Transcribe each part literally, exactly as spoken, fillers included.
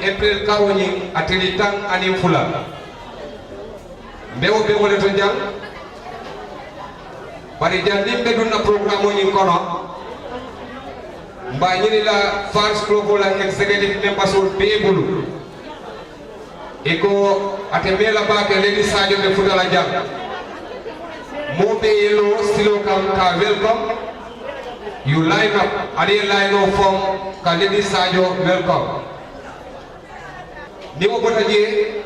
Epiril karoo ñiŋ a tili taŋ aniŋ fula. Mbe wo be wo le to jaŋ. Bari jaŋ niŋ mbe duŋ na porogaraamoo ñiŋ kono, mbe a ñini la fans kulokoo la executive members bee bulu. I ko ate mee la baake ledi saajo be futa la jaŋ. Moo be ye loo siloo kaŋ ka welcome. You line up, ali ye line up form ka ledi saajo welcome. Niŋ wo bota jee,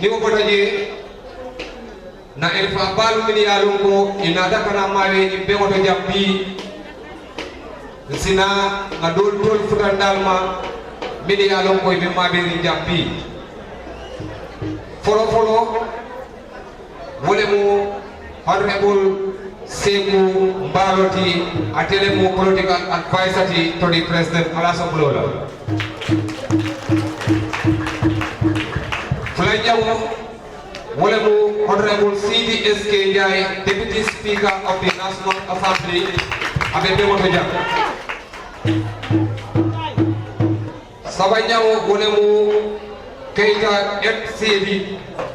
niŋ wo bota jee, na elifaa baalu mennu ye a loŋ ko i naata ka naa maabeeriŋ beŋo to jaŋ bii. N si naa ŋa doolu toolu futandaali ma mennu ye a loŋ ko i be maabeeriŋ jaŋ bii. Foloo foloo, wo le mu honorable seeku mbaaloo ti. Ate le mu political adviser ti to di president alaasa buloo la. Fulanjaŋo, wo le mu honorable sidi s k njaay, deputy speaker of the national assembly. A be beŋo to jaŋ. Sabanjaŋo wo le mu keyita m c d,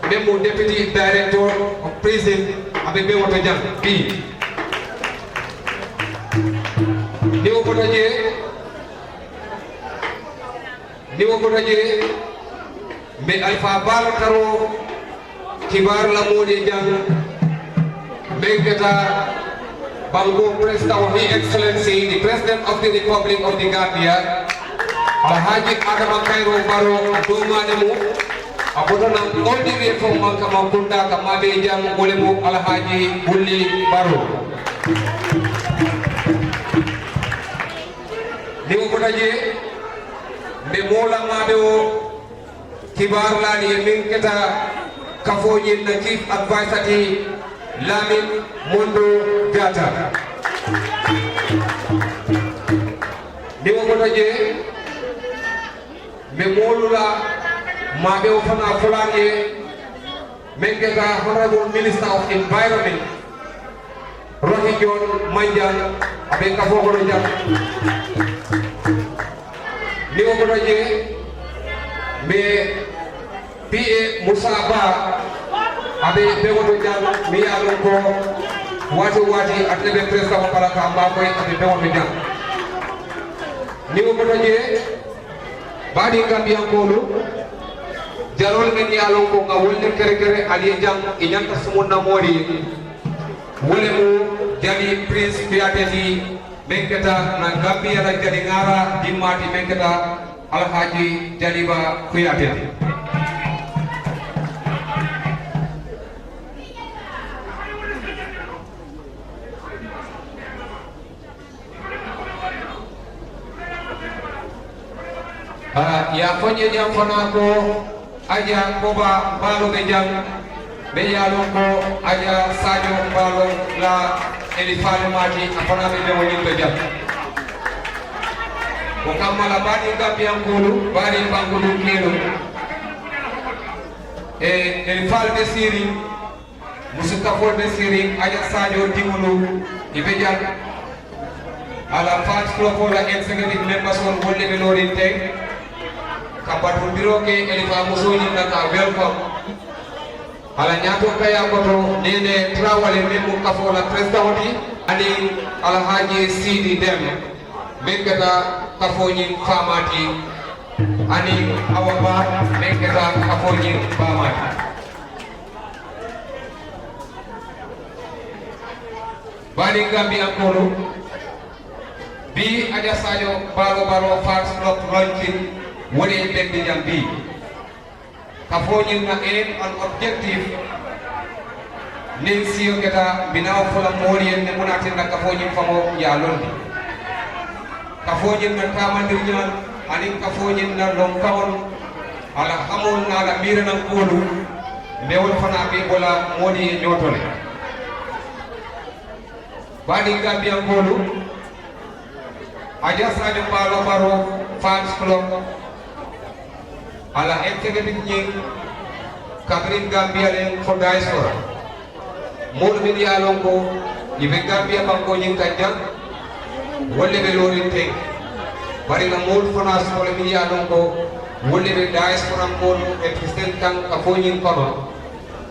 meŋ mu deputy director of prison. A be beŋo to jaŋ bii. Niŋ wo bota jee, niŋ wo bota jee, mbe alifaa baalu taroo kibaaru la moolu ye jaŋ, meŋ keta bankoo president of his excellency the president of the republic of the gambia, alhaaji adama kayiroo baroo. A doomaa le mu a bota naŋ oldiwee fo manka mankundaa ka maabee jaŋ wo le mu alhaaji bulli baroo. Niŋ wo bota jee, mbe moo la maabee wo kibaarulaalu ye meŋ keta kafoo ñiŋ na chief adviser ti laamin mondo jaata. Niŋ wo bota jee, mbe moolu la maabewo fanaa fulaani ye meŋ keta honorable minister of environment rohi john manjan. A be kafoo kono jaŋ. Niŋ wo kono jee, mbe p a musa baa, a be beŋo to jaŋ. Miŋ ye a loŋ ko waati waati ate le be president wo bala ka a maakoyi, a be beŋo to jaŋ. Niŋ wo kono jee, baadiŋ gambiyankoolu, jaloolu mennu ye a loŋ ko ŋa wolu le kerekere ali ye jaŋ, i ñanta sumunna moolu ye. Wo le mu jali prince kuyaate ti, meŋ keta naŋ gambiya la jali ŋaara dimmaa ti meŋ keta alhaaji jaliba kuyaate ti. Haa, i ye a fo n ye jaŋ fanaa ko, aja koba baaloo be jaŋ, meŋ ye a loŋ ko aja saajo baaloo la elifaalu maati a fanaa be beŋo ñiŋ to jaŋ. Wo kamma la baadiŋ gambiyankoolu baadiŋ bankudunkeelu, elifaalu be siiriŋ. Musu kafoolu be siiriŋ aja saajoo diŋolu, i be jaŋ. A la faati fuloo fo la executive members wolu wolu le be looriŋ teŋ ka batundiroo ke elifaa musoo ñiŋ na ka a welcome. A la ñaatoo kayaa koto neene tarawale meŋ mu kafoo la peresidaŋo ti, aniŋ alhaaji siidi dem meŋ keta kafoo ñiŋ faamaa ti, aniŋ awa baa meŋ keta kafoo ñiŋ faamaa ti. Baadiŋ gambiyankoolu, bii aja saajo baaroo baaroo faati lop lonkiŋ wo le ye bendi jaŋ bii. Kafoo ñiŋ na aim and objective niŋ siyo keta mbinaawo fo la moolu ye ne muŋ ne a tinna kafoo ñiŋ faŋo ye a londi. Kafoo ñiŋ na taamandiriñaa aniŋ kafoo ñiŋ na lonkaŋolu, a la hamoolu niŋ a la miiranankoolu, mbe wolu fanaa be i bo la moolu ye ñoo to le. Baadiŋ gambiyankoolu, aja saajo baaloo baroo faati fuloŋ, a la executive ñiŋ kabiriŋ gambiya le fo diaspora, moolu mennu ye a loŋ ko i be gambiya bankoo ñiŋ kaŋ jaŋ, wolu le be looriŋ teŋ. Bari ŋa moolu fanaa soto le mennu ye a loŋ ko wolu le be daayisporaa moolu e ti seŋ kaŋ ka fo ñiŋ kono.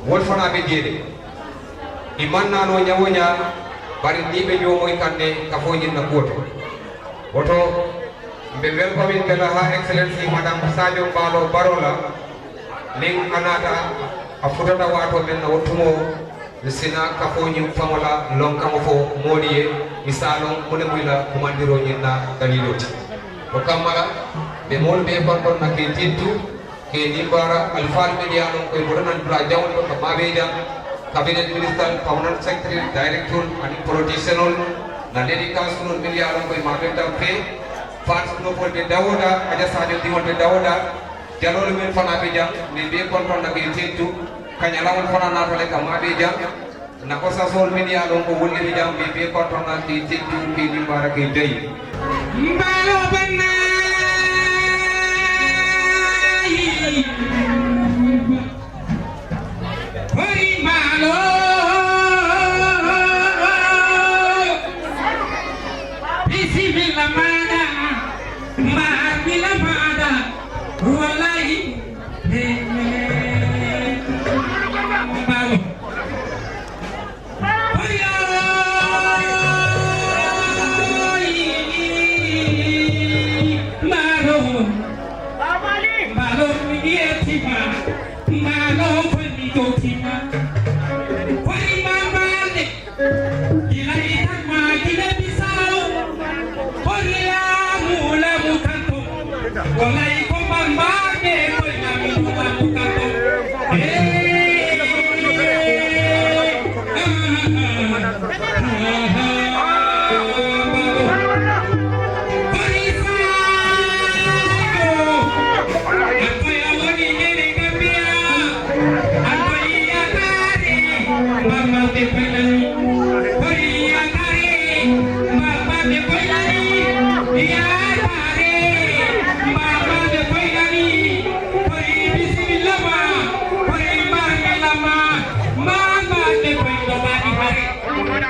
Wolu fanaa be jee le. I maŋ naa noo ñaŋ-wo-ñaa bari niŋ i be ñoo moyi kaŋ ne ka fo ñiŋ na kuwo to. Wo to m̀ be welcoming ke la her excellence madame sadio baaloo baroo la. Niŋ a naata a futata waatoo meŋ na wo tumoo, ǹ si naa kafoo ñiŋ faŋo la lonkaŋo fo moolu ye, i si a loŋ muŋ ne mu i la kumandiroo ñiŋ na daliiloo ti. Wo kamma la m̀ be moolu bee kontoŋ na ka i tintu ka i nimbaara alifaalu mennu ye a loŋ ko i bota naŋ dulaa jaŋolu to ka maabee jaŋ, kabinet ministal, pamanan seketeeri, dayirekitoolu aniŋ polotiisiyenolu, na leedi kansuloolu mennu ye a loŋ ko i maabenta fee, faati kunopoolu be dawoo daa, aja saajo diŋolu be dawoo daa, jaloolu meŋ fanaa be jaŋ, m̀ be bee kontoŋ na ka i tintu. Kañalaŋolu fanaa naata le ka maabee jaŋ. Ǹ na kosasoolu mennu ye a loŋ ko wolu le be jaŋ, m̀ be bee kontoŋ na ka i tintu ka i nimbaara ka i dayi. M̀ baaloo bannaayi. Hori maaloo. Bisimilla maada. Mbaar mi la maada. Wallaahi. Mbaalo. Hori. Mbaalo. Mbaalo. Mbaalo. Mbaalo. Mbaalo. Mbaalo. Ila ita ma Gine Bisawo. Kori lamu lamu kanto. Wala iko bamba de ko lamu lamu kanto. Eh.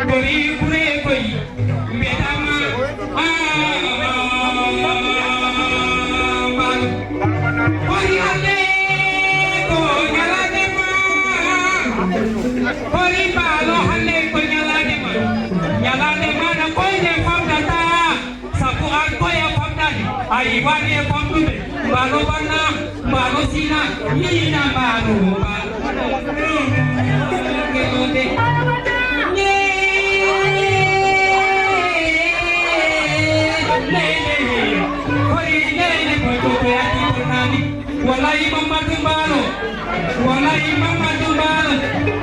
Kori kure koy. Mbe dama. Kori hande ko ñalaade ma. Kori mbaalo hande ko ñalaade ma. Ñalaade ma na koy ne famdata. Sabu an koy e famdani. Ay wani e famdude. Mbaalo banna. Mbaalo sina. Mina mbaalo mbaalo. Walayi Mamadu Mbaalo. Walayi Mamadu Mbaalo.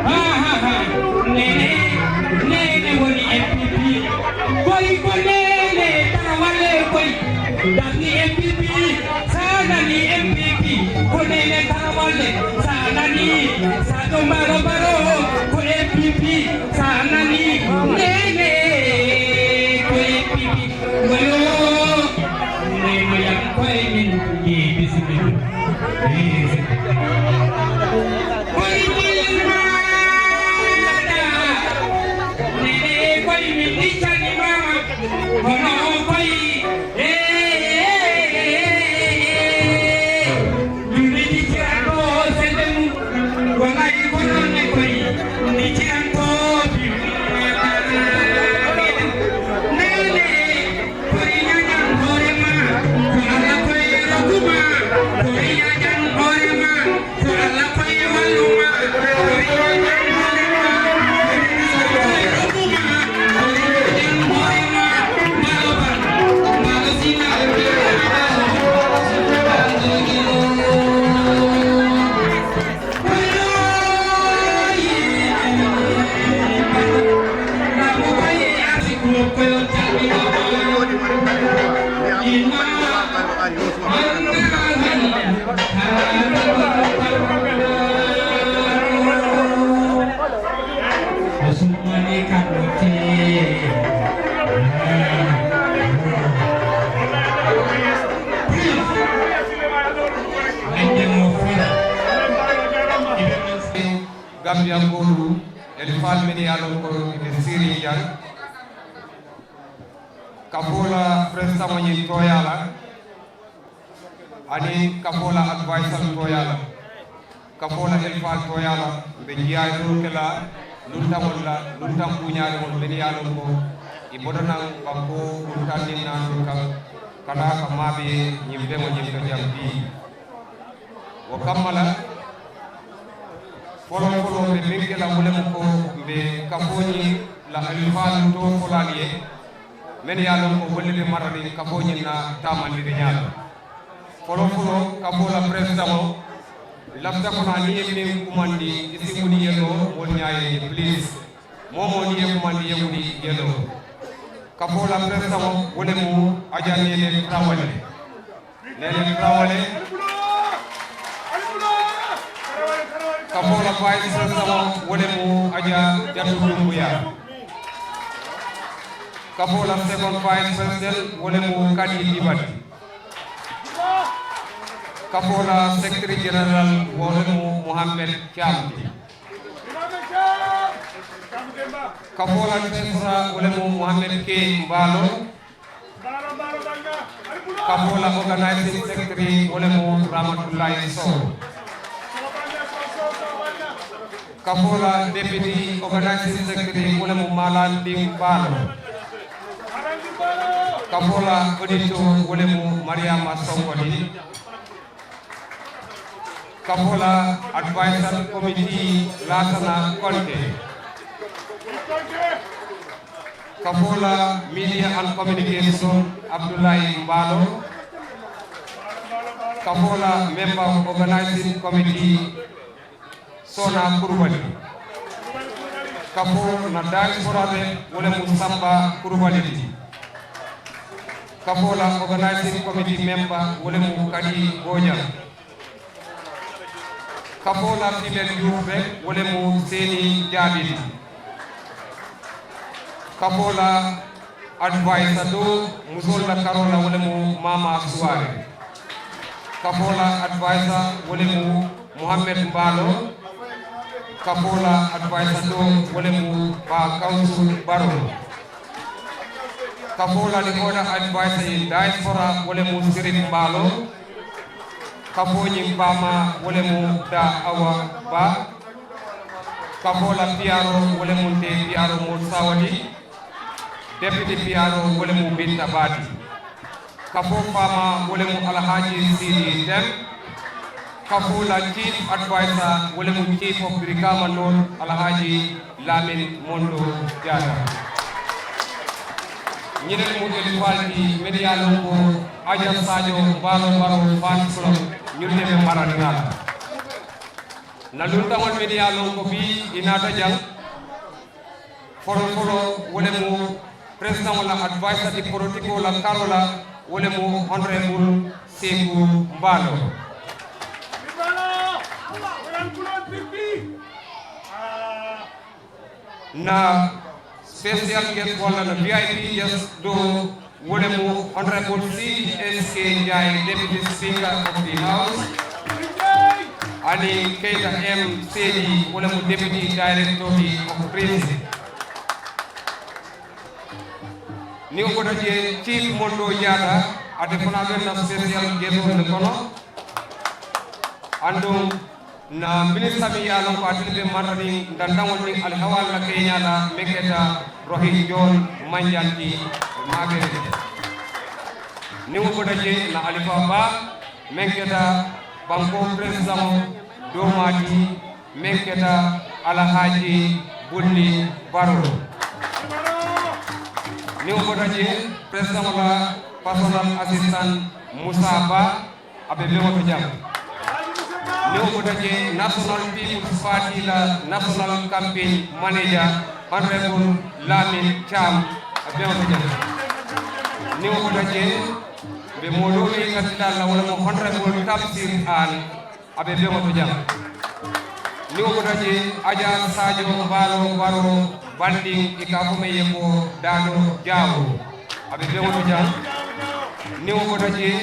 Ha ha ha. Nene. Nene woni M P P. Koy ko nene tara wale koy. Dani M P P. Saanani M P P ko neene tarawalle. Saanani saato mbaaro mbaaro ko M P P. Saanani neene ko M P P. Wayo neene yam koye min. Bisimilla. Koye koye maada. Neene koye min diccani mama. Kono koye. Ee, ee, ee, ee, ee. Juulirde Ciraanɗo sennde mum, wonay ko noon ne koy, ni Ciraanɗo bi. Neene, koy ñañan hoore ma, ko Alla koy rokku ma, koy ñañan hoore ma. Gambiyankoolu, e faalu mennu ye a loŋ ko i be siiriŋ jaŋ. Kafoo la peresidaŋo ñiŋ tooyaa la, aniŋ kafoo la adviser tooyaa la, kafoo la elifaa tooyaa la, mbe jiyaayiroo ke la luntaŋolu la, luntaŋ buuñaariŋolu mennu ye a loŋ ko ì bota naŋ bankoo luntaŋ niŋ naanoo kaŋ, ka naa ka maabee ñiŋ beŋo ñiŋ to jaŋ bii. Wo kamma la, foloo foloo mbe meŋ ke la wo le mu ko mbe kafoo ñiŋ la alifaalu too folaalu ye, mennu ye a loŋ ko wolu le be maraniŋ kafoo ñiŋ na taamandiriñaa la. Foloo foloo kafoo la peresidaŋo lafita fanaa niŋ i ye meŋ kumandi, i si wuli yeloo moolu ñaa ye je piliisi. Moo woo moo niŋ i ye kumandi i ye wuli yeloo. Kafoo la peresidaŋo wo le mu aja neene tarawale. Neene tarawale. Kafoo la vice peresidaŋo wo le mu aja jatu dumbuya. Kafoo la second vice president wo le mu kadi dibati. Kafoo la sekiriteri jeneral wo le mu muhammed caamti. Kafoo la treesora wo le mu muhammed key mbaalo. Kafoo la organizing secretary wo le mu ramatulayi sow. Kafoo la deputy organizing secretary wo le mu maalandiŋ baalo. Kafoo la odito wo le mu mariyaama sonkodi. Kafoo la adviser committee laasana konte. Kafoo la media and communication abdullahi mbaalo. Kafoo la member organizing committee soona kurubali. Kafoo na diaspora be wo le mu samba kurubali ti. Kafoo la organizing committee member wo le mu kadi booja. Kafoo la female youth be wo le mu seeni jaabi ti. Kafoo la adviser doo musoolu la karoo la wo le mu maamaa suwaari. Kafoo la adviser wo le mu muhammed mbaalo. Kafoo la adviser doo wo le mu baa kawusu baroo. Kafoo la the other adviser in diaspora wo le mu sirif mbaalo. Kafoo ñiŋ baamaa wo le mu daa awa baa. Kafoo la piyaroo wo le mu nte piyaroo moo saawati. Deputy piyaroo wo le mu binta baati. Kafoo faamaa wo le mu alahaaji siidi dem. Kafoo la chief adviser wo le mu chief of birikaama noon alahaaji laamin mondo jaata. Ñiŋ le mu elifaalu ti mennu ye a loŋ ko aja saajo baaloo baroo faani fula ñolu le be maraniŋ a la. Ǹ na luntaŋolu mennu ye a loŋ ko bii ì naata jaŋ. Foloo foloo wo le mu peresidaŋo la adviser ti politikoo la karoo la wo le mu honorable seeku mbaaloo. Ǹ na special guest walla ǹ na vip guest doo wo le mu honorable cdsk njaay deputy speaker of the house, aniŋ keyita m seedi wo le mu deputy director of prison. Niŋ wo bota jee chief mondoo jaata ate fanaa be ǹ na special guest walla le kono. Aduŋ ǹ na minisita meŋ ye a loŋ ko ate le be maraniŋ dandaŋolu niŋ alihawaalu la keeñaa la meŋ keta rohin joon manjanti maabere. Niŋ wo bota jee ǹ na alifaa baa meŋ keta bankoo peresidaŋo doomaa ti meŋ keta alahaaji bulli baroo. Niŋ wo bota jee peresidaŋo la personal assistant musaa baa a be beŋo to jaŋ. Niŋ wo bota jee national peoples party la national campaign manager honorable laamin caam a be beŋo to jaŋ. Niŋ wo bota jee mbe moo doo meŋ ka tilaa la wo le mu honorable tamsir aan a be beŋo to jaŋ. Niŋ wo bota jee aja saajo baaloo baroo bandiŋ i ka a fo meŋ ye ko daado jaawo a be beŋo to jaŋ. Niŋ wo bota jee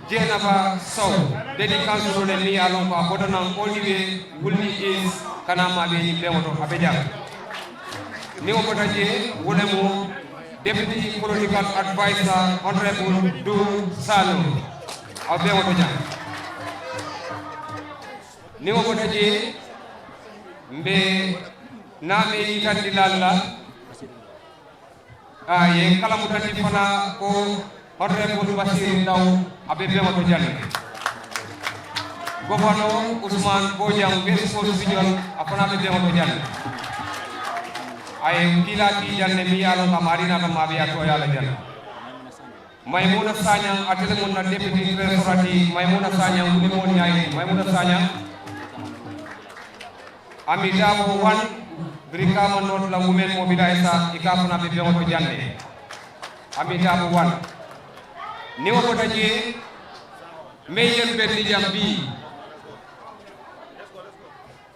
jeenaba sow dedi kansuloo le meŋ ye a loŋ ko a bota naŋ oliwe wulli is kana maa be ñiŋ beŋo to a be jaŋ. Niŋ wo bota jee wo le mu Deputy political adviser, Honorable Du Sano, a be wo to jaŋ. Niŋ wo bota jee, mbe naa mee yitandi laalu la. A ye kalamu tandi fanaa ko Honorable Basiiru Ndaw, a be beŋo to jaŋ ne. Gobanoo Usmaan Boojaŋ, West Coast Region, a fanaa be beŋo to jaŋ ne. A ye kiilaa kii jaŋ ne, meŋ ye a loŋ ko a maarii naata maabeeyaa tooyaa la jaŋ ne. Maymuna Saañaŋ, ate le mu n na deputy treasurer ti. Maymuna Saañaŋ, wuli moo ñaayi. Maymuna Saañaŋ, Ami Daabo wan, Brikama North la women mobilizer, i ka a fo naa be beŋo to jaŋ ne. Ami Daabo wan. Niŋ wo bota jee, meŋ ye mbendi jaŋ bii,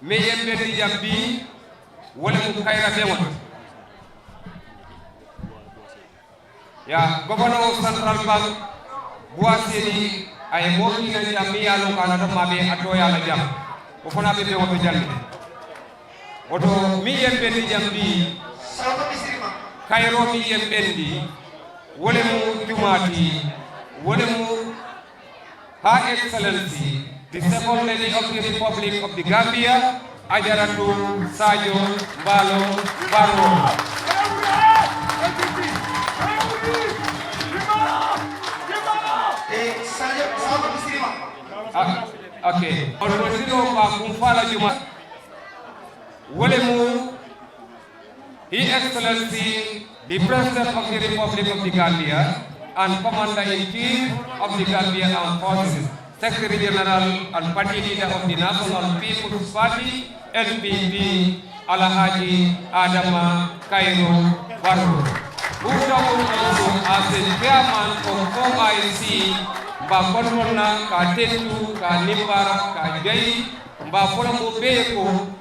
meŋ ye mbendi jaŋ bii, wo le mu Kayira beŋo ti. Yaa, Governor of Central Bank, Buwaseni, a ye moo kii naŋ jaŋ, meŋ ye a loŋ ko a naata maabee a tooyaa la jaŋ. Wo fanaa be beŋo to jaŋ ne. Wo to, meŋ ye mbendi jaŋ bii, Kayiroo meŋ ye mbendi, wo le mu jumaa ti, wo le mu Her Excellency, the Second Lady of the Republic of the Gambia, Ajaratu Sadio Mballo Barrow. Eh, Sadio, Sadio, bisimilla. Ah, okay. Honorable Siro, ba, kun fala juma. Wo le mu His Excellency, the President of the Republic of the Gambia and Commander-in-Chief of the Gambia Armed Forces, Secretary General and Party Leader of the National People's Party, N P P, Alhaji Adama Kairó Barrow, who doubled also as the chairman of O I C, mba konton na ka tentu, ka nimbara, ka jayi, mba fo la mo bee ko,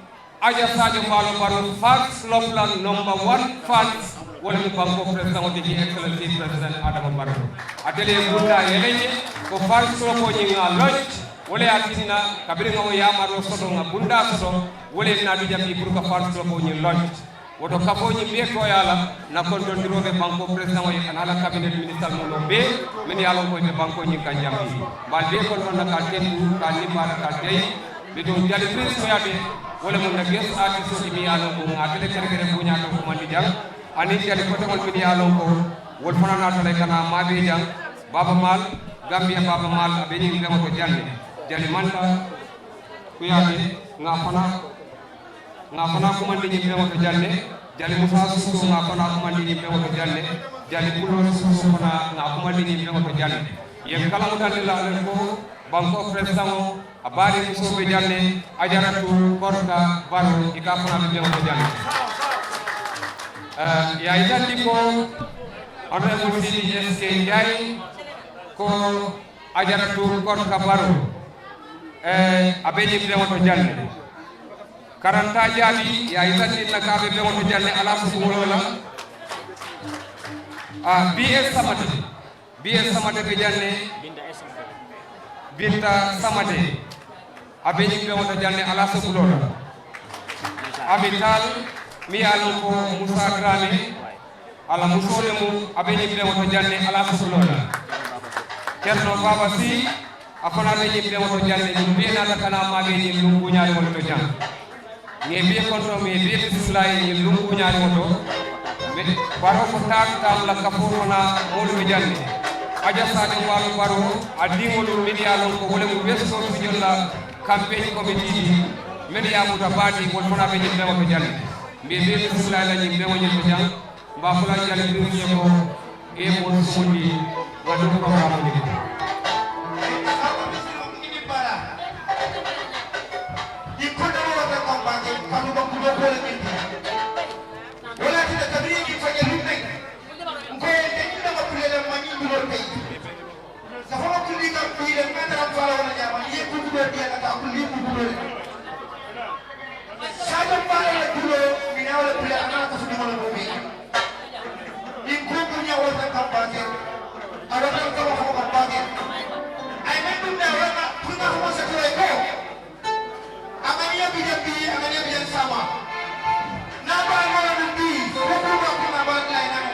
Aja Sadio Mballo Barrow, Fans Club la number one fans, wo le mu bankoo peresidaŋo ti, His Excellency President Adama Barrow. Ate le ye bundaa yele je ko Fans Cluboo ñiŋ ŋa a launch, wo le ye a tinna kabiriŋ ŋa wo yaamaroo soto, ŋa bundaa soto, wo le ye n naati jaŋ bii puru ka Fans Cluboo ñiŋ launch. Wo to, kafoo ñiŋ bee tooyaa la, n na kontondiroo be bankoo peresidaŋo ye, aniŋ a la kabinet minisitari mooloo bee, mennu ye a loŋ ko i be bankoo ñiŋ kaŋ jaŋ bii. Mbe ali bee kontoŋ na ka ali tentu, ka ali nimbaa la, ka ali deyi. Bituŋ jali pirinsoo yaa be, wo le mu n na guest artistoo ti, meŋ ye a loŋ ko ŋa ate le kerekere buuñaa to kumandi jaŋ, aniŋ jali koteŋolu mennu ye a loŋ ko wolu fanaa naata le ka naa maabee jaŋ. Baaba Maal, Gambiya Baaba Maal, a be ñiŋ beŋo to jaŋ ne. Jali Manta Kuyaate, ŋa a fanaa, ŋa a fanaa kumandi ñiŋ beŋo to jaŋ ne. Jali Musa Suusoo, ŋa a fanaa kumandi ñiŋ beŋo to jaŋ ne. Jali Kuloo Suusoo fanaa, ŋa a kumandi ñiŋ beŋo to jaŋ ne. Ì ye n kalamuta le la le ko bankoo peresidaŋo, a baarii musoo be jaŋ ne, Ajaratu Korka Barrow, i ka a fanaa be beŋo to jaŋ ne. Eh, ì ye a yitandi ko Honorable Sidi S K Njie, ko Ajaratu Korka Barrow, eh, a be ñiŋ beŋo to jaŋ ne. Karantaa Jaabi, ì ye a yitandi n na ko a be beŋo to jaŋ ne, Alaso Kuwoloo la. Ah, B S Samate, B S Samate be jaŋ ne, Binta Samate, a be ñiŋ beŋo to jaŋ ne, Alaso Kuwoloo la. Ami Taal, meŋ ye a loŋ ko Musa Daraame, a la musoo le mu, a be ñiŋ beŋo to jaŋ ne, Alaso Kuwoloo la. Cerno Baaba Sii, a fanaa be ñiŋ beŋo to jaŋ ne, ñiŋ bee naata ka naa maabee ñiŋ luŋ buuñaariŋo le to jaŋ. Ŋa ì bee kontoŋ, ŋa ì bee bisimilaa ye ñiŋ luŋ buuñaariŋo to. Baroo fo taalu taalu la kafoo fanaa moolu be jaŋ ne. Aja Saajo Mbaalo Baroo, a diŋolu mennu ye a loŋ ko wo le mu West Coast Region la kampeeñi komitii ti, mennu ye a muta baake, wolu fanaa be ñiŋ beŋo to jaŋ ne. Mbe ì bee bisimilaa la ñiŋ beŋo ñiŋ to jaŋ. Mbe a fo la jali piriŋo ye ko, ì ye moolu sumundi, ŋa duŋ porogaraamoo le ke. Ì kontomoo warata kaŋ baake, kaatu ka kutoo kuwo le ke. Wo le ye a tinna kabiriŋ ì faŋ ye luŋ meŋ, n ko ì ye nte ñiŋ dama kulee le, ma ñiŋ duloolu ke. Safoo kundi ka kuyi le, n ka tara n faa la wo le ñaama, ì ye kunkutoo dii a la, ka a kundi kunkutoo le. Saajo Baalo la juloo, minaŋo le bula, a naata kafu diŋo le boobi. Ñiŋ kunkuu ñaa wo le ka baake, a wo le ka wo ka baake. A ye meŋ duŋ daa wo le ma, puru ŋa fo sekuree ko, a ŋaniya bi jaŋ bii, a ŋaniya bi jaŋ saama. Naa baa moo le duŋ bii, wo kuu baa kuŋ a baa dulaa ye naa.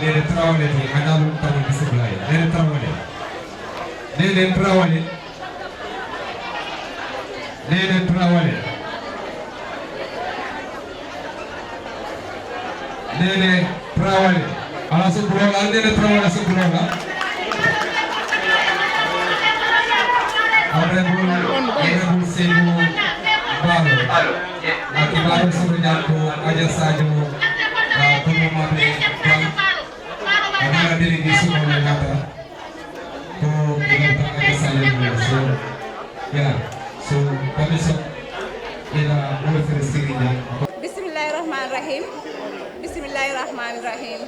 Nene Tarawale ti, a naalu tamol bisimilaayi. Nene Tarawale. Nene Tarawale. Nene Tarawale. Nene Tarawale. A la si buloo la, Nene Tarawale si buloo la. Honorable, Honorable Seydou Barrow. A kibaaroo soto jaŋ ko Aja Sadio, a, kono maa be jaŋ. A naata délégation le naata ko i la taa ka sali le so. Yeah, so permission. I la wala fere siri ja. Bismillahir Rahmanir Rahim. Bismillahir Rahmanir Rahim.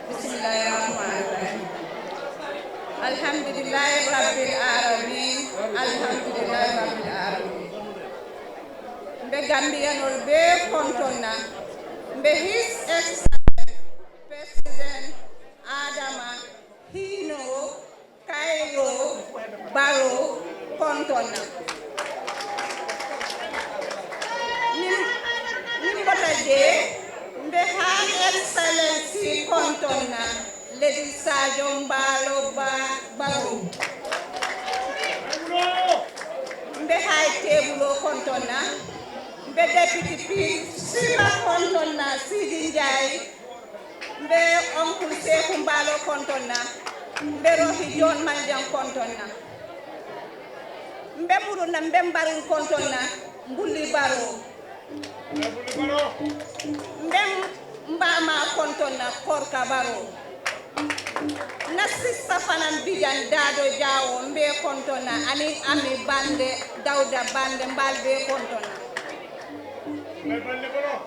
Bismillahir Rahmanir Rahim. Alhamdulillahi Rabbil Alamin. Alhamdulillahi Rabbil Alamin. Mbe Gambiyanol bee konton na. Mbe His Excellency President Adama Hiino Kayiroo Barrow konton na. Niŋ, niŋ bota jee, mbe Her Excellency konton na, Lady Sadio Mballo Ba-, Barrow. Mbe High Table konton na, mbe Deputy P-, Speaker konton na, Sidi Njai. Mbe Oncle Seeku Mballo konton na, mbe Rohi John Manjaŋ konton na, mbe Muruna, mbe Mbariŋ konton na, Mbulli Barrow, mbe Mbaamaa konton na, Korka Barrow, na sista fanaŋ bi jaŋ, Daado Jaawo, mbe konton na, aniŋ Ami Bande, Dawuda Bande, mbe ali bee konton na,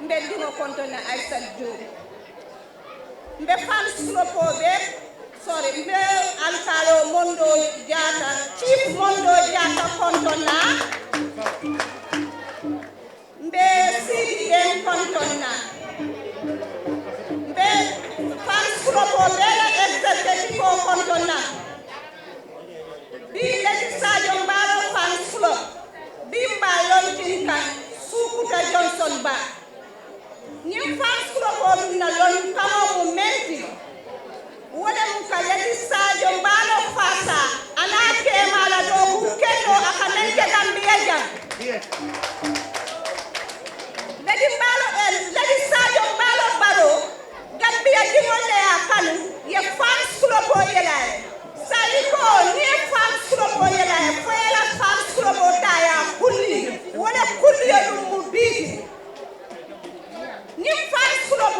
mbe diŋo konton na, Aysatu Juuf. Mbe Fans Club bee, sorry, mbe Alkaaloo Mondoo Jaata, Chief Mondoo Jaata konton na, mbe Siidi Deŋ konton na, mbe Fans Club bee la executive konton na. Bii Lady Sadio Mballo Fans Club, bii mbe a lontiŋ kaŋ, Suukuta Johnson Ba. Ñiŋ Fans Club duŋ na loŋ kaŋo mu meŋ ti, wo le mu ka Lady Sadio Mballo faasaa, a niŋ a keemaa la dookuu kendoo, a ka meŋ ke Gambiya jaŋ. Lady Mballo, eh, Lady Sadio Mballo Barrow, Gambiya diŋolu le ye a kanu, ye Fans Club yele a ye. Saayiŋ ko, niŋ i ye Fans Club yele a ye, fo i ye i la Fans Club taa, i ye a kulli, wo le kulliyo duŋ mu bii ti. Ñiŋ Fans Club,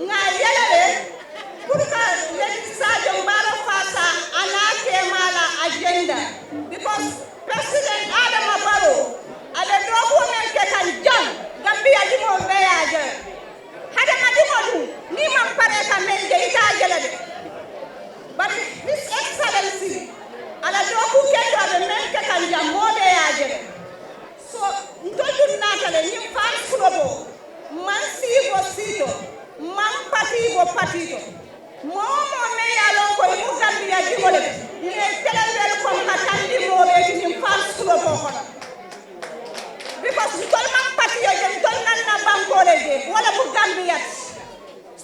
ŋà a yele le, puru ka Lady Sadio Mballo faasaa, a niŋ a keemaa la agenda, because President Adama Barrow, a be dookuwo meŋ ke kaŋ jaŋ, Gambiya dimoo bee ye a je le. Hadamadiŋo duŋ, niŋ i maŋ paree ka meŋ je, i te a je la de. Bari His Excellency, a la dookuu kendoo, a be meŋ ke kaŋ jaŋ, moo bee ye a je le. So, ntolu duŋ naata le, ñiŋ Fans Club, maŋ sii bo sii to, maŋ patii bo patii to. Moo woo moo meŋ ye a loŋ ko i mu Gambiya diŋo le ti, ì ye i telendeelu kono ka tandi moo bee ti ñiŋ Fans Club kono. Because ntolu maŋ patiyo je, ntolu naŋ na bankoo le je, wo le mu Gambiya ti.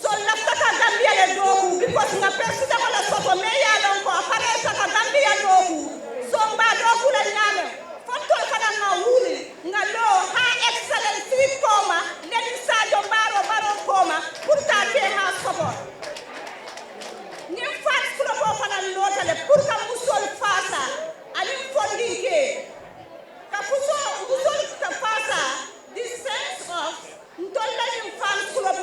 So, n lafita ka Gambiya le dookuu, because ŋa peresideŋo le soto, meŋ ye a loŋ ko a pareeta ka Gambiya dookuu. So, mbe a dookuu la ñaameŋ, fo ntolu fanaa ŋa wuli, ŋa loo Her Excellency kooma, Lady Sadio Mballo Barrow kooma, puru ka a keemaa soto. Ñiŋ Fans Club fanaa loota le, puru ka musoolu faasaa, aniŋ fondinkee, ka fusoo, musoolu ka faasaa, the sense of, ntolu la ñiŋ Fans Club,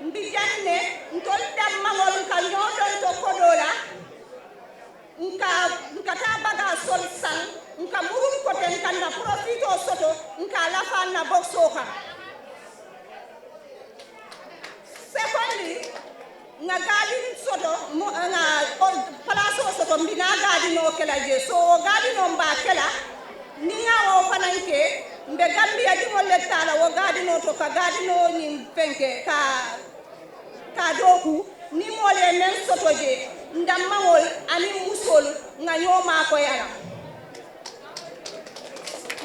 mbi jaŋ ne, ntolu dammaŋolu ka ñoo donto kodoo la, nka, nka taa bagaasolu saŋ, nka muruŋ koteŋ, ka n na porofitoo soto, nka a lafaa n na bokisoo kaŋ. Secondly, ŋa gaadin soto, mo-, ŋa, o, palaasoo soto, mbi naa gaadinoo ke la jee. So, wo gaadinoo mbe a ke la, niŋ ŋa wo fanaŋ ke, mbe Gambiya diŋolu le taa la wo gaadinoo to, ka gaadinoo ñiŋ fenke, ka, ka a dookuu, niŋ moolu ye meŋ soto jee, n dammaŋolu aniŋ musoolu, ŋa ñoo maakoyi a la.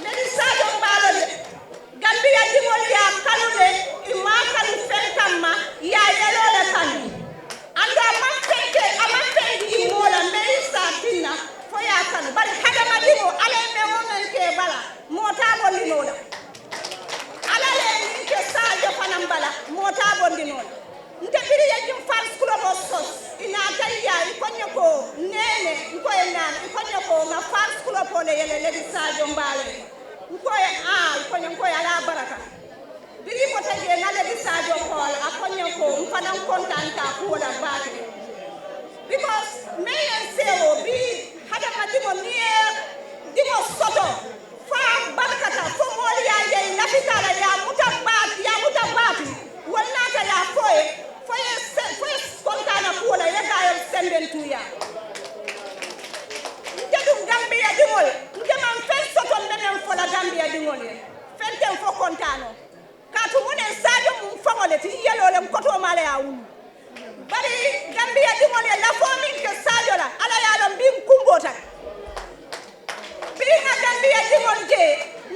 Lady Sadio Mballo le, Gambiya diŋolu ye a kanu le, ì maŋ a kanu feŋ kamma, ì ye a yeloo le kanu. N ko ye naa le i ko ñe ko ŋà fans kulopoo le yele ledi saajo mbaa le. N ko ye aa i ko ñe n ko ye a la a baraka. Biriŋ i bota jee ŋà ledi saajo koo le a ko ñe ko m fanaŋ kontaanta kuwo la baake. Because meŋ ye n seewoo bii hadamadiŋo niŋ i ye diŋo soto fo a barkata fo moolu ye a je i lafita a la i ye a muta baati i ye a muta baati. Wolu naata ye a fo i ye fo i ye se fo i ye kontaana kuwo la i ye gaayo sembentuuyaa. Nte duŋ gambiyadiŋolu nte maŋ feŋ soto n be meŋ fo la gambiyadiŋolu ye feŋ te n fo kontaanoo. Kaatu muŋ ne n saajo mu n faŋo le ti n yeloo le n kotoomaa le ye a wulu. Bari gambiyadiŋolu ye lafoo meŋ ke saajo la alla ye a loŋ mbiŋ kumboota le. Biriŋ ŋa gambiyadiŋolu je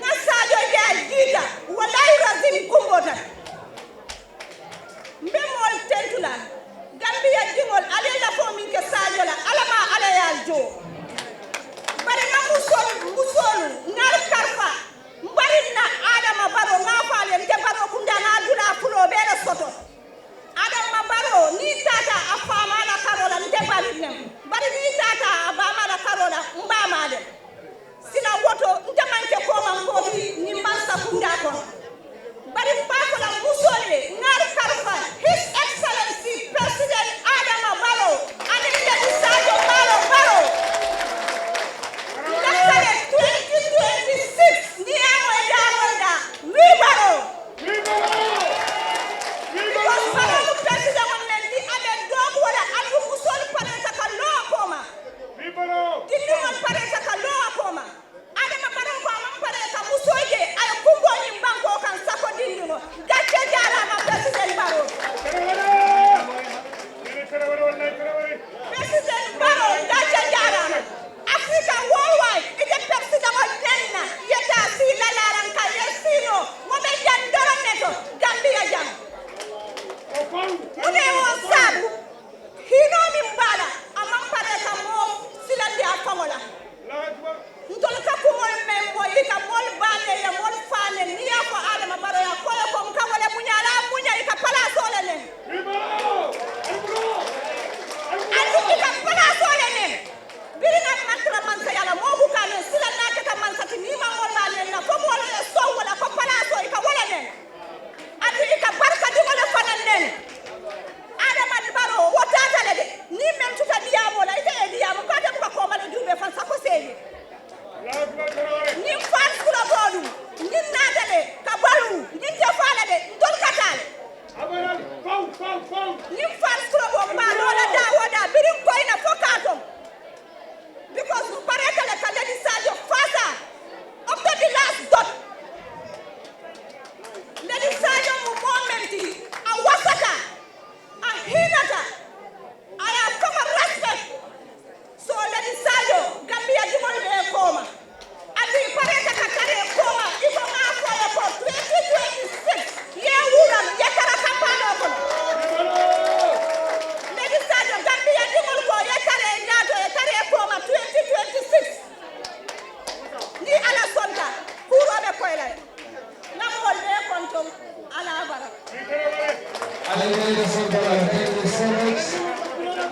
ŋa saajo je a jiita. Walaayi razim kumboota le. Mbe moolu tentu la gambiyadiŋolu ali ye lafoo meŋ ke saajo la alla maa alla ye ali joo. Bari ŋa musoolu musoolu ŋa ali karifa. Mbari n na adama baroo ŋa a fo ali ye nte baroo kundaa ŋa a dulaa fuloo bee le soto. Adama baroo niŋ i taata a faamaa la karoo la nte bari le mu bari niŋ i taata a baamaa la karoo la m baamaa le mu. Sila woto nte maŋ ke koomaŋ koo ti ñiŋ mansa kundaa kono. Bari m be a fo la musoolu ye ŋaari kalifa his excellency president adama baroo aniŋ ledi saajo baalo baroo. N ka kare twenty twenty six niŋ i ye a moyi daamoo daa wii baroo. Because baroo mu president meŋ ti a be dookuwo la aduŋ musoolu pareeta ka loo a kooma. Dindiŋolu pareeta ka loo a kooma. Adama baroo ko a maŋ paree ka musoo je a ye kumboo ñiŋ bankoo kaŋ sako dindiŋo. Gacce jaaraama president baroo. President baroo gacce jaaraama. Africa worldwide ite president o denna ye taa sii lalaaraŋ ka ye siinoo wo be jaŋ doroŋ ne to. Gambiya jaŋ mu ne wo saabu. Hiinoo meŋ be a la a maŋ paree ka moo silandi a faŋo la. Ntolu ka kumoolu meŋ moyi i ka moolu baa le ye moolu faa le niŋ i ye a fo adama baroo ye a ko le ko n ka wo le muñaa la a muña i ka palaasoo le neŋ. Aduŋ i ka palaasoo le neŋ. Biriŋ a maŋ tara mansayaa la moo buka a neŋ silandi a keta mansa ti niŋ i maŋ moolu baa neŋ na fo moolu ye soŋ wo la ko palaasoo i ka wo le neŋ. Aduŋ i ka barikadiŋo le fanaŋ neŋ. Adama baroo wo taata le de. Niŋ meŋ tuta diyaamoo la ite ye diyaamu ko ate buka kooma le juubee faŋ sako seeye. Ñiŋ faansi kuloboolu ñiŋ naata le ka baluu ñiŋ te faa la de. Ntolu ka taa le. Ñiŋ faansi kuloboo mbaanoo la daa wo daa biriŋ koyi na fo kaato. Because m pareeta le ka ledi saajo faasaa. Up to the last dot. Ledi saajo mu moo meŋ ti a wasata a hiinata a ye a kama respect. So ledi saajo gambiya dimolu be kooma. Ate i pareeta ka tara i kooma i ko ŋa a fo ye ko twenty twenty six ye wura ye tara kampaanoo kono. Ledi saajo gambiya dimolu ko ye tara i ñaato ye tara i kooma twenty twenty six. Niŋ alla sonta kuuroo be koyi la le. Ŋa moolu bee kontoŋ. Alla a baraka. Alla ye bee le sonta la. Thank you so much.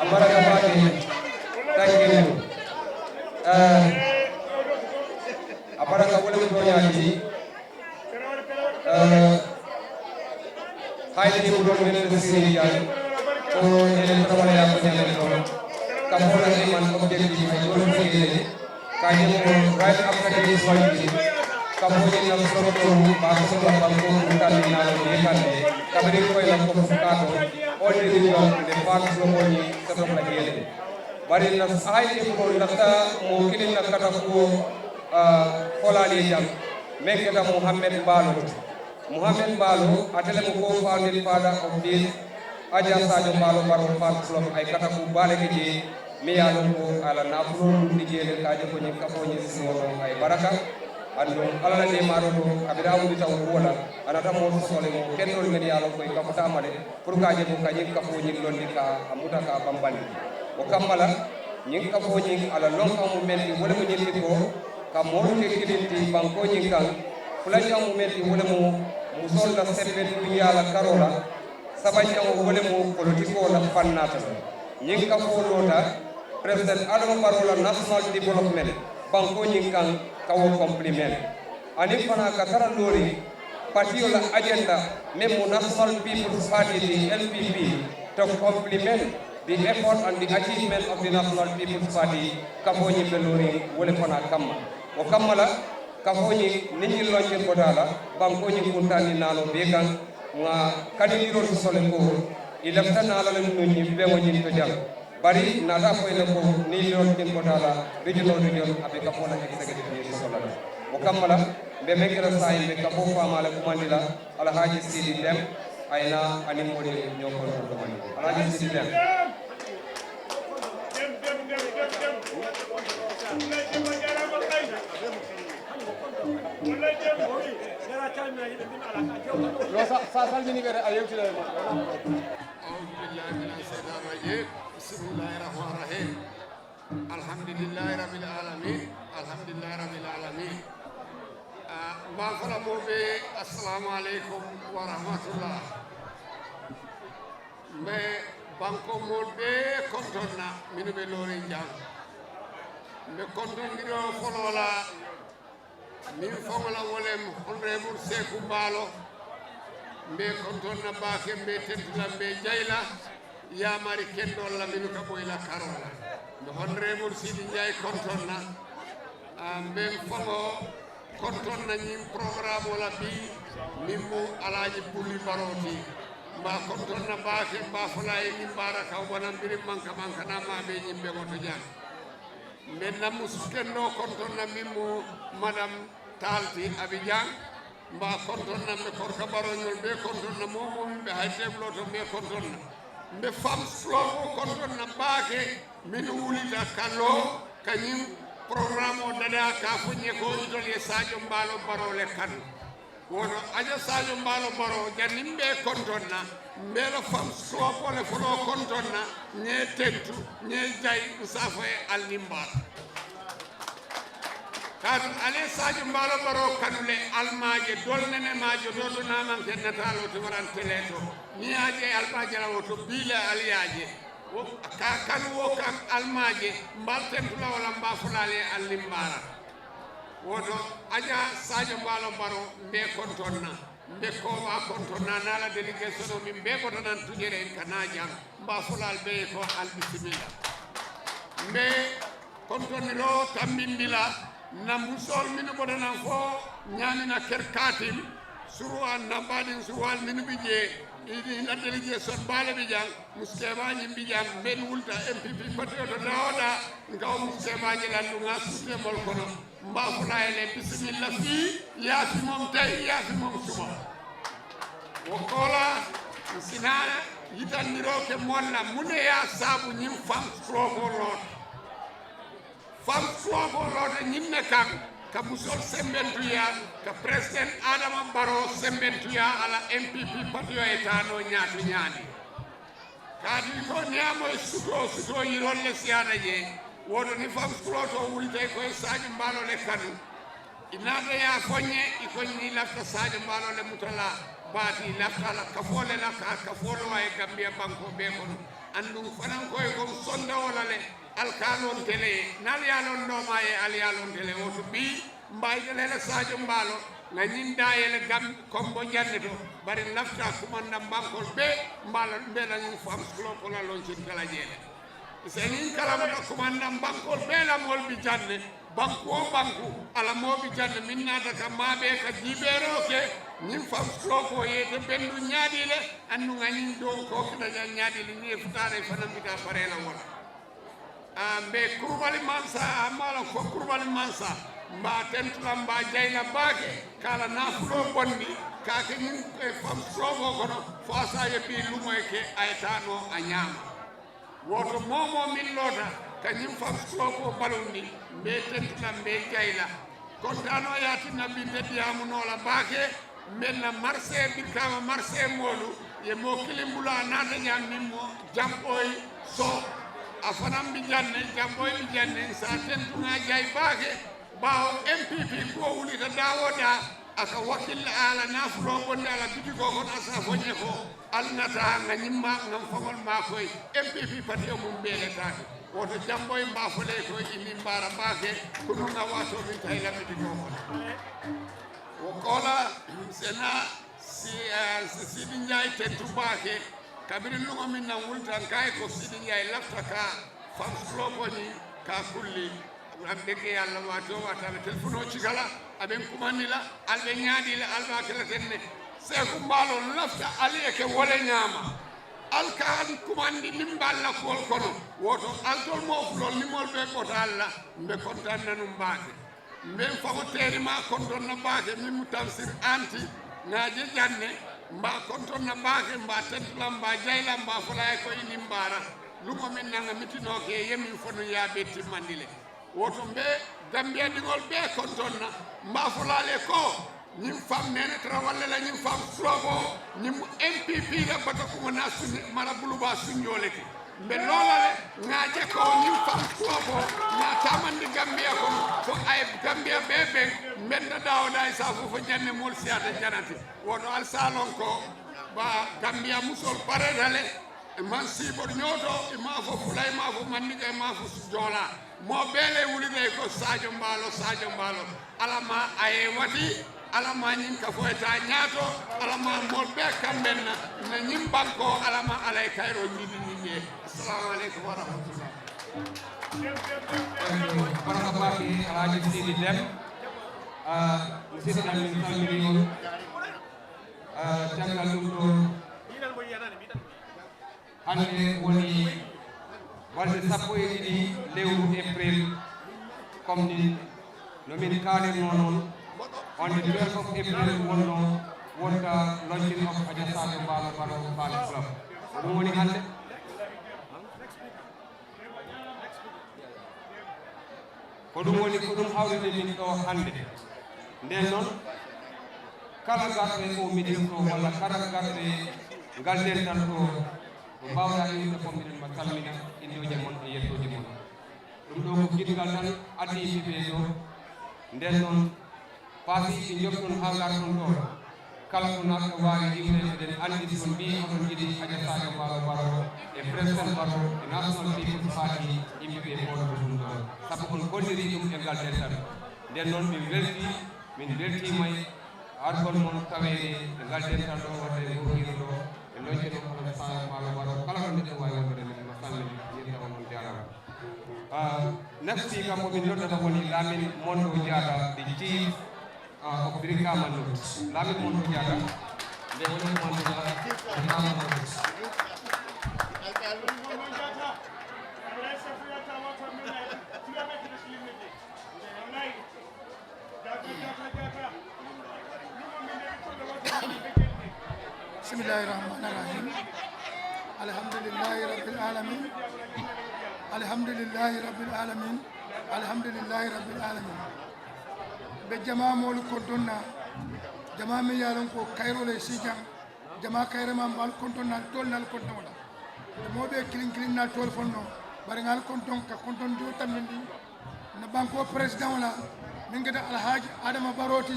A baraka baake. Thank you. A baraka wo le mu tooñaa ti. Hayi diŋolu mennu be seeri jaalu ko ñene tabaleyaa ko ñene kono ka fo la iman objectif ay wolu fo yele ka ñe ko right after this one ka fo ñe na soro ko ba ko la ba ko ka ni na lo ye kan de ka be ko la ko ka ko o de ni yo de fa ko mo ni ka to la yele. Bari n na hayi diŋolu lafita moo kiliŋ na kata kuwo folaali ye jaŋ meŋ keta muhammed baaloo ti. Muhammed baaloo ate le mu co-founding father of this aja saajo baaloo baroo fans club a ye kata kuu baa le ke jee meŋ ye a loŋ ko a la naafuloo lundi jee le ka a je ko ñiŋ kafoo ñiŋ siŋo loŋ a ye baraka. Aduŋ alla la deemaaroo to a bira wulita wo kuwo la. A nata moo soto le moo kentoolu mennu ye a loŋ ko i kafuta a ma le. Puru ka a je ko ka ñiŋ kafoo ñiŋ londi ka a muta ka a bambandi. Wo kamma la ñiŋ kafoo ñiŋ a la lonkaŋo mu meŋ ti wo le mu ñiŋ ti ko ka moolu ke kiliŋ ti bankoo ñiŋ kaŋ. Fulanjaŋo mu meŋ ti wo le mu musoolu la sembe duniyaa la karoo la. Sabanjaŋo wo le mu politikoo la fannaata la. Ñiŋ kafoo loota President Adama Barrow la national development bankoo ñiŋ kaŋ ka wo compliment, aniŋ fanaa ka tara looriŋ patiyo la agenda meŋ mu National People's Party ti, N P P, to compliment the effort and the achievement of the National People's Party. Kafoo ñiŋ be looriŋ wo le fanaa kamma. Wo kamma la kafoo ñiŋ niŋ ñiŋ lonkiŋ bota a la bankoo ñiŋ kuntaani naanoo bee kaŋ, ŋa kaniŋ yiroo soso le ko i lafita naa la le nuŋ ñiŋ beŋo ñiŋ to jaŋ. Bari ǹ naata a fo i le ko niŋ i loŋ kiŋ kota la, regional region a be kafoo la executive ñiŋ soto la le. Wo kamma la m̀ be meŋ ke la saayiŋ m̀ be kafoo faamaa le kumandi la, alhaaji siidi dem a ye naa aniŋ moolu ye ñoo kono kumandi. Alhaaji siidi dem. Lo sa sa salmini bere a yewti la ma. أعوذ بالله من الشيطان الرجيم. بسم الله الرحمن الرحيم. الحمد لله رب العالمين. الحمد لله رب العالمين. Aa, m̀ be a fo la moo bee, assalaamu aleykum wa rahmatullah. M̀ be bankoo moolu bee kontoŋ na mennu be looriŋ jaŋ. M̀ be kontondiroo foloo la. Meŋ faŋo la wo le mu honorable Seeku Baalo. M̀ be i kontoŋ na baake, m̀ be i tentu la, m̀ be i jayi la yaamari kendoolu la mennu ka bo i la karoo la. M̀ be honorable Siidi Njaayi kontoŋ na. Aa, m̀ be m̀ faŋo kontoŋ na ñiŋ porogaraamoo la bii, meŋ mu Alaaji Buli Baroo ti. M̀ be a kontoŋ na baake, m̀ be a fo la a ye ñiŋ baara kaŋ wo banaŋ biriŋ manka manka naa maa be ñiŋ beŋo to jaŋ. M̀ be ǹ na musu kendoo kontoŋ na meŋ mu madame Taal ti Abijaŋ. M̀ be a kontoŋ na, m̀ be korika barooñolu bee kontoŋ na, moo woo moo meŋ be hayi teebuloo to m̀ be i kontoŋ na. M̀ be famisi kulookoo kontoŋ na baake, mennu wulita ka loo ka ñiŋ porogaraamoo dadaa ka a fo ǹ ye ko itolu ye Saajo Mbaalo Baroo le kanu. Wo to a je Saajo Mbaalo Baroo janniŋ m̀ be i kontoŋ na, m̀ be i la famisi kulookoo le foloo kontoŋ na. Ǹ ye i tentu, ǹ ye i jayi, ǹ si a fo i ye ali niŋ baara. Kaatu ali ye Saajo Mbaalo Baroo kanu le, ali maŋ a je doolu nene maŋ a je doo to niŋ a maŋ ke nataaloo ti waraŋ telee to. Niŋ i ye a je ali be a je la wo to bii le ali ye a je. Wo ka a kanu wo kaŋ ali maŋ a je. M̀ be ali tentu la wo la, m̀ be a fo la ali ye ali niŋ baara. Wo to a je Saajo Mbaalo Baroo m̀ be i kontoŋ na. M̀ be koobaa kontoŋ na a niŋ a la delegeesonoo meŋ bee bota naŋ tujereŋ ka naa jaŋ. M̀ be a fo la ali bee ye ko ali bisimilla. M̀ be kontondiroo tambindi la ǹ na musoolu mennu bota naŋ fo ñaamina keri kaatim, suruwaa ǹ na baadiŋ suruwaalu mennu bi jee, i la delegeesoni baa le bi jaŋ. Musu keebaa ñiŋ bi jaŋ m̀ be ǹ wulita M P P patiyoo to daa woo daa. Ǹ ka wo musu keebaa je la aduŋ ŋa a suutee moolu kono. M̀ be a fo la a ye le bisimilla fii, yaafimoŋ teyi yaafimoŋ suma. Wo koolaa ǹ si naa yitandiroo ke moolu la muŋ ne ye a saabu ñiŋ famisi kulookoo loota. Famisi kulookoo loota ñiŋ ne kaŋ ka musoolu sembentuyaa, ka peresidenti Adama Baroo sembentuyaa a la M P P patiyoo ye taa noo ñaa to ñaadii. Kaatu i ko niŋ i ye a moyi sutoo sutoo yiroolu le siyaata jee. Wo to niŋ famisi kulootoo wulita i ko i ye Saajo Mbaaloo le kanu. I naata i ye a fo n ye i ko ñiŋ i lafita Saajo Mbaaloo le muta la baake, i lafita a la kafoo le la ka a kafoo loo a ye Gambiya bankoo bee kono. Aduŋ fanankoyi ko n sonta wo la le. Ali ka a loŋ nte le ye, niŋ ali ye a loŋ doomaa ye ali ye a loŋ nte le ye. Wo to bii m̀ be a yita la i la Saajo Mbaaloo ŋa ñiŋ daa ye le Gambi kombo jaŋ ne to. Bari n lafita kumandaŋ bankoolu bee m̀ be a la m̀ be i la ñiŋ famisi kulookoo la loŋ ci nte la jee le. I si ñiŋ kalamuta kumandaŋ bankoolu bee la moolu bi jaŋ ne. Banku wo banku a la moo bi jaŋ ne meŋ naata ka maabee ka jiibeeroo ke ñiŋ famisi kulookoo ye ite benduŋ ñaadii le. Aduŋ a ñiŋ doo koo kita jaŋ ñaadii le niŋ i ye futa a la i fanaa bi taa paree la wo la. M̀ be kurubali mansa a maŋ a loŋ ko kurubali mansa m̀ be a tentu la m̀ be a jayi la baake. Ka a la naafuloo bondi ka a ke ñiŋ famisi kulookoo kono fo a si a je bii luŋo ye ke a ye taa noo a ñaama. Wo to moo-wo-moo meŋ loota ka ñiŋ famisi kulookoo baluundi m̀ be i tentu la m̀ be i jayi la. Kontaanoo ye a tinna bii nte diyaamu noo la baake. M̀ be n na marisee birikaama marisee moolu ye moo kiliŋ bula a naata jaŋ meŋ mu jamboyi soo. A fanaa bi jaŋ ne jamboyi bi jaŋ ne n si a tentu ŋa a jayi baake. Baawo m p p kuwo wulita daa-wo-daa. A ka wakkil le a la naafuloo bondi a la bitikoo kono a si a fo ǹ ye ko ali ŋa taa ŋa ñiŋ maa ŋa ǹ faŋolu maakoyi. M P P patiyo muŋ bee le taata. Wo to jamboyi m̀ be a fo le ko i niŋ baara baake. Kunuŋ ŋa waatoo miŋ tayi la bitikoo kono wo koola, sena si si siidinjaayi tentu baake. Kabiriŋ luŋo miŋ na ǹ wulita ǹ ka a ye ko siidinjaayi lafita ka faŋ suloo ko ñiŋ ka a kulli. A be ke ye a la waati wo waati a be telefonoo cika la. A be ǹ kumandi la. Ali be ñaadii la ali be a ke la teŋ ne. Seeku mbaaloo ǹ lafita ali ye ke wo le ñaama. Ali ka ǹ kumandi niŋ m̀ be ali la kuwolu kono. Wo to alitolu moo fuloolu niŋ moolu be bota ali la. M̀ be kontaŋ na nuŋ baake. M̀ be m̀ faŋo teerimaa kontoŋ na baake meŋ mu tansiri anti. Ŋà a je jaŋ ne. M̀ be a kontoŋ na baake m̀ be a tentu la m̀ be a jayi la m̀ be a fo la a ye ko i niŋ baara. Luŋo meŋ na ŋà mitinoo ke i ye meŋ fo nuŋ i ye a bee timmandi le. Wo to m̀ be gambiyadiŋolu bee kontoŋ na. M̀ be a fo la le ko ñiŋ faŋ meene tara walla la ñiŋ faŋ sulooboo ñiŋ mu m p p la batakuŋo naa sunni mara bulubaa sunjoo le ti. M̀ be loo la le. Ŋà a je ko ñiŋ faŋ sulooboo ŋà a taamandi gambiya kono fo a ye gambiya bee beŋ. M̀ be nta daawo daa i se a fo fo jaŋ ne moolu siyaata jana ti. Wo to ali se a loŋ ko baa gambiya musoolu pareeta le. I maŋ siibotu ñoo to. I maŋ a fo fula i maŋ a fo mandinka i maŋ a fo joolaa. Moo bee le wulita i ko saajo mbaaloo saajo mbaaloo. Alla maa a ye i wati. Alla maa ñiŋ kafoo ye taa ñaato. Alla maa moolu bee kambeŋ na. Nna ñiŋ bankoo alla maa alla ye kayiroo ñiiti ñiŋ ye. Assalaamu aleykum warahmatullahi. Baraka baake alhaji siidi dem. Siidi dem min salmini on. Tengal ɗum ɗo hannde woni balɗe sappo e ɗiɗi lewru april. Comme ni no min kaalirno noon on the twelve of april wonno wonta launching of aja sadio mbaalo baro balo club. Ko ɗum woni hannde. Ko ɗum woni ko ɗum hawrini min ɗo hannde. Nden noon kala garɗo e o ministre o walla kala garɗo e ngal dental ɗo no mbaawɗaa iwde fof mbiɗen ma salmina innooje mon e yettooje mon. Ɗum ɗo ko giɗngal tan addi yimɓe ɓee ɗo. Nden noon paasi ɓe njotton haa ngarton ɗo. Kala ko naatɗo waawi iwde eɗen anndi so mbii oɗon njiɗi aja saajo mbaalo baro e président baro e national people party yimɓe ɓe mboɗo ko ɗum ɗo. Sabu on golliri ɗum e ngal dental. Nden noon min welti min mbeltiima e argol mon taweede e ngal dental ɗo wadde e ngoo hiiro ɗo. E loñce ɗo kala saajo mbaalo baro kala ɗo neɗɗo waawi wondude min ma salmini yetta on on jaarama. Next speaker mo min noddata woni lamin mondo jaata the chief of brikama not. Lamin mondo jaata nde woni mondo jaata brikama not. Bisimillahi rahmani rahim. Alhamdulillahi rabbil alamin. Alhamdulillahi rabbil alamin. Alhamdulillahi rabbil alamin. Be jamaa moolu kontoŋ na. Jamaa meŋ ye a loŋ ko kayiroo le si jaŋ. Jamaa kayiramaa mbaalu kontoŋ na ali toolu na ali kontoŋo la. Moo bee kiliŋ kiliŋ na ali toolu foŋ noo. Bari ŋa ali kontoŋ ka kontoŋ diwo tambindi. N na bankoo peresidaŋo la meŋ keta alhaaji adama baroo ti.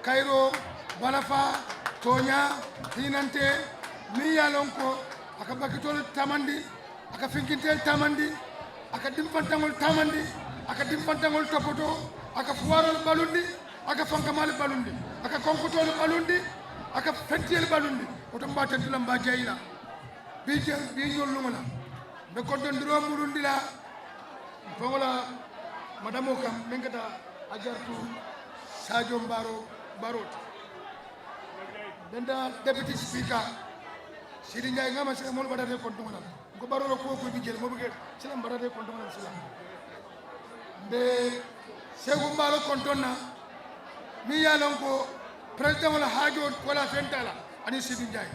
Kayiroo, balafaa, tooñaa, hiinantee, meŋ ye a loŋ ko a ka bakitoolu taamandi, a ka finkinteelu taamandi, a ka dimfantaŋolu taamandi, a ka dimfantaŋolu topotoo, a ka fuwaaroolu balundi, a ka fankamaalu balundi, a ka konkotoolu balundi, a ka fentiyeelu balundi. Wo to m be a tentu la m be a jayi la. Bii jeŋ bii ñoŋ luŋo la m be kontondiroo murundi la. N faŋo la madamoo kaŋ meŋ keta a jaratu saajoŋ baaroo baaroo ti. Benta depiti sipiika siidi njaayi ŋa ma sila moolu batata i kontoŋo la. N ko baaroo la kuwo kuwo bi jee le moo buke sila m batata i kontoŋo la sila. M be seeku mbaaloo kontoŋ na meŋ ye a loŋ ko peresidaŋo la haajoo ko la fenta la aniŋ siidi njaayi.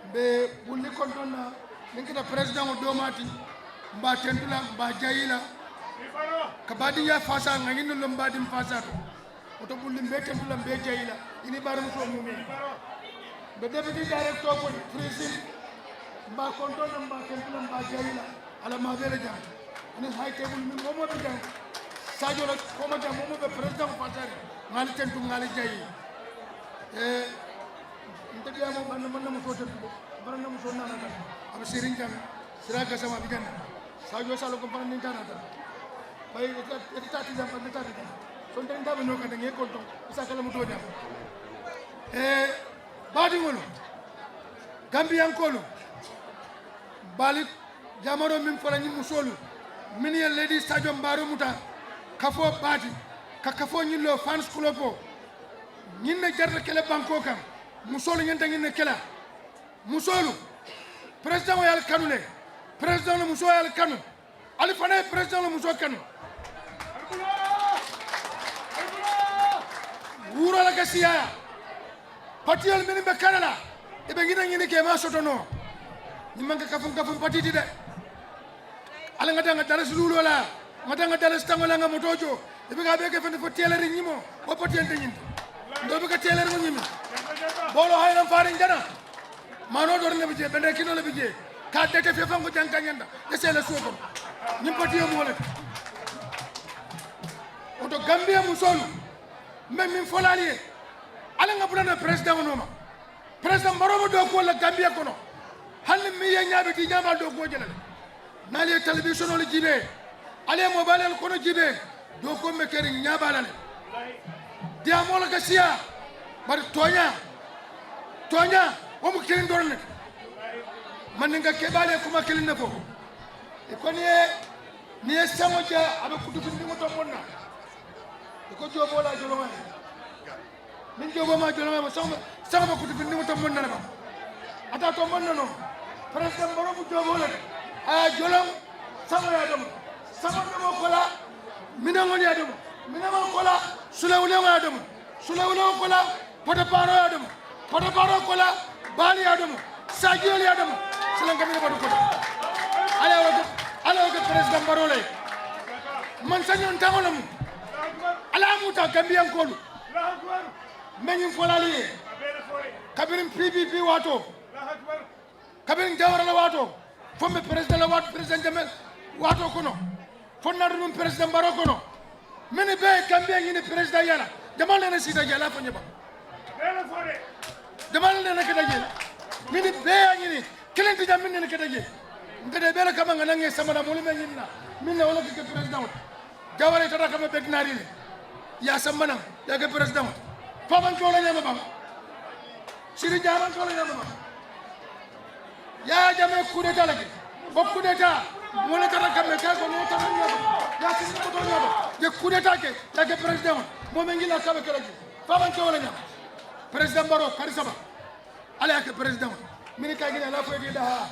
M be bulli kontoŋ na meŋ keta peresidaŋo doomaa ti. M be a tentu la m be a jayi la. Ka baadiŋyaa faasaa ŋa ñiŋ ne loŋ baadiŋ faasaa to. Wo to bulli m be tentu la m be jayi la i niŋ baaramusoo muumee. M be depiti dayirektoo ko pirisin. M be a kontoŋ na m be a tentu la m be a jayi la. A la maabee le jaŋ aniŋ hayi teebulu meŋ moo moo be jaŋ. Saajoo la kooma jaŋ moo moo be peresidaŋo faasaa le. Ŋa ali tentu ŋa ali jayi. Nte diyaamo banda man na musoo tentu de. Bara na musoo naanata a be siriŋ jaŋ. Siraa gasama a be jaŋ na saajoo saaloo ko fanaŋ niŋ taa naata. Bayi ite taa ti jaŋ banda taa ti jaŋ. Sonte niŋ taa be ñoo kaŋ de ŋa i kontoŋ i si a kala mutoo ñaama. Baadiŋolu, gambiyankoolu, mbe ali jaamaroo meŋ fo la ñiŋ musoolu mennu ye lady saajoŋ baaroo muta kafoo baa ti, ka kafoo ñiŋ loo fans kulopoo. Ñiŋ ne jarata ke le bankoo kaŋ. Musoolu ñanta ñiŋ ne ke la. Musoolu, peresidaŋo ye ali kanu le. Peresidaŋo le musoo ye ali kanu. Ali fanaa ye peresidaŋo le musoo kanu. Wuuroo le ka siyaaya. Patiyolu mennu be kara la, i be ñina ñini ke i maŋ a soto noo. Ñiŋ maŋ ke kafuŋ kafuŋ patii ti de. Ali ŋa taa ŋa dalasi luuloo la, ŋa taa ŋa dalasi taŋo la ŋa motoo joo. I be ka a bee ke fenti fo teeleriŋ ñimoo. Wo patiye nte ñiŋ ti ntoo be ka teeleriŋo ñimi. Booloo hayiraŋ faariŋ jana. Maanoo doroŋ ne be jee bendee kinoo le be jee. Ka a dete fee faŋ ko jaŋ ka ñanda. I si i la suwo kono. Ñiŋ patiyo mu wo le ti. Woto gambiya musoolu, mbe meŋ fo la ali ye, ali ŋa bula na peresidaŋo nooma. Peresidaŋ baroo be dookuwo le la gambiya kono. Hani meŋ ye ñaa be tii ñaamaa dookuwo je la le. Niŋ ali ye talibisonoo le jiibee, ali ye moobaaliyalu kono jiibee, dookuwo be keriŋ ñaa baa la le. Diyaamoo le ka siyaa. Bari tooñaa, tooñaa, wo mu kiliŋ doroŋ ne ti. Mandinka kebaalu ye kuma kiliŋ ne fo. I ko niŋ i ye niŋ i ye saŋo je a be kutufindiŋo tomboŋ na. I ko jooboo la a joloŋo ye. Niŋ jooboo maŋ a joloŋo ye saŋo be kutufindiŋo tomboŋ na le baŋ. A te a tomboŋ na noo. Peresidaŋ baroo mu jooboo le ti. A ye a joloŋ. Saŋo ye a domo. Saŋo domoo kola, minaŋolu ye a domo. Minaŋolu kola, sulawuleŋo ye a domo. Sulawuleŋo kola, potopaaroo ye a domo. Potopaaroo kola, baalu ye a domo. Saajiyolu ye a domo. Silaŋ kamina batu koto. Alla ye wo ke, alla ye wo ke peresidaŋ baroo le ye. Mansañoŋ taŋo le mu. Alla ye a muta gambiyankoolu. Mbe ñiŋ fo la ali ye, kabiriŋ p p p waatoo, kabiriŋ jawara la waatoo, fo mbe peresidaŋ la waatoo, peresidaŋ jamel waatoo kono, fo naata nuŋ peresidaŋ baroo kono. Mennu bee ye gambiya ñini peresidaŋ yaa la, jamaa le ne siita jee a la fo ñe baŋ. Jamaa le ne keta jee. Mennu bee ye a ñini, kiliŋ ti jaŋ mennu ne keta jee. Nte de bee le kamma ŋa naŋ ŋa i sama la moolu meŋ ñini na, meŋ na wo le ka ke peresidaŋo ti. Jawara i tara kamma betinaari le. I ye a sama naŋ i ye a ke peresidaŋo ti. Fo a maŋ ke wo le ñaama baŋ. Siri jaa a maŋ ke wo le ñaama baŋ. I ye a jamee kuudetaa le ke. Wo kuudetaa, moo le tara kamma i ka a ko niŋ i tara ñoo to, i ye a siri koto ñoo to, i ye kuudetaa ke i ye a ke peresidaŋo ti. Moo meŋ ñiŋ la ka be ke la jee. Fo a maŋ ke wo le ñaama. Peresidaŋ baroo kari saba. Alla ye a ke peresidaŋo ti. Mennu ka a ñini a la fo i ti i dahaa.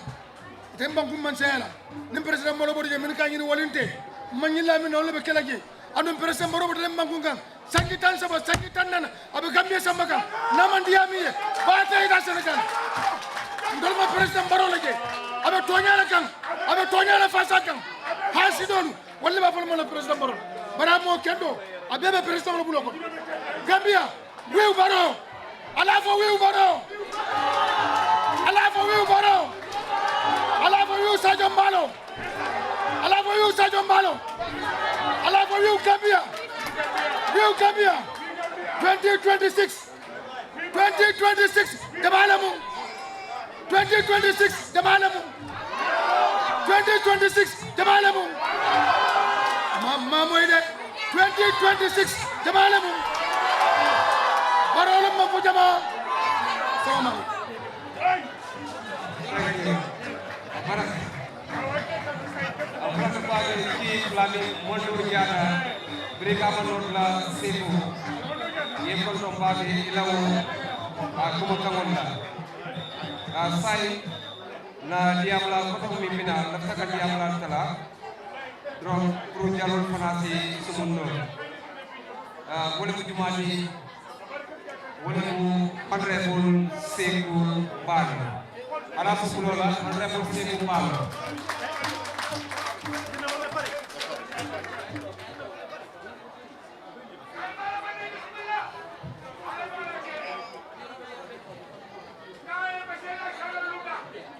Ite m bankuŋ maŋ seeyaa la. Niŋ peresidaŋ maloo bota jee mennu ka a ñini wo le nte, m maŋ ñiŋ laa mennu na wolu le be ke la jee. Aduŋ peresidaŋ baroo bota le m bankuŋ kaŋ, sanji taŋ saba sanji taŋ naani, a be gambiya sanba kaŋ. Niŋ a maŋ diyaa meŋ ye, fo a ye taa i daa senegali. Ntolu maŋ peresidaŋ baroo le je. A be tooñaa le kaŋ. A be tooñaa le faasaa kaŋ. Haasidoolu, wolu le be a fo le maŋ la peresidaŋ baroo le. Bari a moo kendoo, a bee be peresidaŋo le buloo kono. Gambiya, wiiw baroo. Alla fo wiiw baroo. Alla fo wiiw baroo. Alla fo wiiw saajoŋ baaloo. Alla fo wiiw saajoŋ baaloo. Alla fo wiiw gambiya. Wiiw gambiya. Twenty twenty-six. Twenty twenty-six, jamaa le mu. Twenty twenty-six, jamaa le mu. Twenty twenty-six, jamaa le mu. Maa maa moyi de. Twenty twenty-six, jamaa le mu. Baroolu ma fo jamaa. Salaam aleykum. Baraka. A baraka baake kii fula meŋ moolu diyaata, birikaama noolu la seekoo, i ye kontoŋ baake i la wo, a, kumakaŋolu la. A, saayiŋ, ǹ na diyaamulaa kotoŋo meŋ bi naa, ǹ lafita ka diyaamulaa tala doroŋ, puru jaloolu fanaa si sumunno. A, wo le mu jumaa ti. Wo le mu Honorable Seeku Baalo. Ala fo kuloo la, Honorable Seeku Baalo.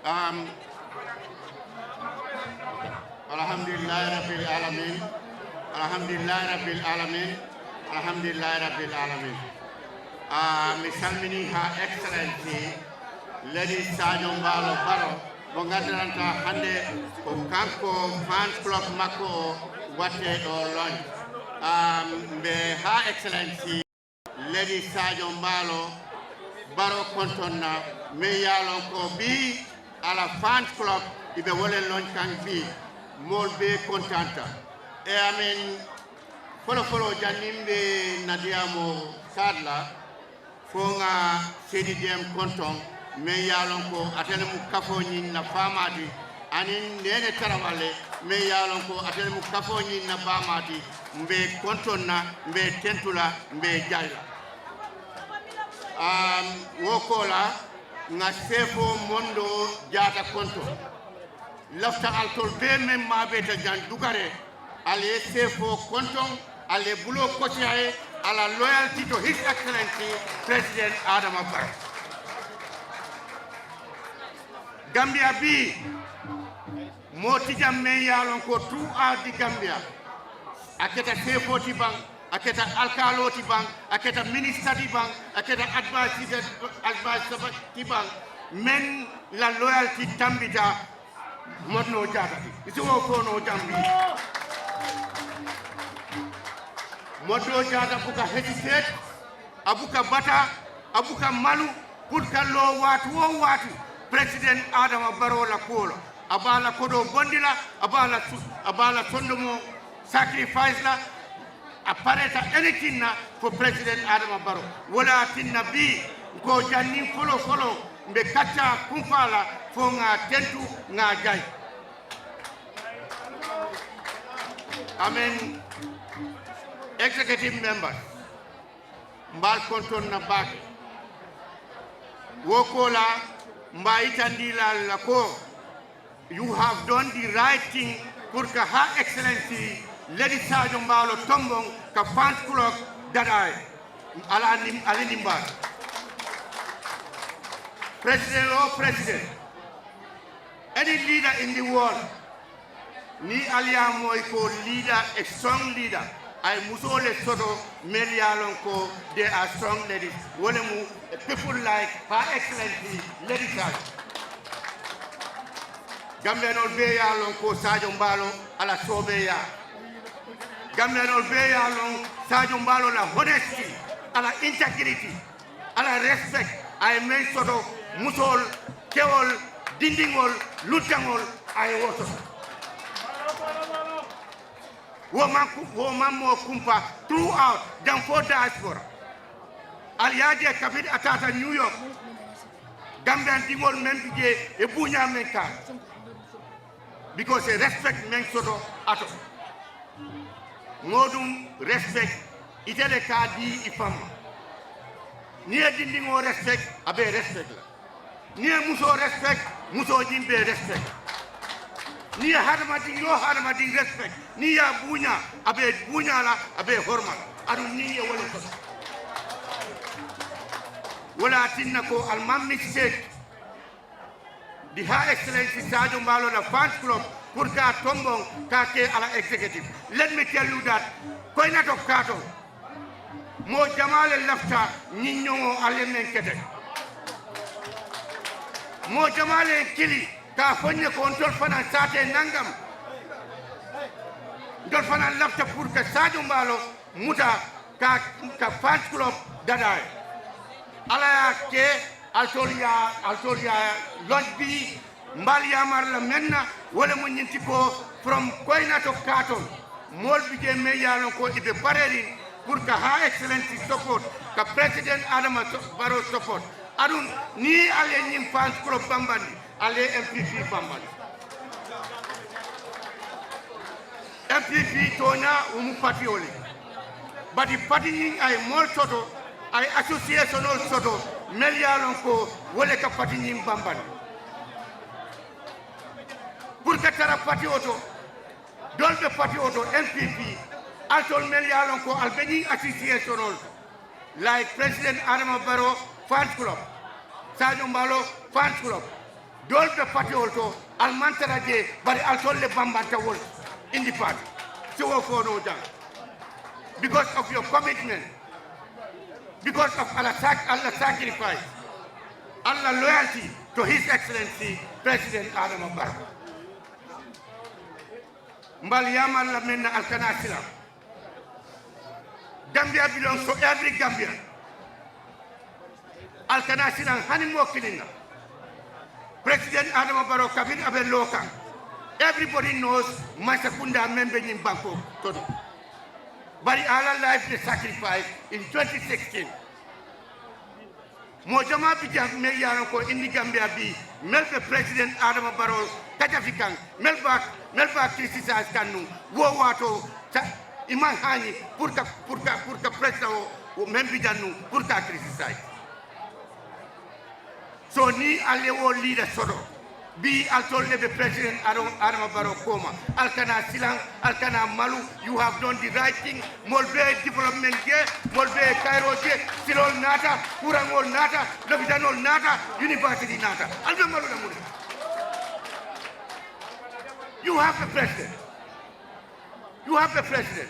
Um, Alhamdulillahi Rabbil Alamin. Alhamdulillahi Rabbil Alamin. Alhamdulillahi rabbil alamin. Ah, mi salmini ha excellency lady sadio mbalo baro mo gandiranta hande ko kanko fans club makko o watte ɗo loñ. Ah, mbe ha excellency lady sadio mbalo baro kontonna men yalon ko bi ala fans club iɓe wole loñ kan bi mol be kontanta. E amin folo folo jannin be nadiyamo kadla fo ŋa sedi dem konton men yalon ko atele mu kafo ñin na famati anin nene tarawale men yalon ko atele mu kafo ñin na bamati mbe kontonna mbe tentula mbe jayla. Am, wo kola ŋa sefo mondo jata konto lafta altol be men mabeta jan dugare ale sefo konton ale bulo kotiyaye ala loyalty to his excellency president adama bar. Gambia bi moti jam men yalon ko tu ardi gambia a keta sefoti ban a keta alkaloti ban a keta ministadi ban a keta advisor advisor ti ban men la loyalty tambita. Modno jata isi wo fono jambi modno jata buka hesitate a buka bata a buka malu put ka lo watu wo watu president adama baro la kolo a bala kodo bondila a bala a bala sondomo sacrifice la a pareta anything na fo president adama baro wala tinna bi ko janni folo folo mbe kacca kumfala fo nga tentu nga jay. Amen. Executive members mbal konton na bake wo kola mba itandila la ko you have done the right thing pour que her excellency lady sadio mbalo tombon ka fans club dadaye ala nim ala nimbal president o president any leader in the world ni aliya moy ko leader a strong leader ay musole soto mel yalon ko they are strong ladies wole mu people like her excellency lady sadio. Gambiyanol be ye a lon ko sadio mbaalo a la soobeeyaa. Gambiyanol be ye a lon sadio mbaalo la honesty a la integrity a la respect a ye meŋ soto musool kewol dindiŋol luntaŋol a ye wo soto. Wo maŋ ku wo maŋ moo kumpa throughout jaŋ fo diaspora. Ali ye a je kabiri a taata new york gambiyandiŋolu meŋ bi jee ye buuñaa meŋ taa. Because ye respect meŋ soto a to moo duŋ respect ite le ka a dii i faŋ ma. Niŋ ye dindiŋo respect a be ye respect la. Niŋ ye musoo respect musoo jiŋ be ye respect. Niŋ ye hadamadiŋ yoo hadamadiŋ respect niŋ ye a buuñaa a be buuñaa la a be horma la. Aduŋ niŋ ye wo le soto wo le ye a tinna ko ali maŋ mistake. Di ha excellency sadio mbaalo la fans club pour ka tomboŋ ka ke a la executive. Let me tell you that koyinato kaatoo moo jamaa le lafita ñiŋ ñoŋo ali ye meŋ kete. Moo jamaa le ye kili ka a fo ñe ko ntolu fanaa saatee naŋ kam ntolu fanaa lafita pour ka sadio mbaalo muta ka ka fans club dadaa ye. Alla ye a ke ali toolu ye a ali toolu ye a loŋ bii mbe ali yaamari la meŋ na wo le mu ñiŋ ti ko from koyinato kaatoo moolu bi jee meŋ ye a loŋ ko i be bareeriŋ pour ka her excellency support ka president adama baroo support. Aduŋ niŋ ali ye ñiŋ fans club bambandi ali ye m p p bambandi. M p p tooñaa wo mu patiyo le bari pati ñiŋ a ye moolu soto a ye associationolu soto mennu ye a loŋ ko wo le ka pati ñiŋ bambandi. Pour ka tara patiyo to doolu be patiyo to m p p ali tolu mennu ye a loŋ ko ali be ñiŋ associationolu to like president adama baroo fans club sadio mbaloo fans club doolu be patiwolu to ali maŋ tara jee bari ali tolu le bambanta wolu indi paati. Si wo fo noo jaŋ Because of your commitment, because of ala sac- ala sacrifice, ala loyalty to his excellency president adama barrow. Mbal yamal la menna alkana silam. Gambia belongs to every Gambian. Alkana silam hani moo kiliŋ na. President adama barrow kabin a be loo kaŋ, everybody knows mansakunda meŋ be ñiŋ bankoo to. Bari ala life de sacrifice in twenty sixteen. Moo jamaa bi jaŋ meŋ ye a loŋ ko indi gambia bii melu be president adama barrow kajafi kaŋ, melu be a melu be a kirisisayisi kaŋ nuŋ. Wo waatoo i maŋ haañi puru ka puru ka puru ka president wo meŋ bi jaŋ nuŋ puru ka a kirisisayisi. So niŋ ali ye wo liida soto bii ali tolu le be president adama barrow kooma. Ali kana silaŋ, ali kana malu. You have done the right thing. Moolu bee ye development jee, moolu bee ye kayiroo jee. Siloolu naata, kuraŋolu naata, lopitanoolu naata, university naata. Ali be malu le muŋ ne? You have a president. You have a president.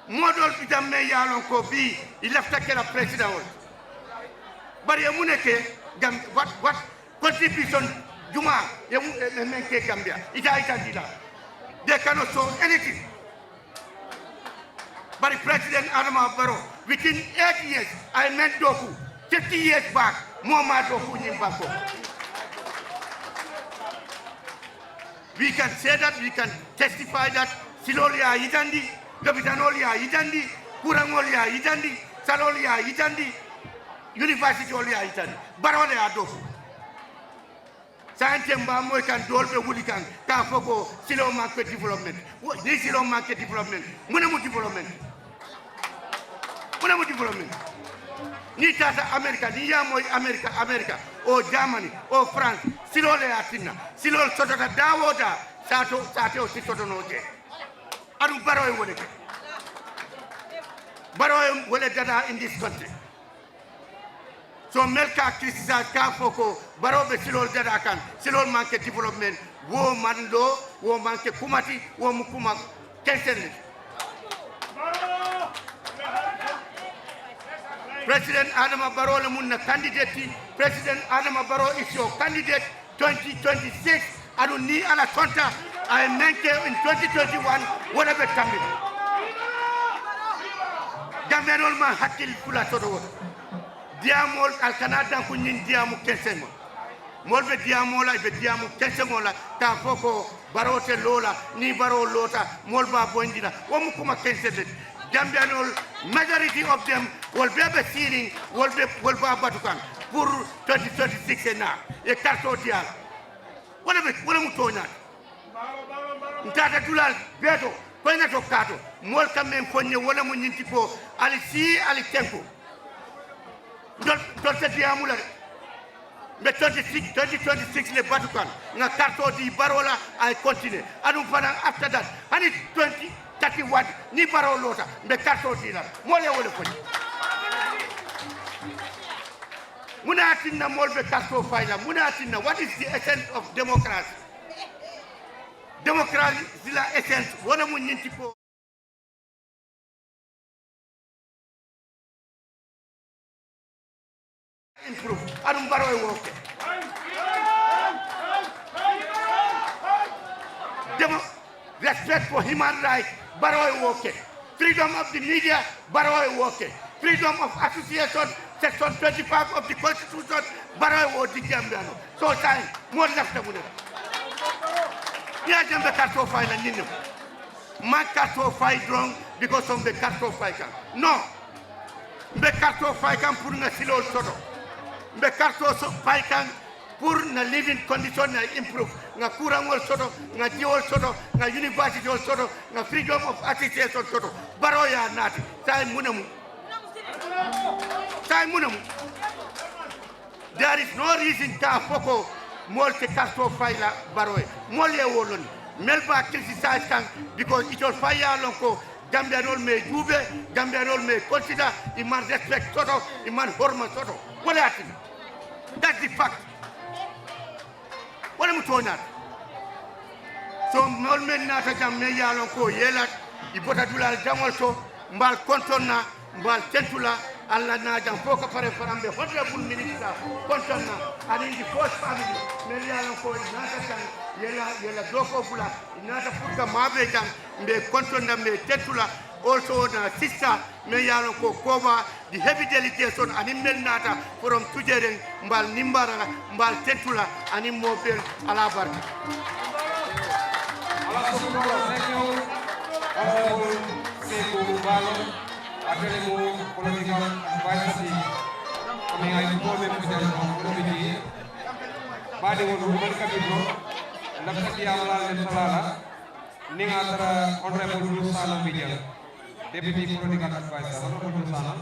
Moo doolu bi jaŋ meŋ ye a loŋ ko bii i lafita ke la president wo le. Bari ye muŋ ne ke gambi what what contribution jumaa ye meŋ ke gambia i taa i tandi la. They cannot show anything. Bari president adama barrow within eight years a ye meŋ dooku fifty years back moo maa dooku ñiŋ bankoo. We can say that we can testify that siloolu ye a yitandi, lopitanoolu ye a yitandi, kuraŋolu ye a yitandi, saloolu ye a yitandi, yunifasiteolu ye a yitandi. Baroo le ye a dooku. Saayiŋ tembaa moyi kaŋ doolu be wuli kaŋ ka a fo ko siloo maŋ ke development. Niŋ siloo maŋ ke development, muŋ ne mu development? Muŋ ne mu development? Niŋ i taata amerika niŋ i ye a moyi amerika amerika, o jamani, o faransi, siloo le ye a tinna. Siloolu sotota daa woo daa. Saato saatewo si soto noo jee. Aduŋ baroo ye wo le ke. Baroo ye wo le dadaa in this country. So melu ka a kirisisa ka a fo ko baroo be siloolu dadaa kaŋ, siloolu maŋ ke development. Wo maŋ loo, wo maŋ ke kuma ti, wo mu kuma kenseŋ ne ti. President adama baroo le muŋ na candidate ti. President adama baroo is your candidate. Twenty twenty six. Aduŋ niŋ ala sonta a ye meŋ ke in twenty twenty one, wo le be tambi la. Gambiyanoolu maŋ hakkili fula soto wo to. Diyaamoolu ali kana danku ñiŋ diyaamu kenseŋo. Moolu be diyaamoo la i be diyaamu kenseŋo la ka a fo ko baroo te loo la. Niŋ baroo loota moolu be a boyindi la. Wo mu kuma kenseŋ le ti. Gambiyanoolu, majority of them, wolu bee be siiniŋ, wolu be wolu be a batu kaŋ puru twenty twenty six ye naa ye karitoo dii a la. Wo le be wo le mu tooñaa ti. N taata dulaalu bee to koyinato kaato, moolu ka meŋ fo n ye wo le mu ñiŋ ti ko ali sii ali tenku. Ntolu ntolu te diyaamu la le. Mbe twenty six twenty twenty six le batu kaŋ ŋa karitoo dii baroo la. A ye kontinee aduŋ fanaŋ after that hani twenty thirty one niŋ baroo loota mbe karitoo dii la. Moolu ye wo le fo n ye. Muŋ ne ye a tinna moolu be karitoo fayi la? Muŋ ne ye a tinna? What is the essence of democracy? Democracy la essence wo le mu ñiŋ ti ko improve aduŋ baroo ye wo ke. Demo respect for human rights, baroo ye wo ke. Freedom of the media, baroo ye wo ke. Freedom of association, section twenty five of the constitution, baroo ye wo di jambiyanoo. So time moolu lafita muŋ ne? Niŋ ye a je mbe karitoo fayi la ñiŋ ne mu. Maŋ karitoo fayi doroŋ because of mbe karitoo fayi kaŋ. No. Mbe karitoo fayi kaŋ puru ŋa siloolu soto. Mbe karitoo fayi kaŋ puru ŋa living condition na improve, ŋa kuraŋolu soto, ŋa jiwolu soto, ŋa universitiyolu soto, ŋa freedom of association soto. Baroo ye a naati. Saayiŋ muŋ ne mu? Saayiŋ muŋ ne mu? There is no reason ka a fo ko moolu te karitoo fayi la baroo ye. Moolu ye wo loŋ ne melu be a kirisisayisi kaŋ. Because itolu faŋ ye a loŋ ko gambiyanoolu maŋ i juubee, gambiyanoolu maŋ i konsida, i maŋ respect soto, i maŋ horoma soto. Wo le ye a tinna. That's the fact. Wo le mu tooñaa ti. So moolu meŋ naata jaŋ meŋ ye a loŋ ko ye la i bota dulaalu jaŋolu to. Mbaal konton na, mbaal tentu la. Alla naajaŋ fo ka pare farambe honorable minister konton na, aniŋ di foos family men ye a loŋ ko i naata kaŋ, yela yela dooko bula, i naata purka maabee jaŋ. Mbe konton na mbe tentu la. Also na sister men ye a loŋ ko kooba di heavy delegation aniŋ men naata from tujereŋ. Mbaal nimbara la, mbaal tentu la, aniŋ moo bee. Ala barka. Ala sukuro sekiyo. Honorable Seku Balo, atele mu political advisor ti. Kami ay ko men ko jalo ko ko bi. Badi wonu man ka bi do. Nafati amala le salala. Niŋ a tara honorable Dusano bi jalo. Deputy political advisor, honorable Dusano.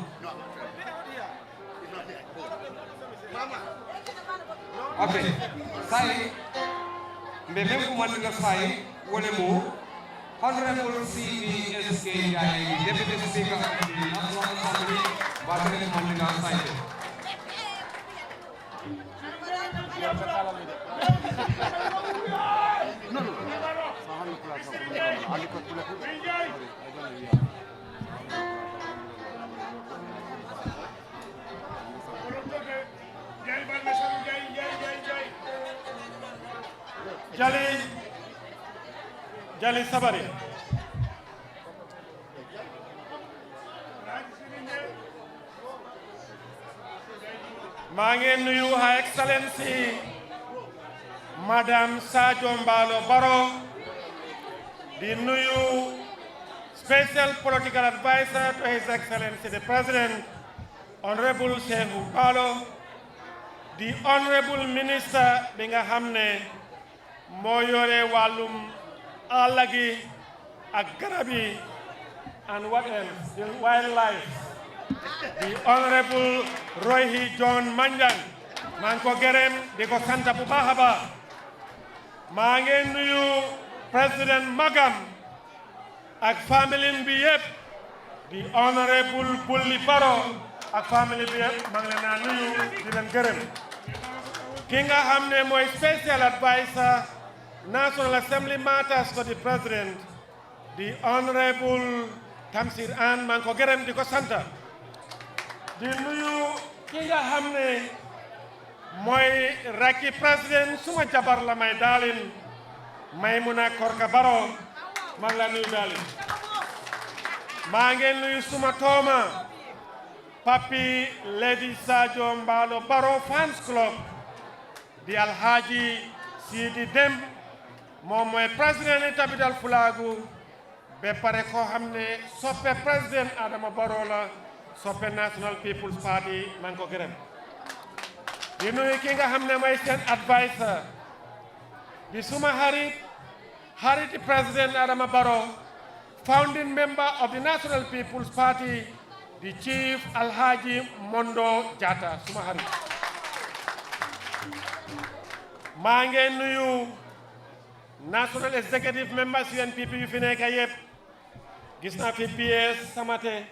Ok. Saayiŋ mbe meŋ kumandi la saayiŋ, wo le mu honorable C B S K Njaaye, deputy speaker of the National Assembly. Mbe a tara kumandi la saayiŋ. Jali, jali sabari. Maa ngi nuyu Her Excellency Madame Sadio Mballo Barrow, di nuyu special political advisor to His Excellency the President, Honorable Seku Balo, di honorable minister bi nga xam ne moo yore wàllum àll gi ak garab yi, and what else, the wildlife, the honorable Royhi John Manjang. Maa ngi ko gërëm, di ko sant bu baax a baax. Maa ngi nuyu président Magam ak family bi yëpp, di honorable Bulli Barrow ak family bi yëpp, maa ngi leen a nuyu, di leen gërëm. Ki nga xam ne mooy special advisor National Assembly matters to the president, di honorable Tamsir Ann, maa ngi ko gërëm, di ko sant. Di nuyu ki nga xam ne mooy rakki président, suma jabar la, my darling, Maymuna Korka Barrow. Maa ngi la nuyu, darling. Maa ngi nuyu suma tooma, papi Lady Sadio Mballo Barrow Fans Club, di Alhaji Sidi Dem, moom mooy président ni Tabital Fulaagu, ba pare koo xam ne soppe président Adama Barrow la, soppe National People's Party. Maa ngi ko gërëm. Di nuyu ki nga xam ne mooy seen advisor, di suma xarit, xarit président Adama Barrow, founding member of the National People's Party, di Chief Alhaji Mondo Jatta, suma xarit. Maa ngi nuyu National Executive Members U N P P yu fi nekk yëpp. Gis naa fi P S Samate,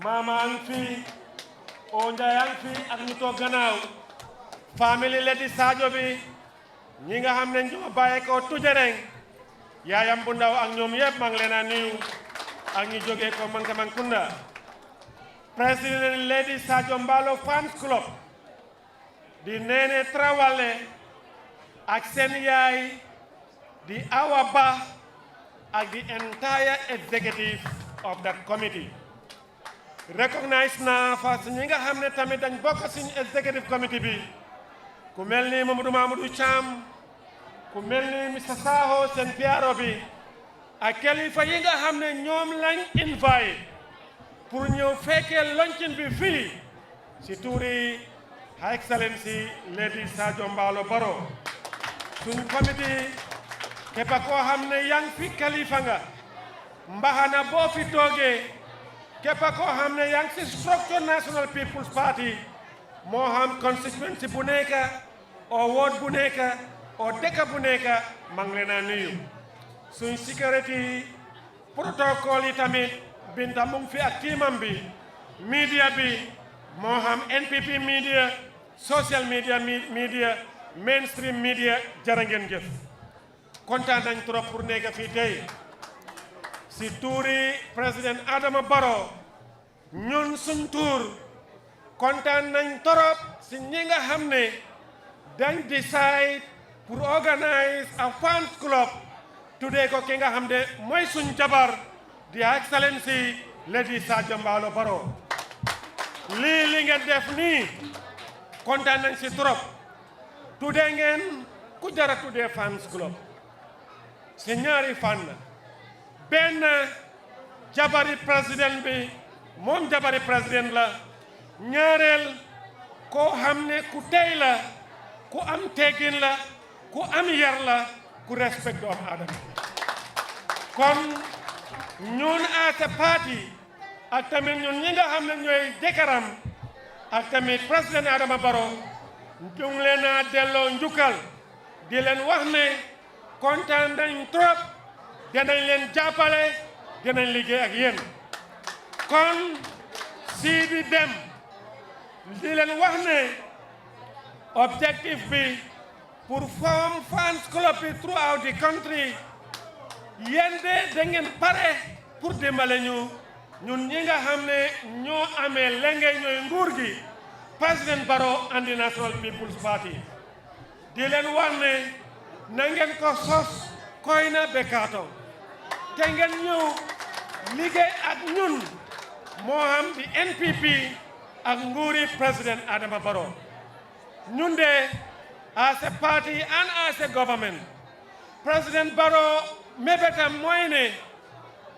Mama a ngi fi, Onja a ngi fi, ak ñu toog gannaaw. Family Lady Sadio bi, ñi nga xam ne ñoo bàyyi ko Tujereng, yaayam bu ndaw ak ñoom yëpp, maa ngi leen a nuyu, ak ñu jógee ko Mankamankunda. Président Lady Sadio Mballo Fans Club, di Nene Traoré ak seen yaay, di Awa Bah, ak the entire executive of that committee. Recognize naa fa si ñi nga xam ne tamit dañ bokk suñ executive committee bi, ku mel ni Mamadou Mamadou Thiam, ku mel ni Mister Sakho, seen P R O bi, ak kilifa yi nga xam ne ñoom lañ invite pour ñëw fekkee launching bi fii, si tuuri Her Excellency Lady Sadio Mballo Barrow. Suñ committee, képp koo xam ne yaa ngi fi, kalifa nga, mbaxana boo fi toogee, képp koo xam ne yaa ngi si structure National People's Party, moo xam constituency bu nekk, oo ward bu nekk, oo dëkk bu nekk, maa ngi leen a nuyu. Suñ security protocol yi tamit, Binta mu ngi fi ak teamam bi, media bi, moo xam N P P media, social media, mi-, media, mainstream media, jërë ngeen jëf. Kontaan nañ trop pour nekk fii tey. Si tuuri président Adama Barrow, ñun suñ tuur kontaan nañ torop si ñi nga xam ne dañ decide pour organise a fans club tuddee ko ki nga xam ne mooy suñ jabar di Excellency Lady Sadio Mballo Barrow. Lii li ngeen def nii kontaan nañ si torop. Tuddee ngeen ku jara tuddee fans club si ñaari fànn. Benn, jabari président bi, moom jabari président la. Ñaareel, koo xam ne ku tey la, ku am teggin la, ku am yar la, ku respect doomu aadama. Kon ñun as a party ak tamit ñun ñi nga xam ne ñooy jëkkëram ak tamit président Adama Barrow, ñu ngi leen a delloo njukkal, di leen wax ne kontaan nañ trop. Danañ leen jàppale, danañ liggéey ak yéen. Kon si di dem, di leen wax ne objectif bi pour form fans club yi throughout the country, yéen de da ngeen pare pour dimbale ñu, ñun ñi nga xam ne ñoo amee lenge ñooy nguur gi, Président Barrow and the National People's Party. Di leen wax ne na ngeen ko sos koy na bekkaatoo, te ngeen ñëw liggéey ak ñun, moo xam di N P P ak nguuri Président Adama Barrow. Ñun de, as a party and as a government, Président Barrow mébétam mooy ne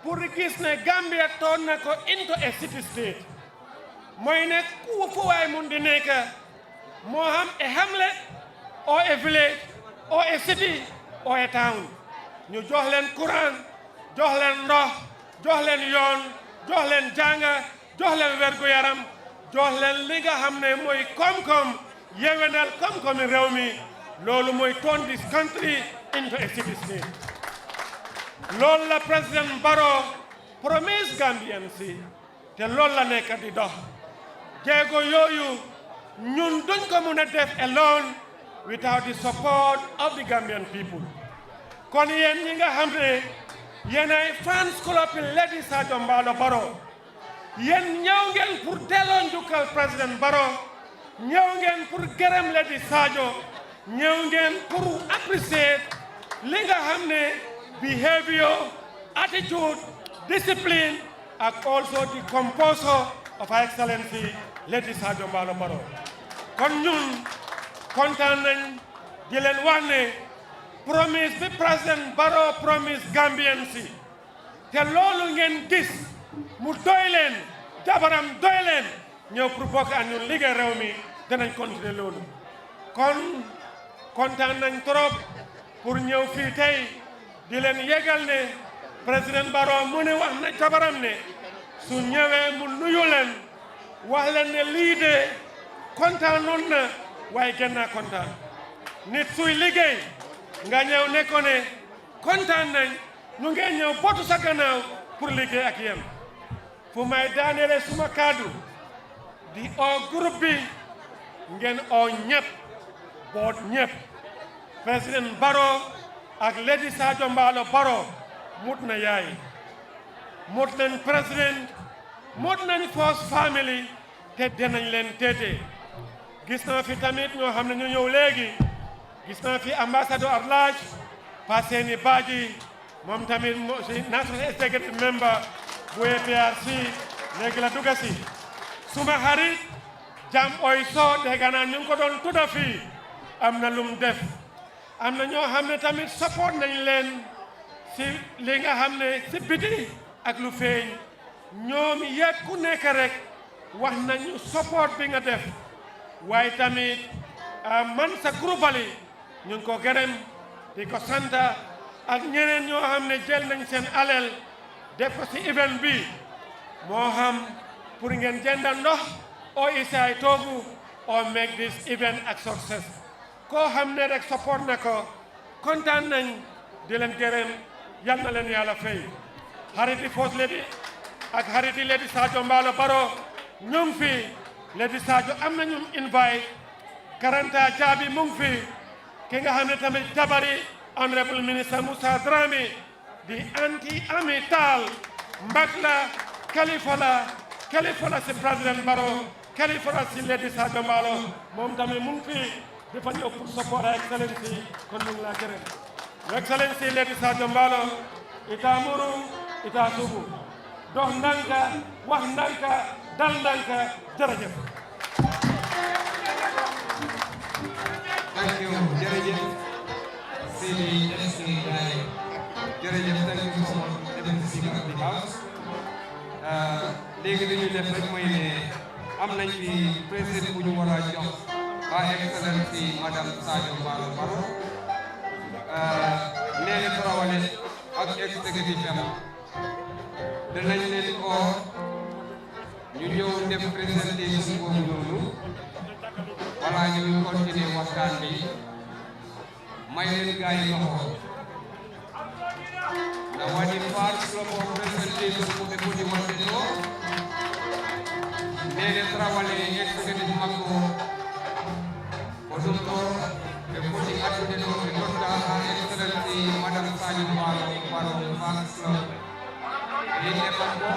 pour gis ne Gambia toon na ko into a city state. Mooy ne ku fu waay mun di nekk, moo xam a hamlet or a village or a city or a town, ñu jox leen courant, jox leen ndox, jox leen yoon, jox leen jànga, jox leen wér gu yaram, jox leen li nga xam ne mooy koom-koom, yéwénal koom-koomi réew mi. Loolu mooy turn this country into a city state. Loolu la Président Barrow promise Gambian si, te loolu la nekk di dox. Jéego yooyu ñun duñ ko mun a def alone without the support of the Gambian people. Kon yéen ñi nga xam ne yéen ay fans club Lady Sadio Mballo Barrow, yéen ñëw ngeen pour delloo njukkal Président Barrow, ñëw ngeen pour gërëm Lady Sadio, ñëw ngeen pour appreciate li nga xam ne behavior, attitude, discipline, ak also the composure of Her Excellency Lady Sadio Mballo Barrow. Kon ñun kontaan nañ di leen wax ne promise bi Président Barrow promise Gambian si, te loolu ngeen gis mu doy leen, jabaram doy leen, ñëw pour bokk ak ñun liggéey réew mi, danañ continuer loolu. Kon kontaan nañ trop pour ñëw fii tey, di leen yégal ne Président Barrow mu ne wax na jabaram ne su ñëwee mu nuyu leen, wax leen ne lii de kontaanoon na, waaye gën naa kontaan. Nit suy liggéey nga ñëw ne ko ne kontaan nañ, ñu ngee ñëw bootu sa gannaaw pour liggéey ak yéen. Fu may daaneele suma kàddu, di oo groupe bi, ngeen oo ñépp, boot ñépp. Président Barrow ak Lady Sadio Mballo Barrow mut na yaay, mut nañ président, mut nañ first family, te danañ leen teete. Gis naa fi tamit ñoo xam ne ñu ñëw léegi. Gis naa fi ambassador at large, Pa Seni Badji, moom tamit mo si national executive member bu A P R C, léegi la dugga si. Suma xarit Jam Oy Soo, dégg naa ñu ngi ko doon tudda fii, am na lum def. Am na ñoo xam ne tamit support nañ leen si li nga xam ne si biti ak lu feeñ. Ñoom yépp ku nekk rek wax nañu support bi nga def, waaye tamit, ah, man sa groupe ali, ñu ngi ko gërëm, di ko santa, ak ñeneen ñoo xam ne jël nañ seen alal def ko si event bi, moo xam pour ngeen jënda ndox, or isaay toogu, or make this event a success. Koo xam ne rek support na ko, kontaan nañ, di leen gërëm, yal na leen Yàlla fay. Xariti First Lady ak xariti Lady Sadio Mballo Barrow ñu ngi fi. Lady Sadio am na ñu invite. Karanta Jaabi mu ngi fi. Ki nga xam ne tamit jabari Honorable Minister Musa Dramé, Di anti ami taal mbak la kalifa la kalifa la si president baro kalifa la si lady sadio mbaalo. Moom tamit mu ngi fi dafa ñëw pour support excellence yi. Kon ñu ngi laa gërëm excellence yi lady sadio mbaalo. Ita muru ita subu dox ndanka wax ndanka dal ndanka. Jërëjëf. Thank you. Jërëjëf Sidi S K Ndiaye. Jërëjëf, thank you so much, Deputy Speaker of the House. Léegi li ñuy def rek mooy ne am nañ fi président bu ñu war a jox Her Excellency Madam Sadio Barrow Barrow. Nene Traoré ak exécutif am danañ leen oo ñu ñëw def présentation boobu noonu. Balaa ñuy continuer waxtaan bi, may leen gaay yi loxo. Na wadi first floor for presentation for the body wante to. Nene Traoré executive makko. Ko docteur ɓe foti addude ɗo ɓe totta ha excellency madame Sadio Baro Baro first floor. Yimɓe makko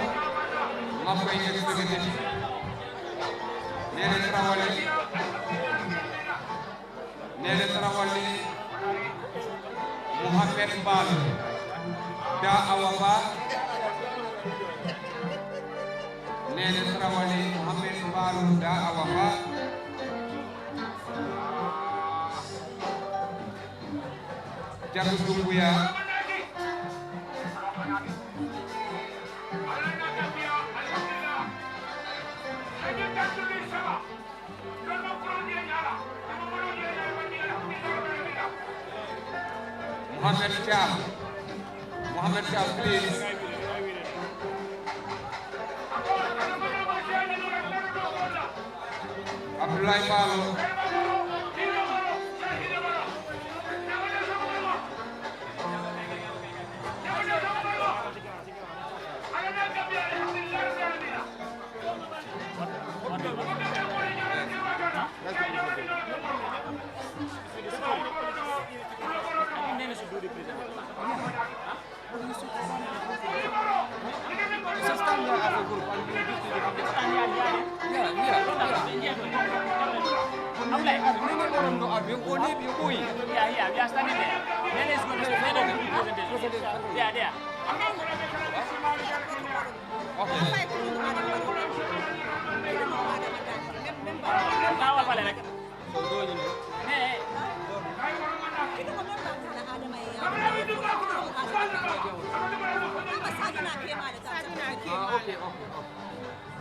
makko e executive. Nene Traoré. Nene Traoré, Mohamed Mbaalo, Da Awa Ba. Nene Traoré, Mohamed Mbaalo, Da Awa Ba. Jatu Dumbuya. Mohamed Thiam. Mohamed Thiam, please. Abdoulaye Balo.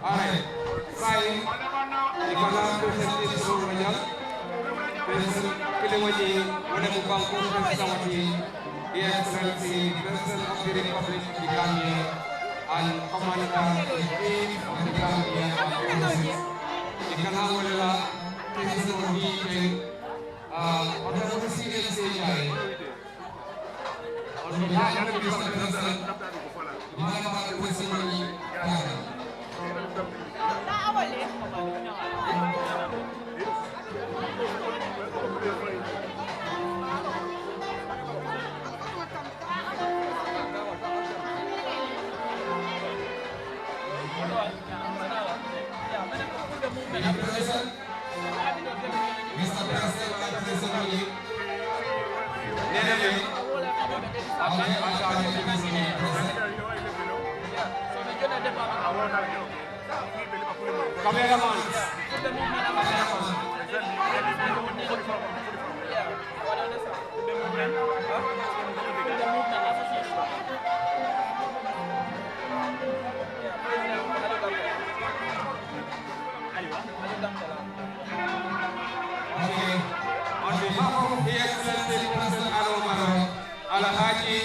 Alright. Sai, i kana presentation royal. President Kilimani, wala mu banko president wati. His Excellency, President of the Republic of the Gambia and Commander in Chief of the Gambia Armed Forces. I kana wala la, President of the, uh, Honorable C S A J I. On behalf of the Mister President, Madam President, Mister President, Vice President, Nene, okay, okay, President. Cameraman. Okay. On behalf of His Excellency President Adama Barrow, Alhaji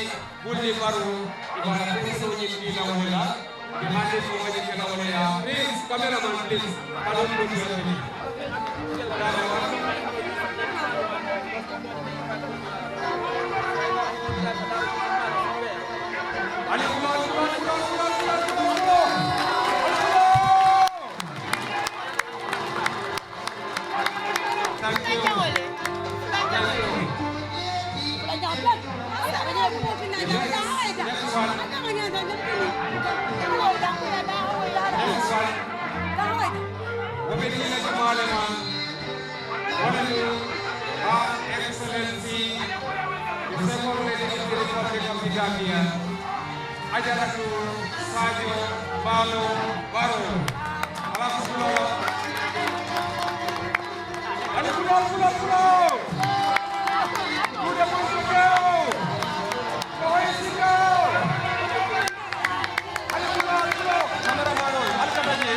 Bulli Barrow, i b'a la, please, o ɲin di la wala, i b'a di fo ma ɲin kɛ la wala ya. Please, cameraman, please. Alon ko jɛ. Thank you. Thank you. Gambia, Ajaratu Sadio Balo Baro. Ala ko fulo. Ala fulo, fulo, fulo. Kuude ko fulo. Ko hoye sika. Ala fulo, fulo. Kamera maro, ala ka daje.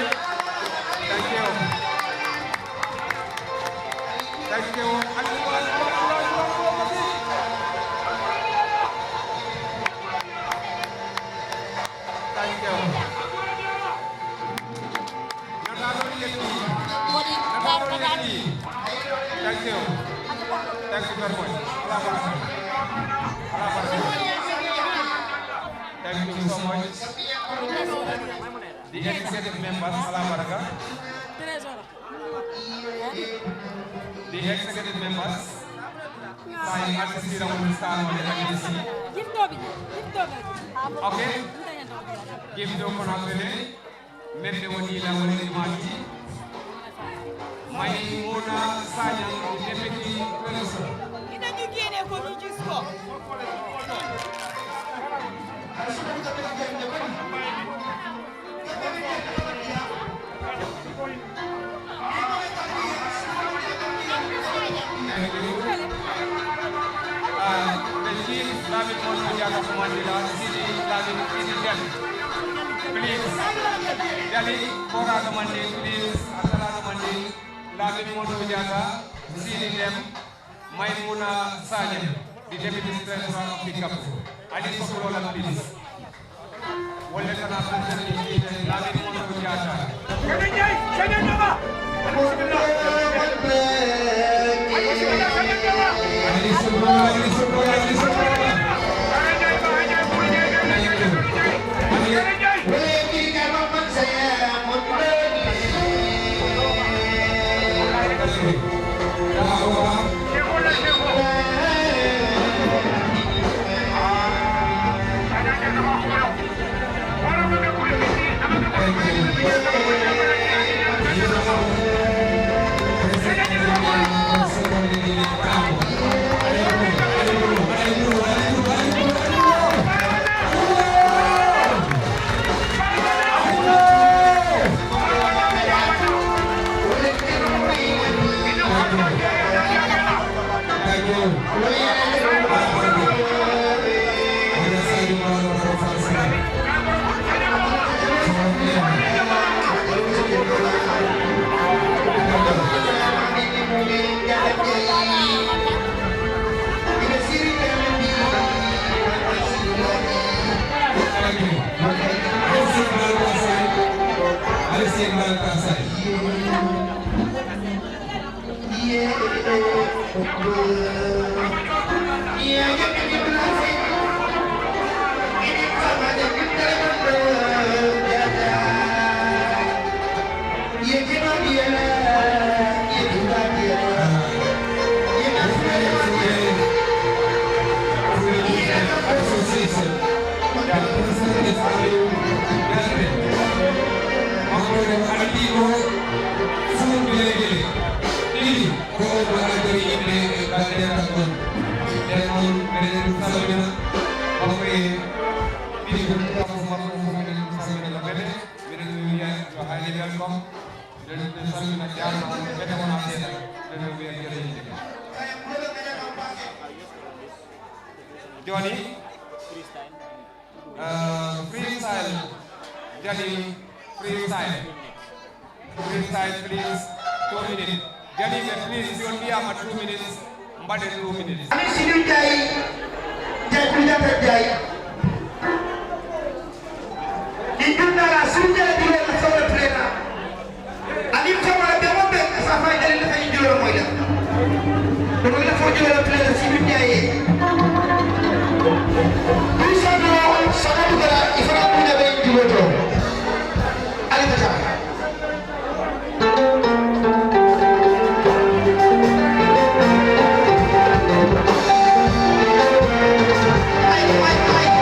Thank you. Thank you. Thank you. Nataaloo yeti. Nataaloo yeti. Thank you. Thank you very much. Ala baraka. Ala baraka. Thank you so much. The executive members, ala baraka. The executive members, saayiŋ ali si siiraŋolu taa noo le, N D C. Okay. Gift doo fanaa fele, meŋ be wo dii la, wo le jumaa ti. Maymuna Sañaŋ, deputy treasurer. Ina ñu génne ko ñu gis ko. Thank you. Uh, the chief, Lamin Mono Jata Kumandila, C D, Lamin, C D Dem. Please. Dali, Kora Kumandi, please. Atala Kumandi, Lamin Mono Jata, C D Dem. Maimuna Sadio, the deputy treasurer of the couple. Ali Sokulola, please. Wole kana president, Lamin Mono Jata. Ali Sokulola, Ali Sokulola, Ali Sokulola. Thank you. Ko o ba a jari yimɓe e baɗeeɗa on. Nden on, mbeɗen ɗum salmina. Bako e ɗiɗi ɗum, bako makko fof, mbeɗen ɗum salmina no bete. Mbeɗen ɗum wiya, yo highly welcome. Mbeɗen ɗum salmina, jaarama, bete wonaa seeɗa. Mbeɗen ɗum wiya, jërëjëf. Jooni, Uh, freestyle. Jali, freestyle. Freestyle, please. Two minutes. Jali, please, si on wiyaama two minutes, mbaɗen two minutes. Amin, Sidi Njaay, Njaay, Kuli Jata Njaay. Ɗin ɗum nana, Sidi Njaay, ɗi wen sawla président. Anin famara be mo be ka safa jali le ka injuro mo ya. Ko mo la fo jolo tule la sibi jaye. Bisa no sama tu kala ifara ku da be injuro to. Ali ta. Ai, ai, ai.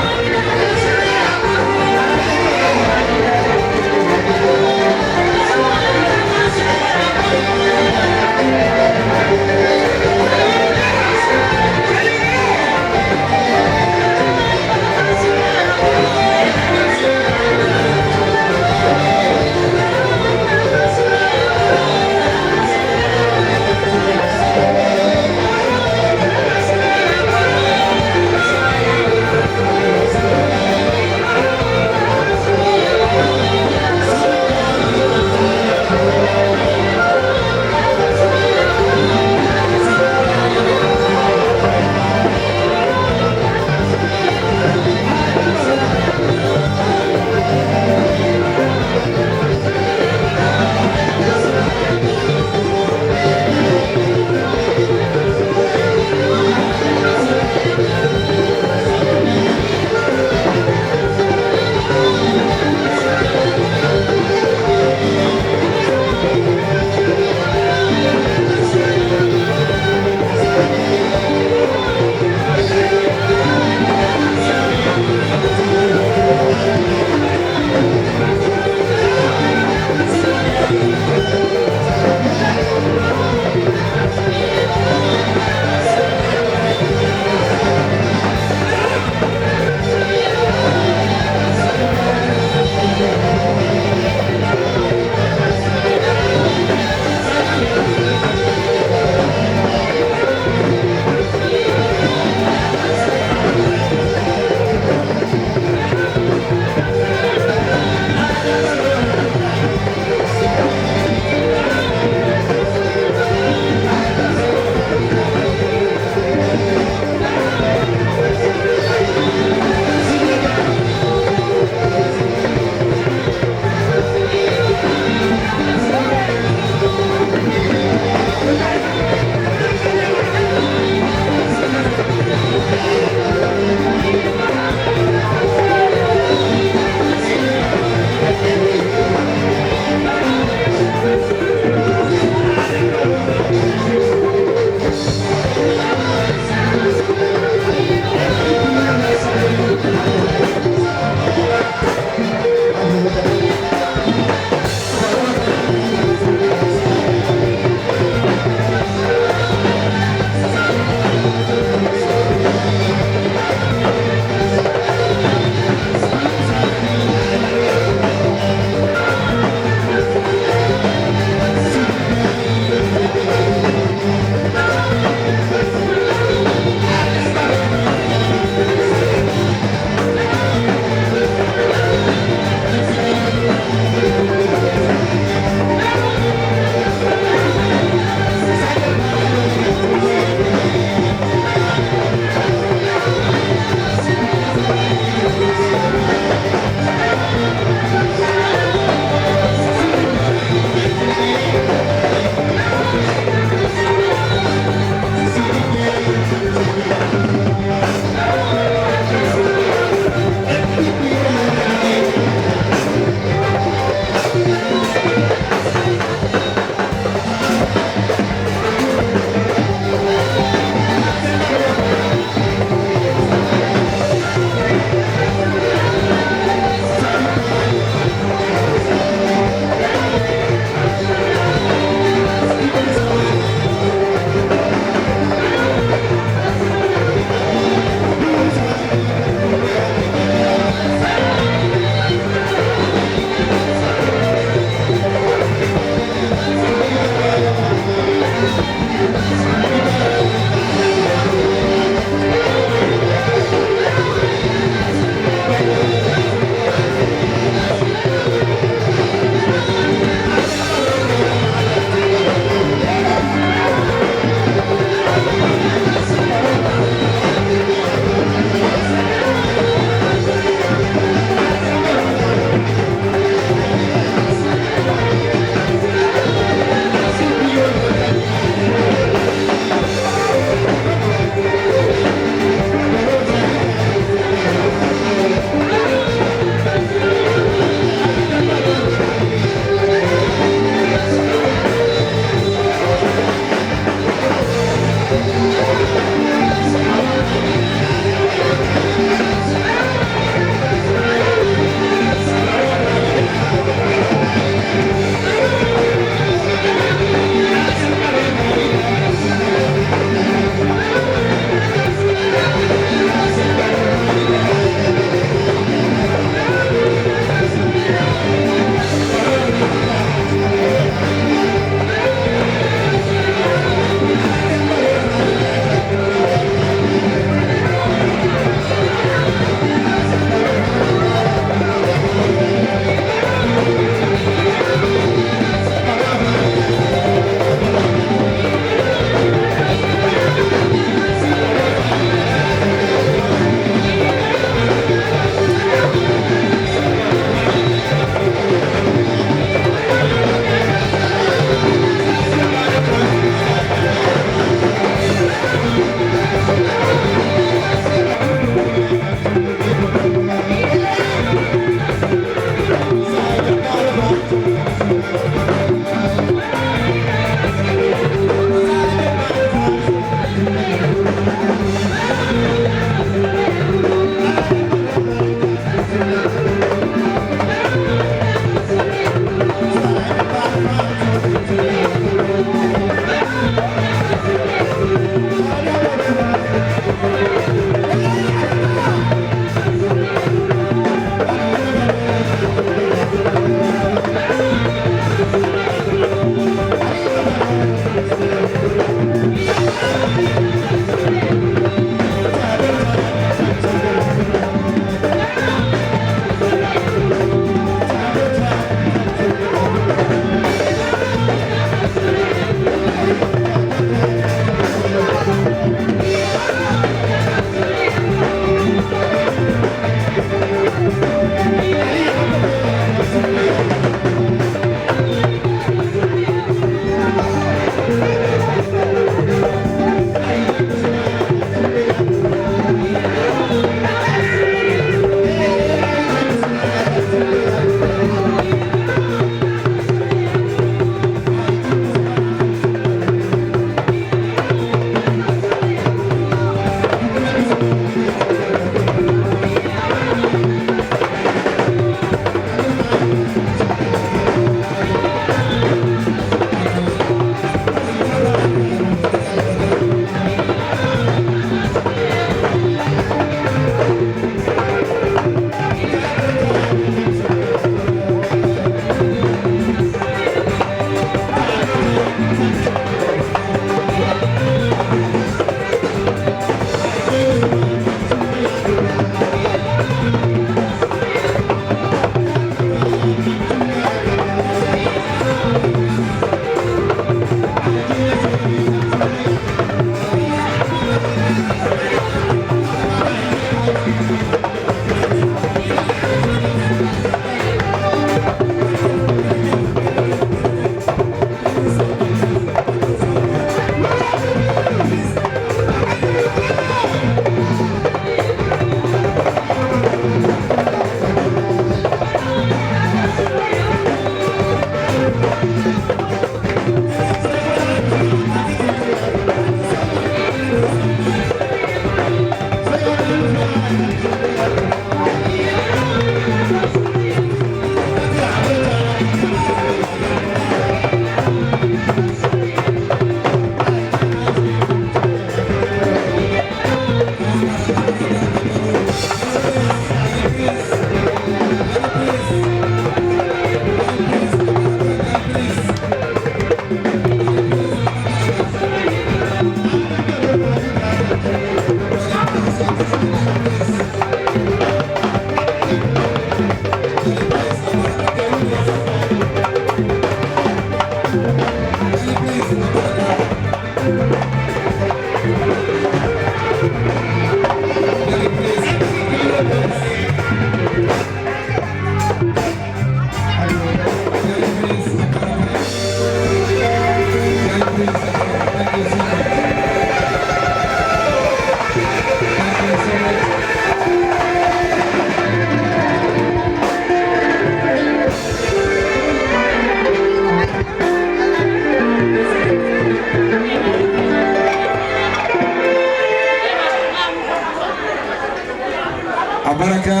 A baraka.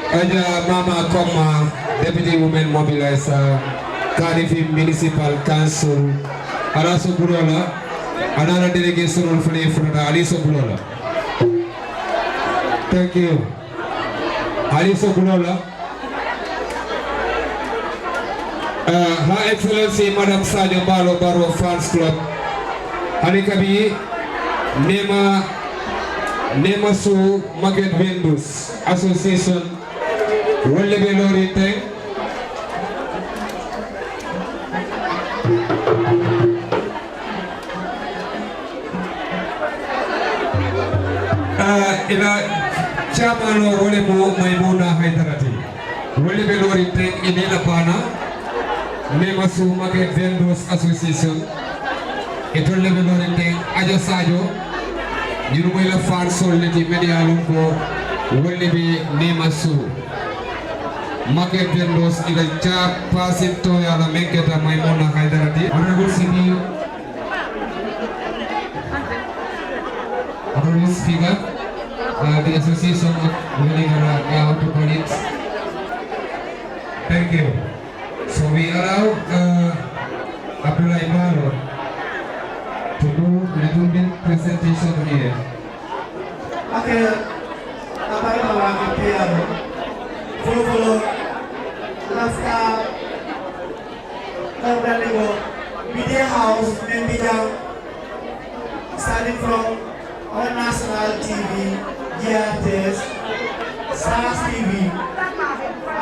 Aja mama koma deputy women mobilizer, Cardiff Municipal Council, ala so bulola, ala la delegation fele fele ali so bulola. Thank you. Ali so bulola. Uh, Her Excellency Madam Sadio Balo Baro Fans Club, hani kabi nema, nema su market vendors association, wolu le be looriŋ teŋ. Ah, i la caamaanoo wo le mu Maymuna Haydara ti. Wolu le be looriŋ teŋ i niŋ i la baana, Neemasu Market Vendors Association. Itolu le be looriŋ teŋ, Aja Saajo, ñunu mu i la fansoolu le ti, mennu ye a loŋ ko wolu le be Neemasu Market Vendors i la caapaasintooyaa la, meŋ keta Maymuna Haydara ti. Honorable Sidi, Honorable Speaker, uh, the Association of Vellingara, uh, how to call it? Thank you. So we allow, uh, Abdoulaye Baro to do a little bit presentation here. Okay, a barika baake P R O. Follow, follow. Last, uh, Kawulandiŋo, Media House, meŋ bi jaŋ, starting from All National T V, G R T S, Stars T V,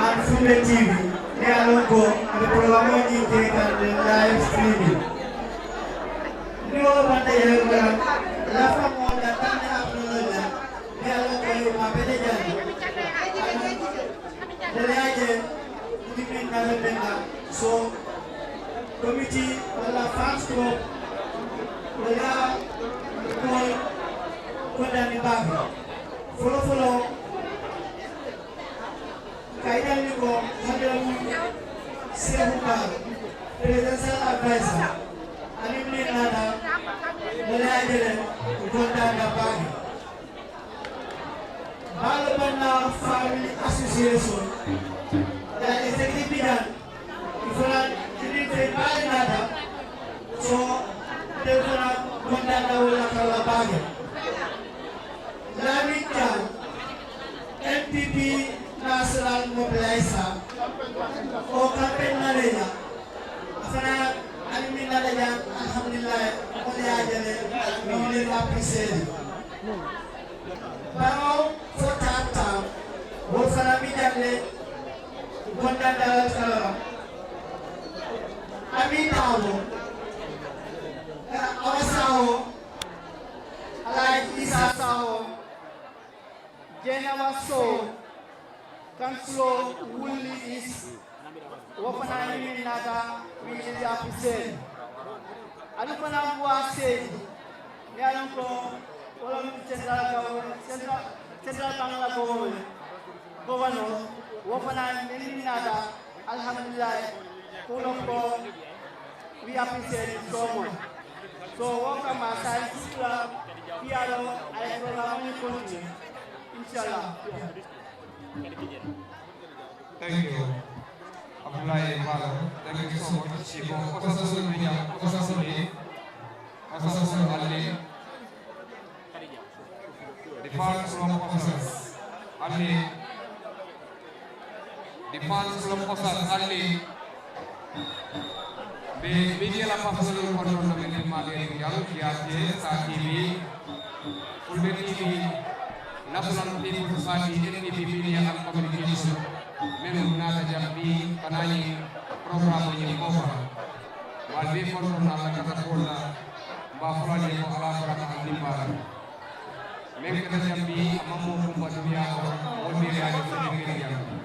and Fulbe T V. Niŋ i ye a loŋ ko i be porogaraamoo ñiŋ ke kaŋ live streaming. Niŋ wo banta yeloo la, lafaŋo la, tanni a porogaraamoo la. Niŋ i ye a loŋ ko i be jaŋ. Wolu ye a je, ite meŋ naata meŋ na, so, komiti walla fans club, wolu ye a moolu kondaani baake. Foloo foloo, ka a yitandi ko, hadamu seefu baa, presidential adviser, aniŋ meŋ naata, wolu ye a je le, ǹ kondaata baake. Baalo Banna Family Association, the executive leader, i fanaŋ, i niŋ feŋ baa le naata, so, ntelu fanaŋ kondaata wolu la ka la baake. Lamin Jaŋ, N P P National Mobilizer, o campaign manager, a fanaŋ, aniŋ meŋ naata jaŋ, alhamdulillahi, wolu ye a je le, we really appreciate it. Baro fo taata, wo fanaŋ bi jaŋ le, ǹ kondaata le ka la. Ami Taabo, Awa Sawo, Alhaji Isa Sawo, Jenaba Sow, Kansiloo Wulli East, wo fanaa ye meŋ naata, we really appreciate. Aduŋ fanaa Buwaa Seeji, meŋ ye a loŋ ko, wo le mu central government, central, central bank la government, governor, wo fanaa ye meŋ naata, alhamdulillahi, kuuloo ko, we appreciate it so much. So, wo kamma, saayiŋ sutura, P R O, a ye programme continue. Inshallah. Thank you. Abdoulaye Baro, thank you so much. Ì ko officers media, officers media, officers media, Defense Club officers, aniŋ Defense Club officers, aniŋ be media la pasololu kono na meŋ maalu ye jaŋ, G R T S, Star T V, Fulbe T V, National People's Party, N P P, Media and Communication, mennu naata jaŋ bii, ka naa ñiŋ programme ñiŋ kofaa. Maalu bee kontoŋ na a la kata kuwo la, mbe a fo la le ko Alla baraka aniŋ baara. Meŋ keta jaŋ bii, a maŋ moo kumpa duniyaa kono, wo miiriyaa le fo meŋ keta jaŋ bii.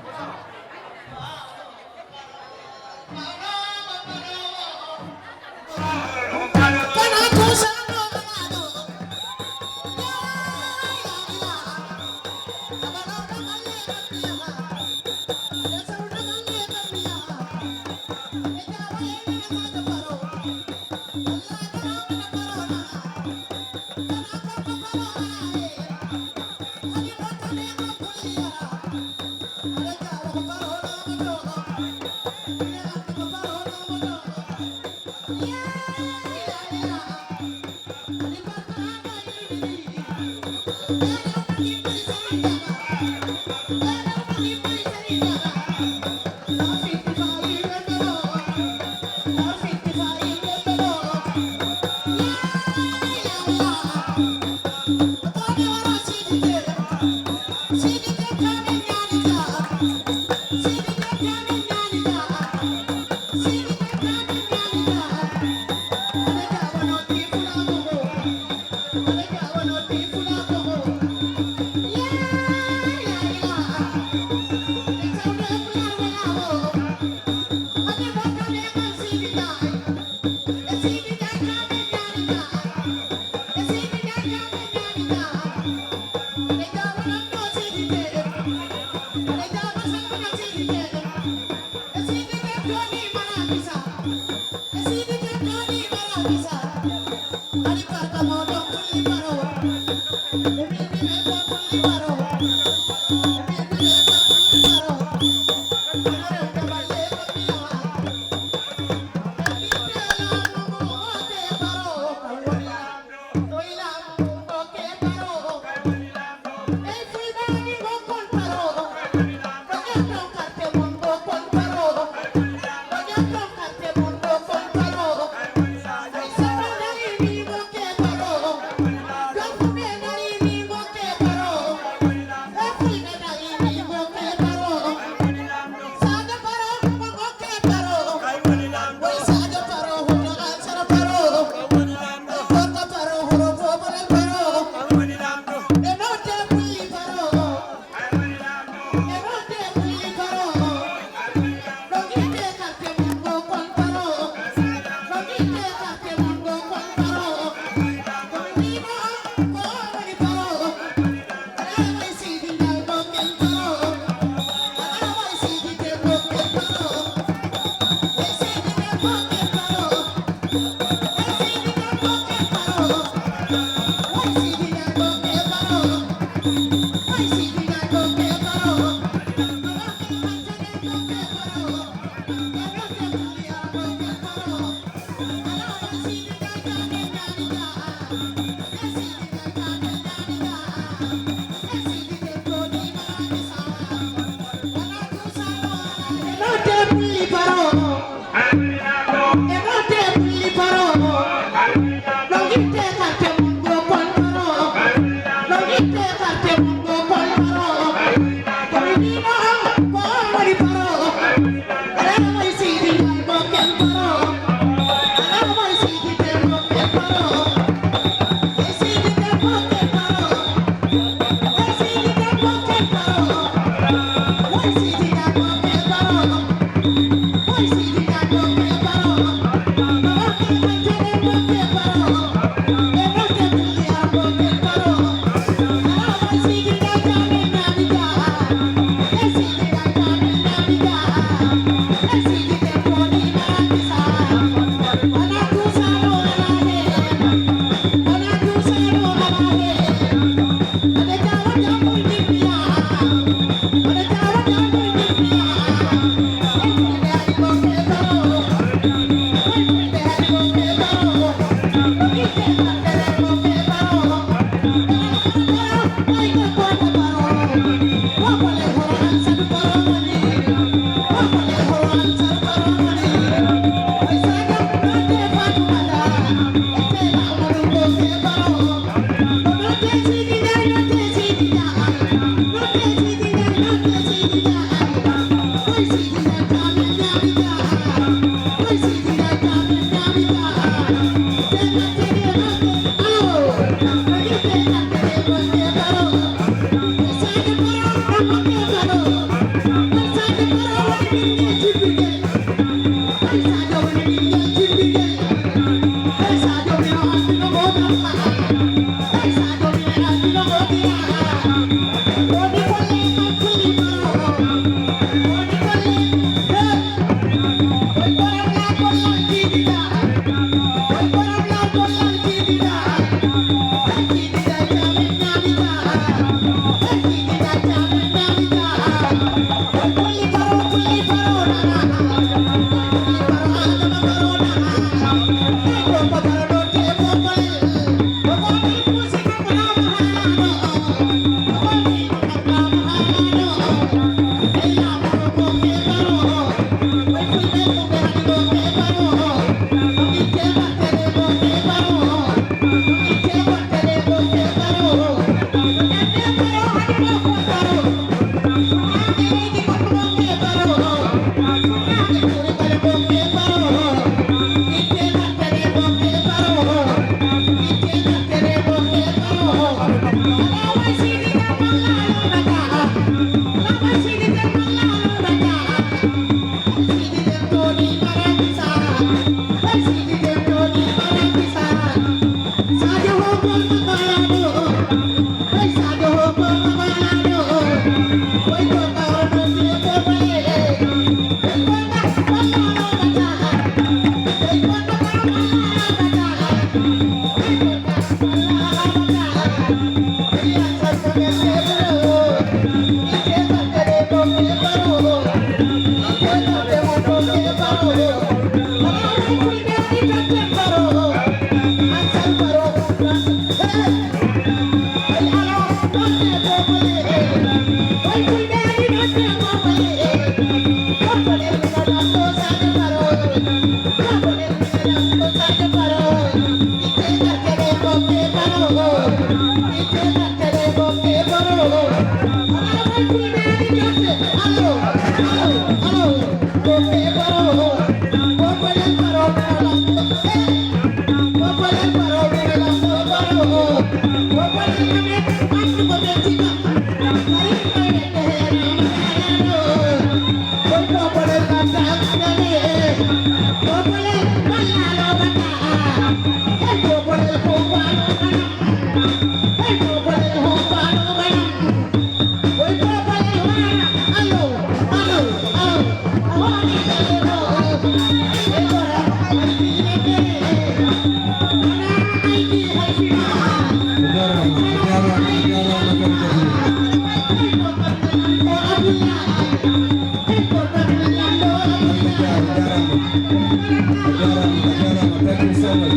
Thank you so much.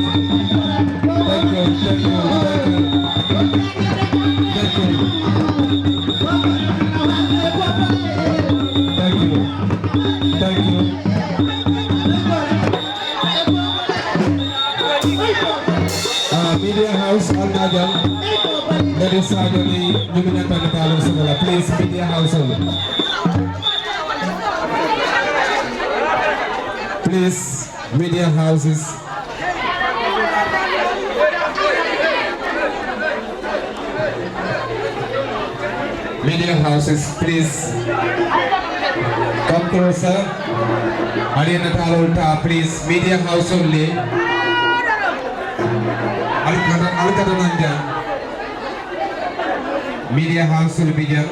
Thank you, thank you, thank you. Thank you. Thank you. Thank you. Thank you. Sadio ni ñu ngi nataaloo soxla, please, media household. Please, media houses. Media houses, please. Come closer. Ali ye nataaloo taa, please. Media household le. Ali kata, ali kata naŋ jaŋ. Media household bi jaŋ.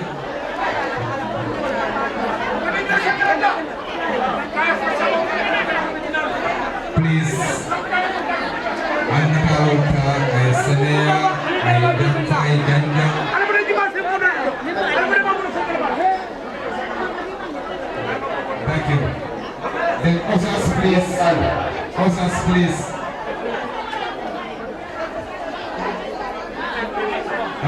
Please. Ali nataaloo taa, a ye seneyaa, a ye janfa, a ye janjaŋ. Thank you. Then ushers, please. Ushers, please.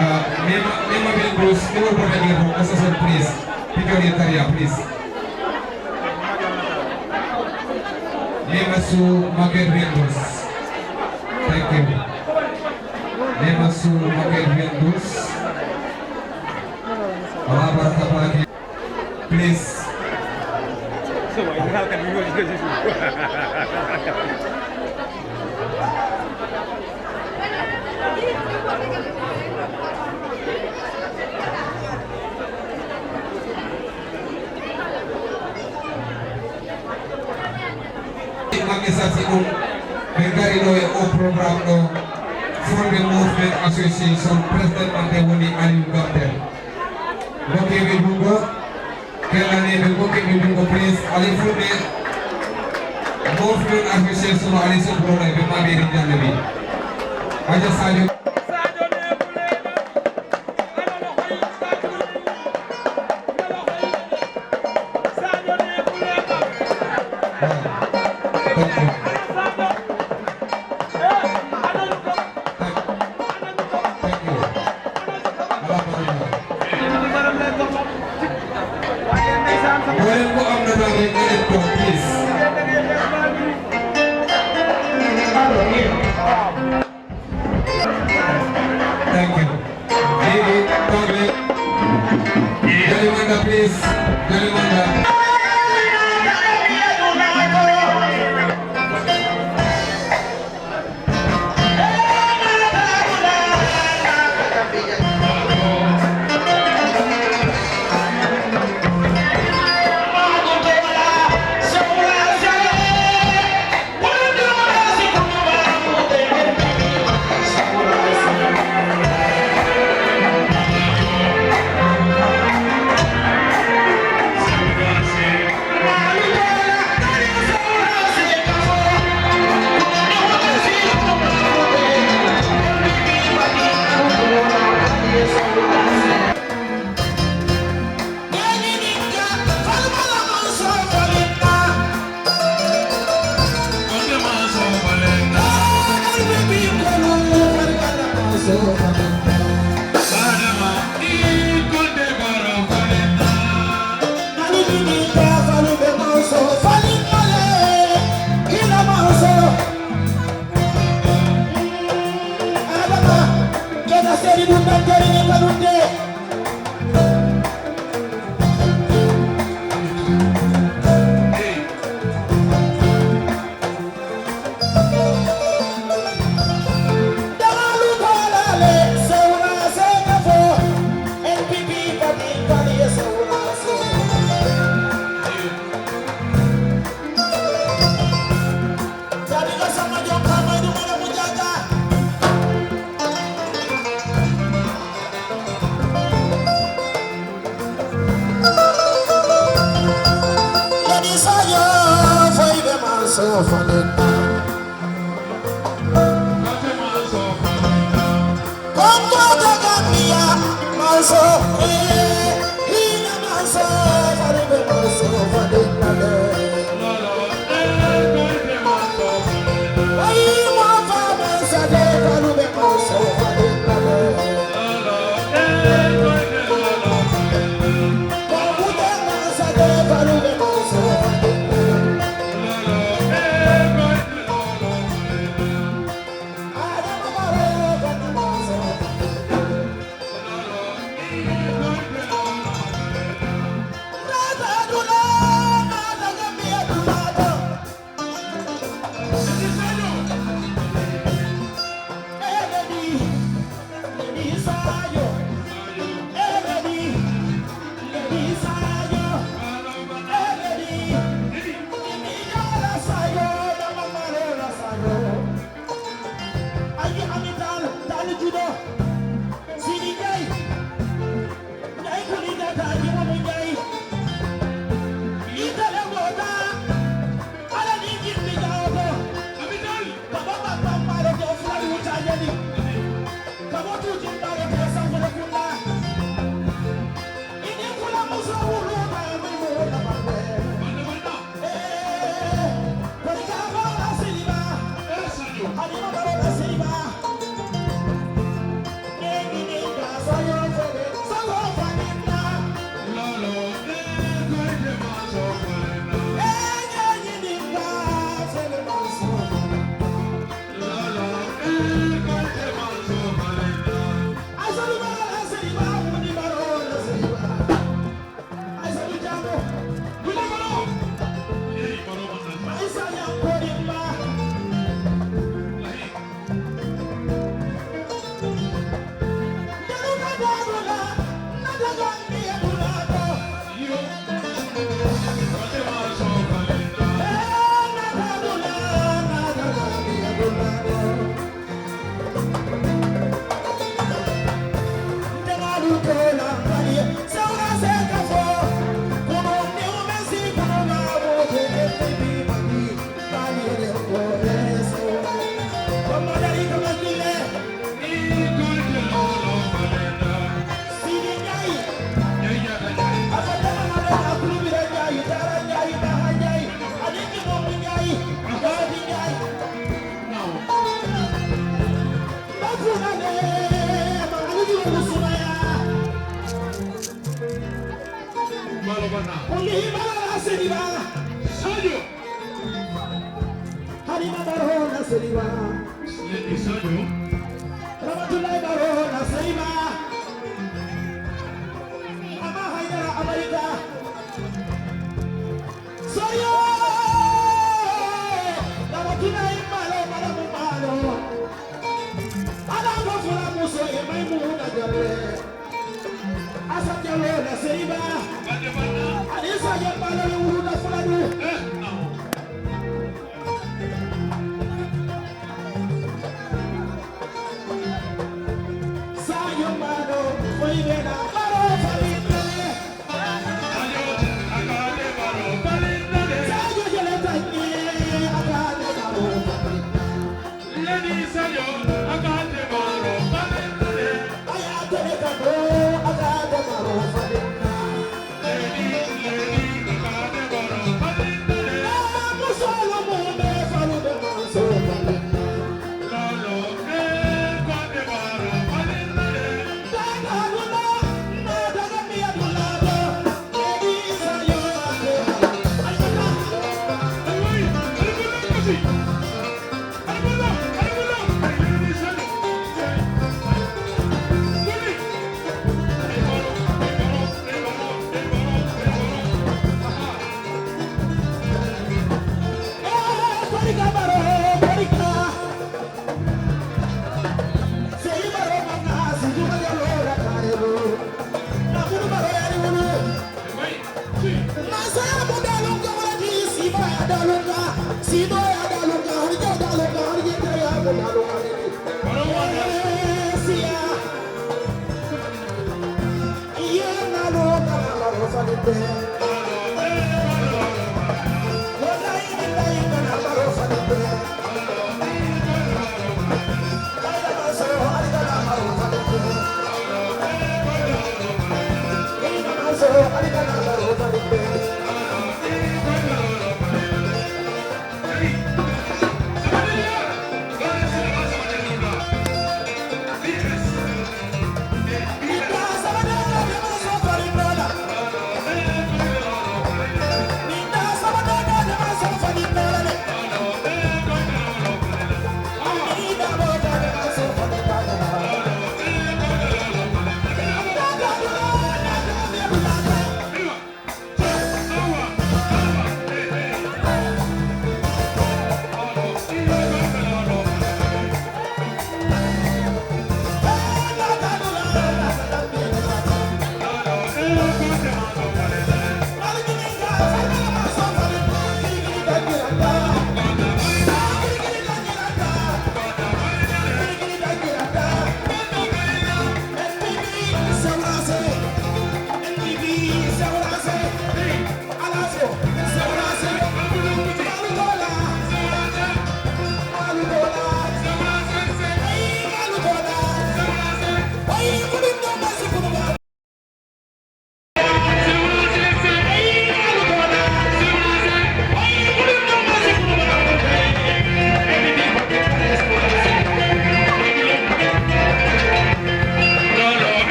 Uh, Nema, Nema Vendors, Nema Bota Gero, association, please. Pick up your career, please. Nema Su Market Vendors. Thank you. Nema Su Market Vendors. Ala baraka baake. Please. Maŋ ke sasi ɗum ɓe ngari ɗo e o programme ɗo. Fulɓe Movement Association president maɓɓe woni Aliou Gamtel. Ndokkee ɓe junngo. Kella ne ɓe ngonke ɓe junngo, please. Ali Fulɓe Movement Association, Ali Soprona, ɓe maɓe rinjande ɓe. Aja Sadio. Ah, thank you. Thank you. Mboolem ku am nataal rek, nga def ko, please. Thank you. Lii, toog leen. Jali Manda, please. Jali Manda. Seliba. Sadio. Halima Baro na Seliba. Lady Sadio. Ramatulayi Baro na Seliba. Ama Haidara Amerika. Sadio. Ramatulayi Malo, Malo, Malo. Ala ko fula muso ye Maimuna Jalo. Asa Jalo na Seliba. Ani Sadio Malo ni wulu na fula du. Sadio Malo, foyi bɛ na baro fali kɛlɛ.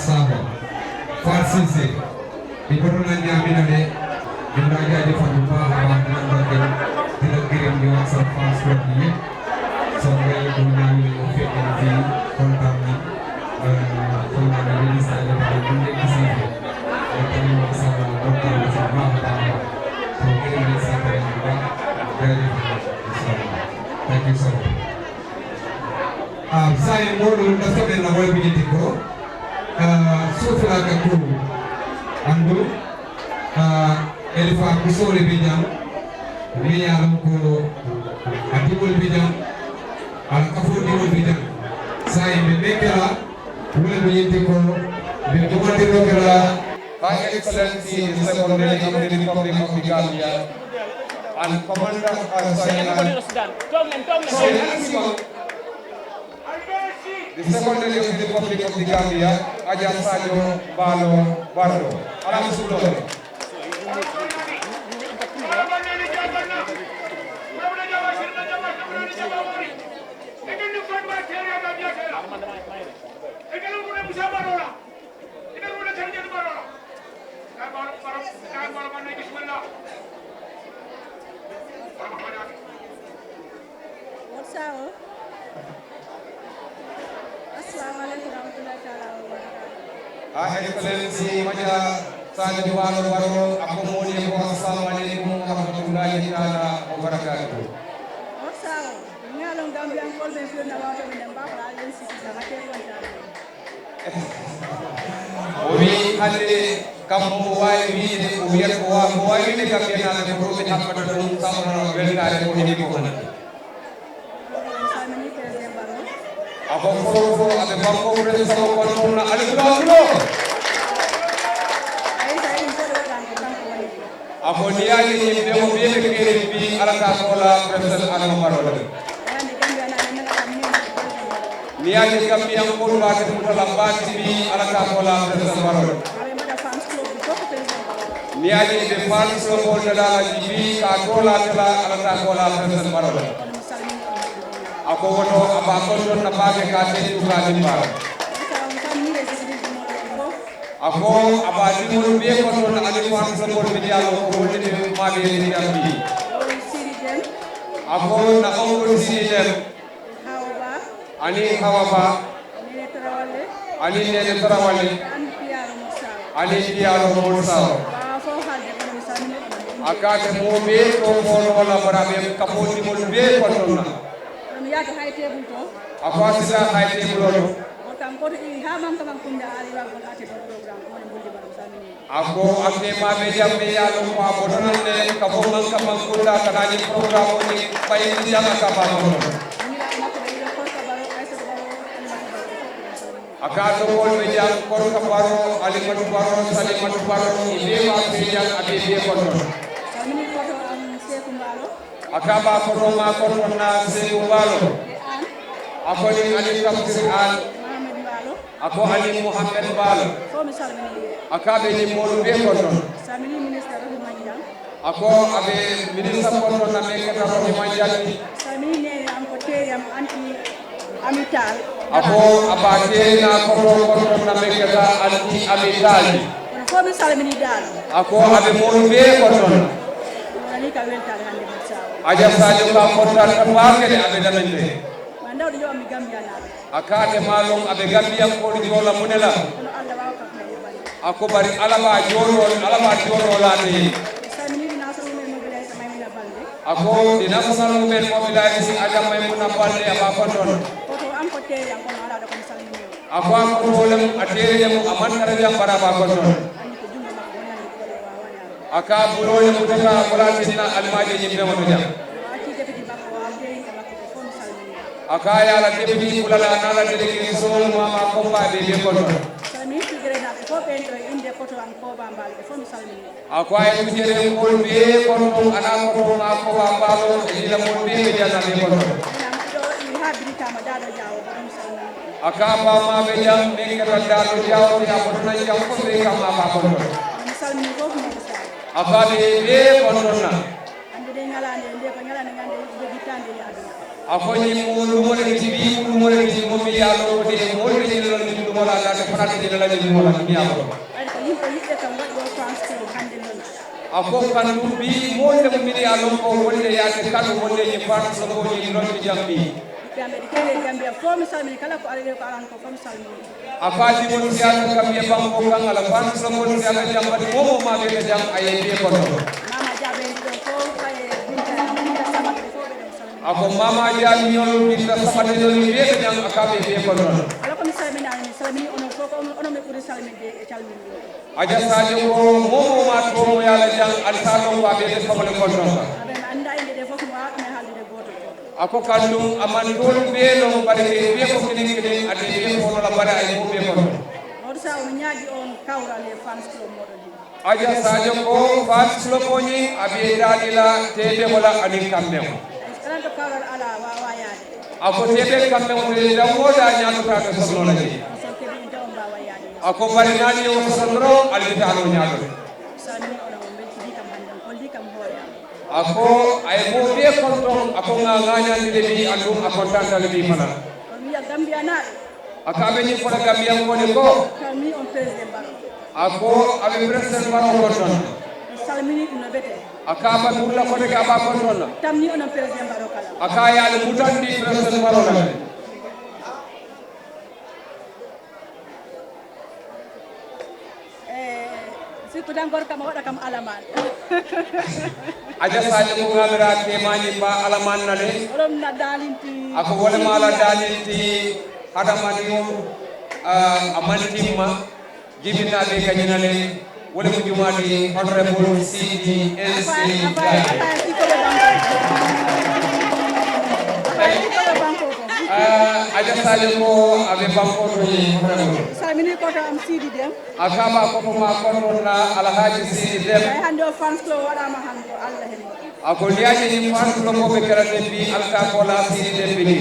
Saaho, Faal Siisee, i boto la ñaamina le. Ñun daa jaajëfal bu baax a baax di la ndokkeel, di la gërëm di wax sa fans club bi yëpp. Soo ngay bu ñaamina ñu fekk ñu fii, kontaan na. Xam naa ne li di saa ñu baax bu ñu leen gisee fii. Yow tamit macha Allah kontaan na si bu baax a baax a baax. Soo gërëm leen sant leen bu baax. Jaajëf. Incha Allah. Thank you so much. Ah, saayiŋ moolu n ka soobee la wolu bi ñiŋ ti ko, ah, soofilaa ka kuu, andu, ah, elifaa musoo le be jaŋ, meŋ ye a loŋ ko a diŋolu be jaŋ, a la kafoo diŋolu be jaŋ. Saayiŋ be meŋ ke la, wo le mu ñiŋ ti ko, be domandiroo ke la. Her Excellency, the Second Lady of the Republic of the Gambia, and Commander, uh, sorry, uh, sorry, the Second Lady of the Republic of the Gambia, Aja Sadio Balo Barrow. Ala musuloo. What's up? Assalamu alaikum warahmatullahi taala wabarakatuh. Her Excellency Maja Sadio Balo Barrow, a ko moolu ye ko, assalamu alaikum warahmatullahi taala wabarakatuh. What's up? Ŋa a loŋ Gambiyankoolu be n fiyo na waato be ne, mba fo la, ali ye n siti, ŋa te kontaan. Wo bi hande kam mo waayi wiide, wo yet ko waa, mo waayi wiide kam ke naa ko be hakkata ɗum, samana weltaare ko heɓi ko hande. A ko fo, fo, a be banko president ko kono na ali fula fulo. A ko niŋ i ye a je ñiŋ beŋo bee be keeriŋ bii, Alla ka a ke wo la president Adama Barrow le. Niŋ i ye a je Gambiyankoolu be a ke muta la baake bii, Alla ka a ke wo la president Barrow le. Niŋ i ye a je i be fans clubolu dada la bii, ka a ke wo la ate la, Alla ka a ke wo la president Barrow le. A ko wo to, a be a kontoŋ na baake ka a tentu ka a niŋ baa la. A ko a be a diŋolu bee kontoŋ na, aniŋ fans clubolu be diyaa la, ko wolu le be maabee le diyaa bii. A ko na oncle Sidi Dem, aniŋ Hawa Ba, aniŋ Nene Tarawale, aniŋ Piyaaro Mursawo. A ka a ke moo bee to fo noo la, bari a be kafoo diŋolu bee kontoŋ na. A ko a si taa hayi teebuloo to. A ko a ke maa be jaŋ, be ye a loŋ ko a bota naŋ ne ka fo maŋ ka maŋ kundaa ka naa ñiŋ porogaramoo ñiŋ bayindi jaŋ a ka baa kono. A ka a domoolu be jaŋ, Korka Baroo, Alimatu Baroo, Salimatu Baroo, i bee maa be jaŋ, a be i bee kontoŋ. A ka a be a kotoo maa kontoŋ na Seeku Baalo. A ko niŋ aniŋ Tafsir Aan. A ko aniŋ Muhammed Baalo. A ko a be ñiŋ moolu bee kontoŋ. A ko a be minisita kontoŋ na meŋ keta Rohi Manjang ti. A ko a be a teeri naa kotoo kontoŋ na meŋ keta Anti Ami Taal ti. A ko a be moolu bee kontoŋ na. A jasaaju ka kontaata baake le, a be dameŋ le. A ka ate maa loŋ a be Gambiyankoolu joo la muŋ ne la. A ko bari Alla be a joo noo, Alla be a joo noo la ate ye. A ko the national women mobilize Aja Maymuna Balde, a be a kontoŋ. A ko a kotoo le mu, a teeri le mu, a maŋ tara jaŋ, bari a be a kontoŋ. A ka a buloo le mutata, wo le ye a tinna ali maŋ a je ñiŋ beŋo to jaŋ. A ka a ye a la depiti bula le, a niŋ a la delegee soolu maamaa kombaa bee be kontoŋ. A ko a ye tujerenkoolu bee kontoŋ, a niŋ a kotoo maa kombaa baaloo, i la moolu bee be jaŋ na bee kontoŋ. A ka a baamaa be jaŋ, meŋ keta daadoo jaawoo ti, a bota naŋ jaŋ fo bee kammaa baa kontoŋ. A ko a be bee kontoŋ na. Ande de ŋalaande, nde ko ŋalaande ŋande be gitande ya do. A ko ñiŋ mu luŋo le ti bii mu luŋo le ti mo miŋ ye a loŋ ko de moolu be ñiŋ loŋ ñiŋ luŋo la a naata fanaa te ñiŋ la ñiŋ luŋo la duniyaa kono. Bari ko yimɓe yiɓɓe kam waɗi o france ko hannde loŋ. A ko kantu bii moolu le mu miŋ ye a loŋ ko wolu le ye a te kanu wolu le ñiŋ france ko ñiŋ loŋ ti jaŋ bii. Ɓe amɓe ɗi kele gambiya fo mi salmini kala ko ala le ko alan ko fo mi salmini. A ko a diŋolu siyaata kambiya bankoo kaŋ a la faalu sokolu siyaata jaŋ bari moo wo maa be ka jaŋ a ye bee kono. A ko maamaa jaamiñolu binta samatiyolu bee ka jaŋ a ka be bee kono. A ja saajo ko moo wo maa toomoo ye a la jaŋ ali se a loŋ ko a be be faŋo le kono. A ko kaŋ duŋ a maŋ doolu bee loŋ bari ka i bee ko kiliŋ kiliŋ ate i bee ko la bari a ye moo bee kono. Moolu se a wo ñaagi on kawura le fans kulo moolu ni. A ja saajo ko fans kulo ko ñiŋ a be i daali la tee bee ko la aniŋ kambeŋo. Esperanto kawura ala waawayaade. A ko tee bee kambeŋo te daŋ wo daa ñaato taa be soto noo la je. A ko bari naani ye wo soto doroŋ ali bi taa noo ñaato. A ko a ye moo bee kontoŋ a ko ŋa ŋaañaandi le bii aduŋ a kontaanta le bii fanaa. A ka a be ñiŋ fo la gambiyankoo le ko. A ko a be peresiden baroo kontoŋ na. A ka a ba bulla kote ke a be a kontoŋ na. A ka a ye a le mutandi peresiden baroo la le. Sirtu dankor kama waɗa kam alaman. A ja saajo ko ŋamira kemañi ba alaman na le. Wolom na dalinti. A ko wolema ala dalinti. Hadamadiŋo a mantimma. Jibinna be ka ñina le. Wolem jumaadi honorable cd nc. A ja saajo ko a be bankoo to ye honorable. Samini koto am sidi dem. A ka a be a koto maa koto na alhaji sidi dem. Ay hande o fans kulo waɗama hande allah hen. A ko niŋ a je ñiŋ fans kulo ko be kela le bi ali ka a ko la sidi dem bi ni.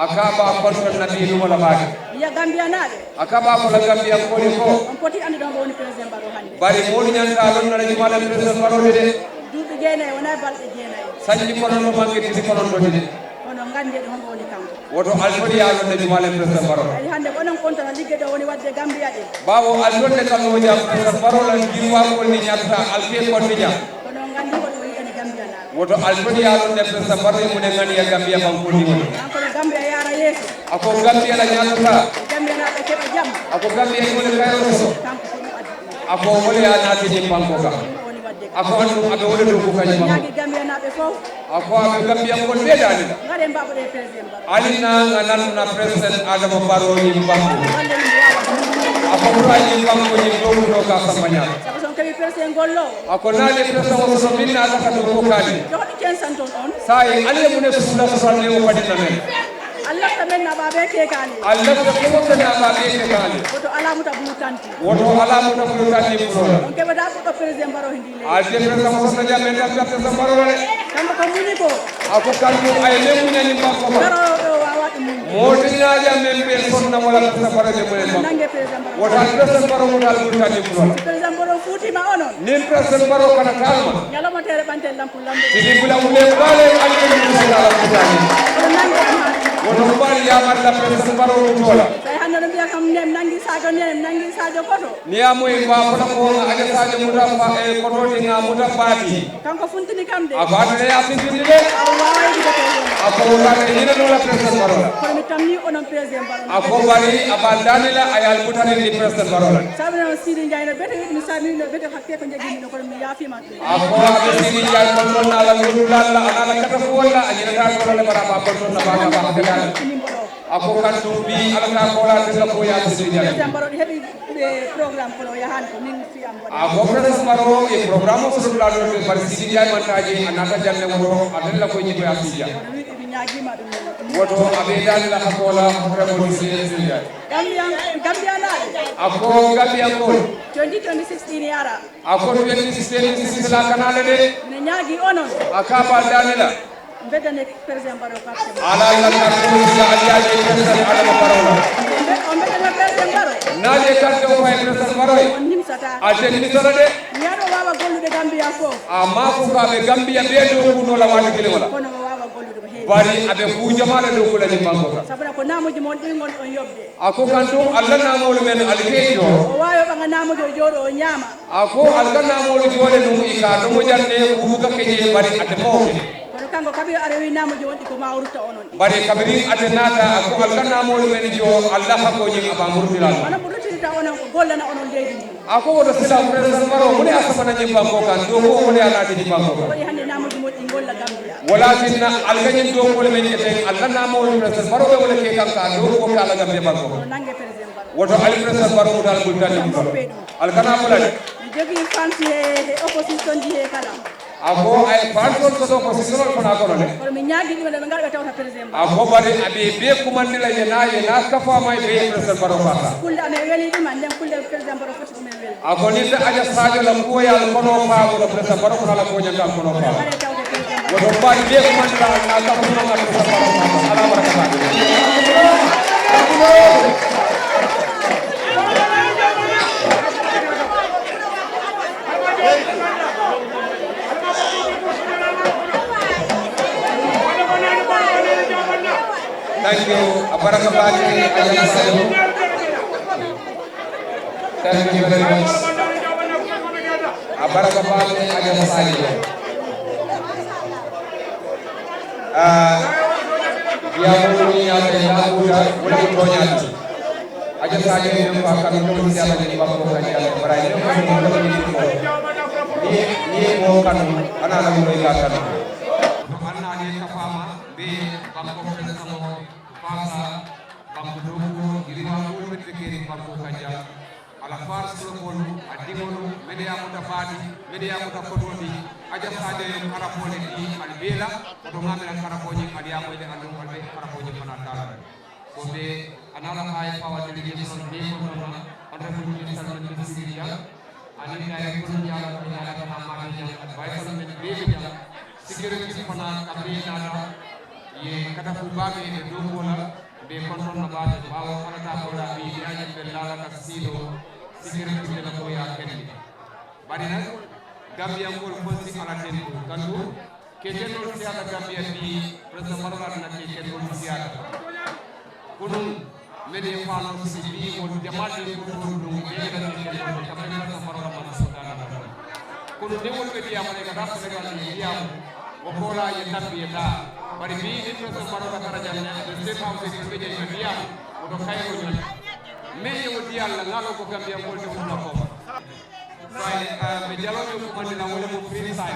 A ka a be a koto na bi lumo la baake. Ya gambiya naale. A ka a be a ko la gambiya ko ni ko. On poti andi don woni president baro hande. Bari moolu ñanta a loŋ na la jumaa la president baro de. Duuɓi jeenayi wona balɗe jeenayi. Sanji kono no manke titi kono to de. Kono ngannde ɗo honko woni kanko. Woto altoni ye a londe jumaale president baro. Ay hannde ko onon kontona ligge ɗo woni waɗde gambiya ɗe. Ɓaawo altorde kam no jam president baro lan jirwaakol ni ñattata alke kondi jam. Kono on nganndi ko ɗum yiɗani gambiya naa. Woto altoni ye a londe president baro e mune ngani ya gambiya bankol ni woni. Kanko no gambiya yaara yeeso. Ako gambiya la ñattata. Gambiya naa ɓe keɓa jam. Ako gambiya e mune kayro so. Kanko ko ɗum addi. Ako wole ya naati ni banko ka. Ako andu aɓe wole ɗo ko kañi banko. Ñaagi gambiya naa ɓe fof. A ko a be gambiyankol bee daali la. Ngare mbaɓo ɗe president baro. Ali na nga nan na president adama baro ñin banko. A ko bura ñin banko ñin dow no ka samba ñaata. Sabo son keɓi president gollo. A ko naali president o so min na laka to ko kaali. Joxoɗi ken santon on. Sai ali mu ne sula so ne o fadi na men. Allah ta men na babe ke kaali. Allah ta ko ko na babe ke kaali. Woto alamuta bulu tanti. Woto alamuta bulu tanti bulu. On keɓe da ko president baro hindi. Ate president mo sota jam men dal carte sa parole. Kamɓe ko muni ko. Ako kamɓe ay men muñani makko ba. Daro ɗo wawa ɗum muni. Motinaaja men ɓe sonna wala president baro de munen makko. Nange president baro. Wota president baro mo dal bultani munon. President baro futima onon. Nin president baro kana kalma. Ñaloma tere ɓanten lampu lambe. Sidi bula wule bale alɓe ni sala bultani. Kono nange ama. Woto bal yamar la president baro mo tola. Say hande no mbiya kam nem nangi sajo nem nangi sajo koto. Niŋ ye a moyi, ko a fo la ko ŋa aja saajo muta fa e kotooti ŋa muta baati. Kanko funtini kam de. A ko ate le ye a fintindi de. A ko wo ka ate ñina noo la president baro la. Kono mi tamni onon president baro. A ko bari a be ali daani la a ye ali mutarindi president baro la. Sabi na sidi njaay no bete mi sabi no bete hakke ko njegi no kono mi yaafima. A ko a be sidi njaay kontonna a la lululal la a naata kata fuwol la a ñinata kono le bara ba kontonna ba ka ba hakke daani. A ko kaŋ duŋ bii alla ka a koolaa teŋ ka fo ye a siti jaŋ. A ko president baro ye porogaraamoo soto dulaa doolu le bari siti jaŋ maŋ taa jee a naata jaŋ ne woto a teŋ la ko i jikoyaa siti jaŋ. Woto a be i daali la hakkoo la a ko president baro ye siti jaŋ. A ko gambiyankoolu. A ko twenty six twenty six la kana le de. A ka a be ali daani la. Ala la ka ko sila ali ye ali ye president adama baro la. Niŋ ali ye karte o fo a ye president baro ye. Ali te nimisala de. A maa fo ko a be gambiya bee doo kunoo la waati kiliŋo la. Bari a be kuu jamaa le dooku la ñiŋ bankoo kaŋ. Sabula ko naamuuji moolu ɗiŋ ŋolu on yobde. A ko kantu alla naamoolu men ali ke joo. O waayo ɓaŋa naamuujo jooɗo o ñaama. A ko ali ka naamoolu joo le nuŋ i ka a domo jaŋ ne kuu ka ke jee bari ate mawo ke. Kono kanko kabi a rewi naamuujo wonɗi ko maa wurta onon. Bari kabiriŋ ate naata a ko ali ka naamoolu men joo alla hakoo ñiŋ a baa murutila a la. Kono murutita onon ko gollana onon leydi ndi. A ko wo to sila president baro mu ne a sabana ñiŋ bankoo kaŋ doo ko mu ne a naati ñiŋ bankoo kaŋ. Wala tinna ali ka ñiŋ doo ko le meŋ ke teŋ ali la naamoo president baro be wo le ke kaŋ ka doo ko ka la gambe bankoo. Wo to ali president baro mu daal bulu tani mu to. Ali kana fula de. A ko a ye fansol soto opposition fanaa kono le. A ko bari a be i bee kumandi la ye naa ye naa kafaama i bee ye president baro faata. A ko niŋ te aja saajo la kuwo ye ali kono faa wo to president baro kono a la kuwo ñanta ali kono faa. Wo to mbaadi bee kumandi la ali naa kafuno ŋa president baro faata. Ala baraka baake. Thank you. A baraka baake. Thank you very much. A baraka baake. Aa, yaa mo ni yaa te yaa ko ta wala ko ñaati. Aja saajo ye meŋ fo a kanu ko siyaata ñiŋ bankoo kaŋ ñaata bari a ye meŋ fo ñiŋ ko ñiŋ ko niŋ niŋ ye moo kanu a naa la moyi ka a kanu. Anna ye kafaama be bankoo kaŋ saŋo faasa banku dookuwo yirimaa moolu meŋ be keriŋ bankoo kaŋ jaŋ. A la faari solokoolu a diŋolu media muta baati media muta kotooti. Aja saajo ye karaboo le dii ali bee la. Woto ŋa a mira karaboo ñiŋ ali ye a moyi le aduŋ ali be karaboo ñiŋ fanaa taa la. Ko be a naa la high power delegation be kontona honorable minister men be siriya aniŋ director jaŋ aniŋ ala kana maata jaŋ advisor men be be jaŋ. Security fanaa ka be naata ye katafu baa be be dookuwo la. Be kontona baake baawo ala taa ko la bi be a ñiŋ be laala ka siiloo. Security be la ko ye a kendi. Bari nak gambiyankoolu fonsi ala tentu kantu. Ketenol siyata gambiya bi president barola na ketenol siyata. Kunun mede fano sisi bi wol jamal de ko dum de da ketenol ka be president barola ma sudana. Kunun de wol be diya mo ka da senegal de diya mo. Wo kola ye tambi ye ta bari bi ni president barola karajan ne de state house de be je diya mo do kayro ñol. Me ye wo diya la ngalo ko gambiyankol de wol ko. Sai, ah, mi jalo mi kumandi na wala mo free sai.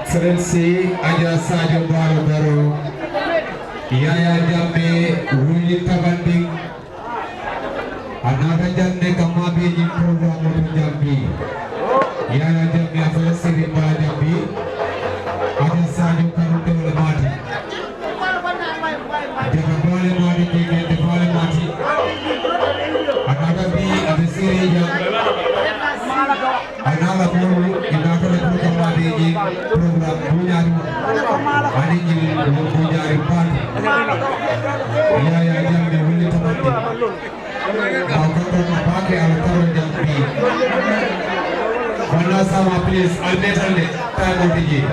Serensi Aja Sadio Baro Baro, Yaya Jammeh wuli tabandiŋ. A naata jaŋ ne ka maabeejiŋ porogaraamoo to jaŋ bii. Yaya Jammeh a fele siri baa jaŋ bii. Aja Sadio kanuntewo le maati. Jaka baale maati, kekente baale maati. A naata bii a be siri jaŋ. A naa la moolu i naata le puru ka maabeejiŋ porogaraamu buuñaari aniŋ ñiŋ buuñaari baati. Yaya Jammeh wuli tabandiŋ. Baawo ka to ka baake a la karoo jaŋ bii. Walla sama please ali meetal le taayimoo ti jee.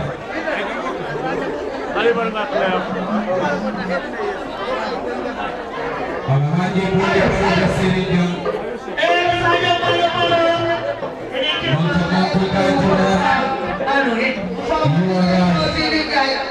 Alhaji Bondi Baro be siri jaŋ. Manka Manku Kayitoro. You are right.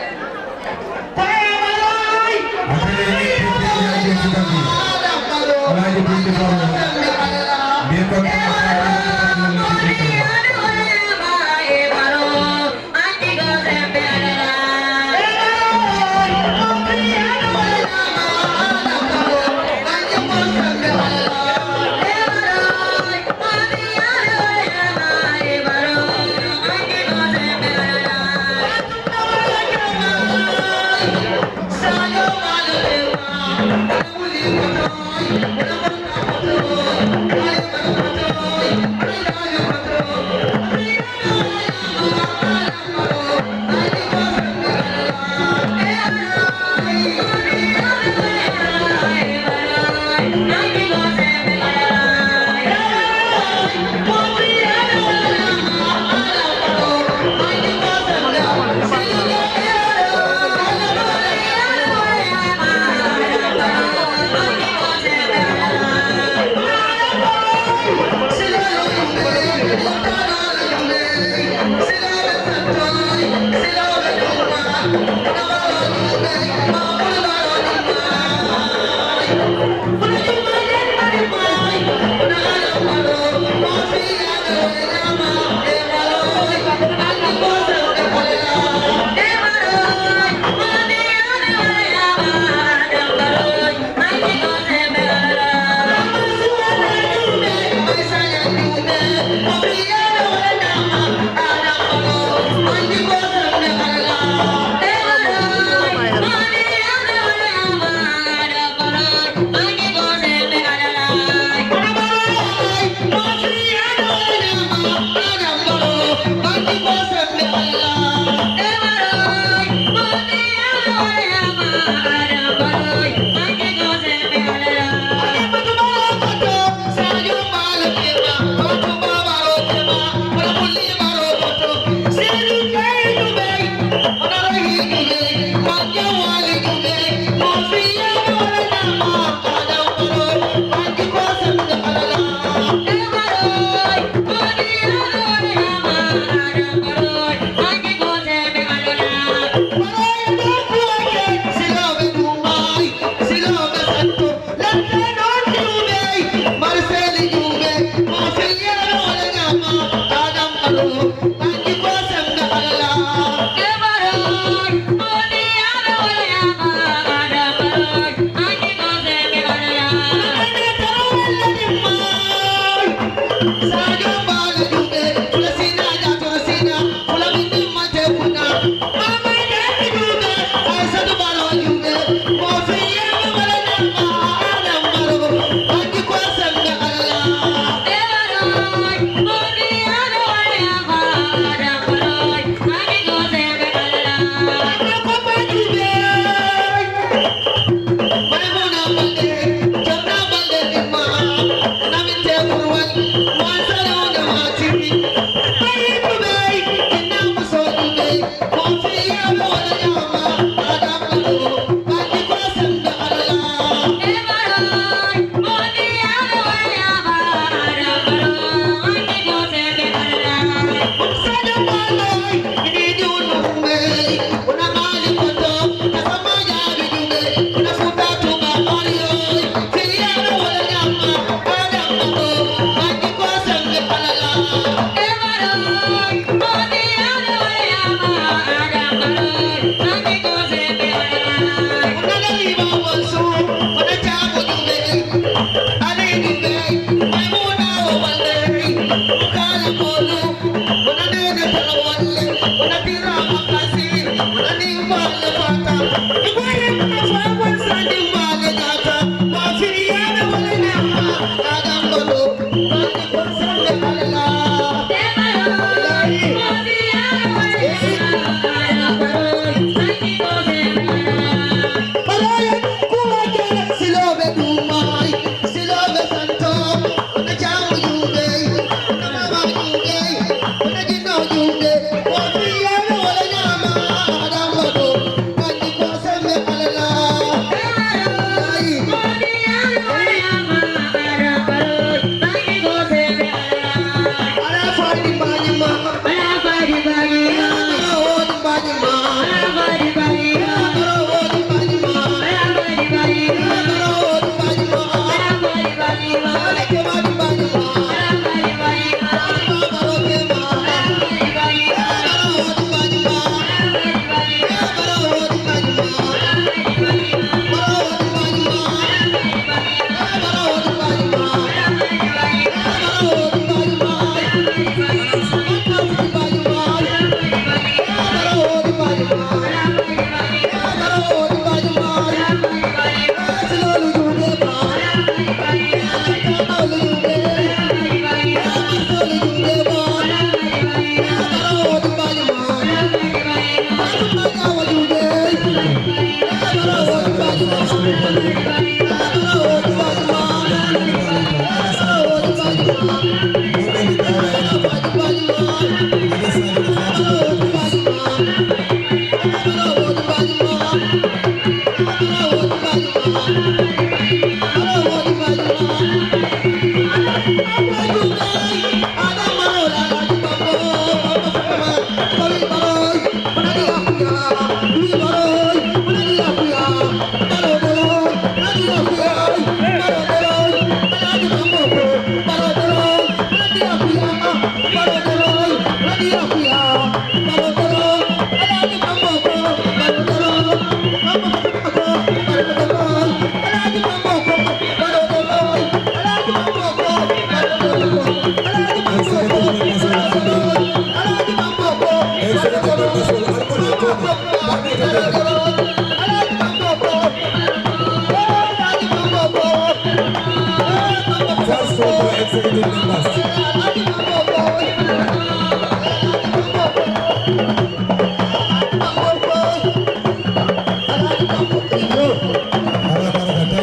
Thank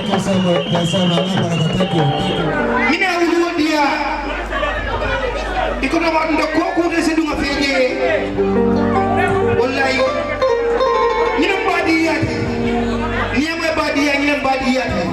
you so much. Thank you so much. Thank you. Thank you. Ñiŋ ne a wuluwo diyaa. I ko noo maa dunta koo koo te se duŋ a fee jee. Wallaahi. Ñiŋ ne baa diyaa ti. Niŋ ye moyi baa diyaa, ñiŋ ne baa diyaa ti.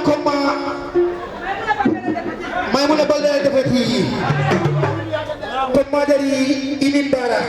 Komma maymuna balde defeti. Komma dari inin bara.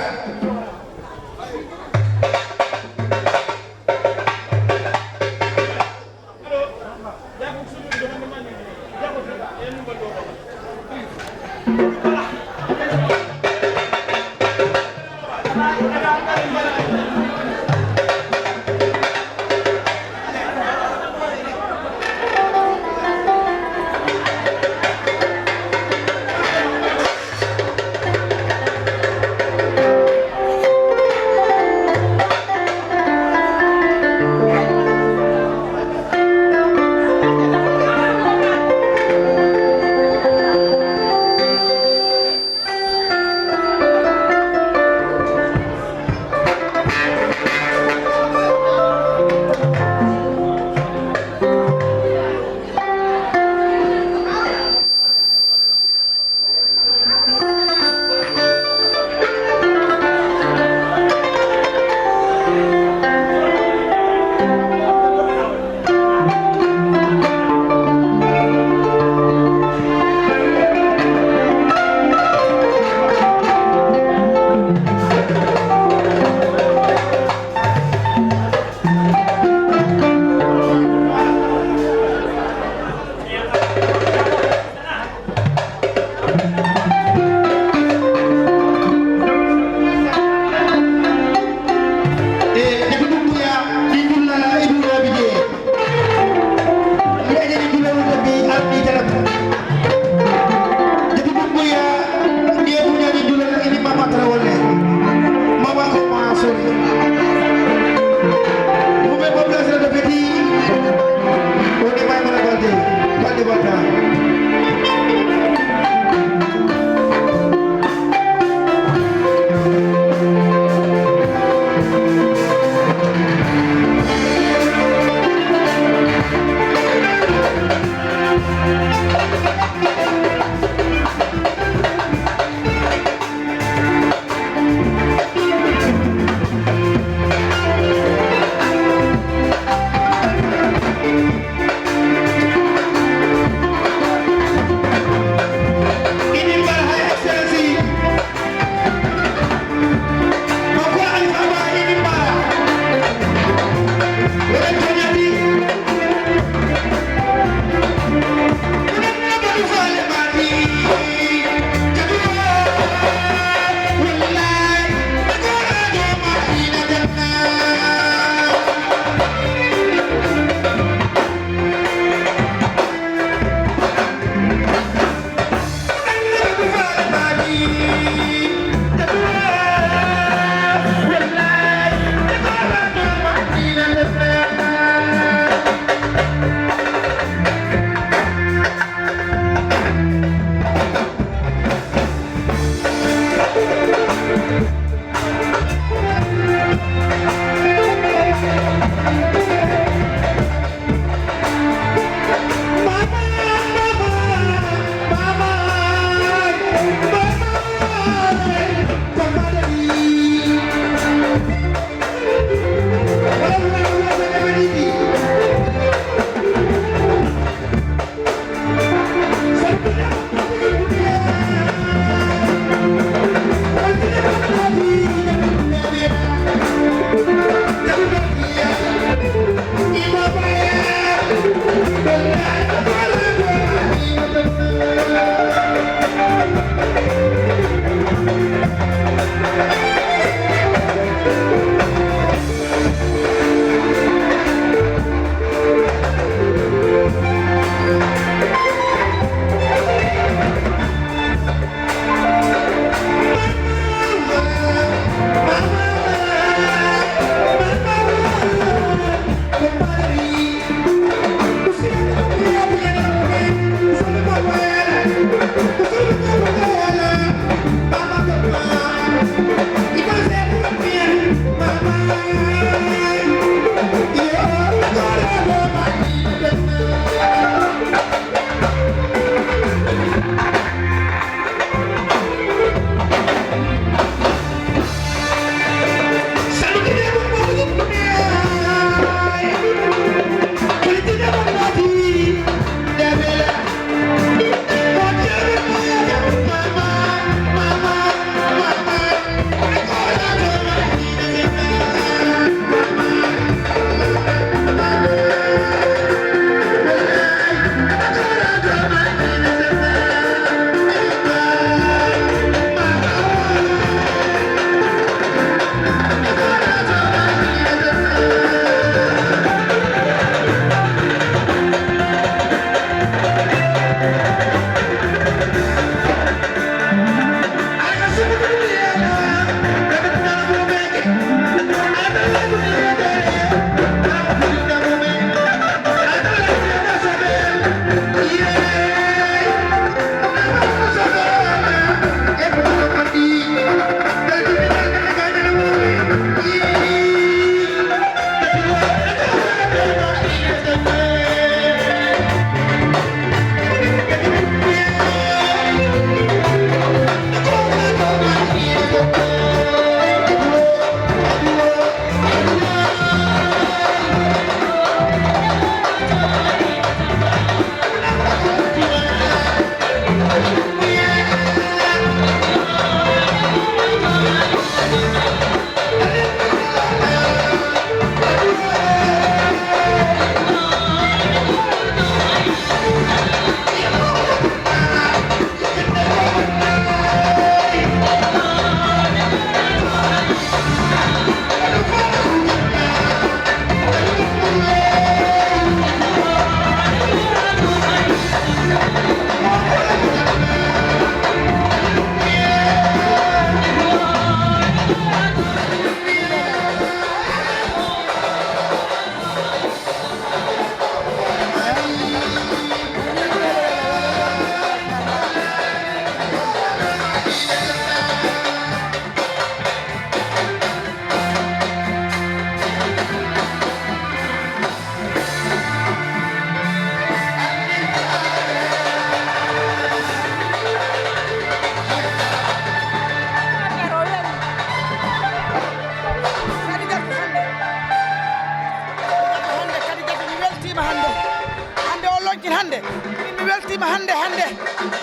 Min mi weltiima hannde hannde.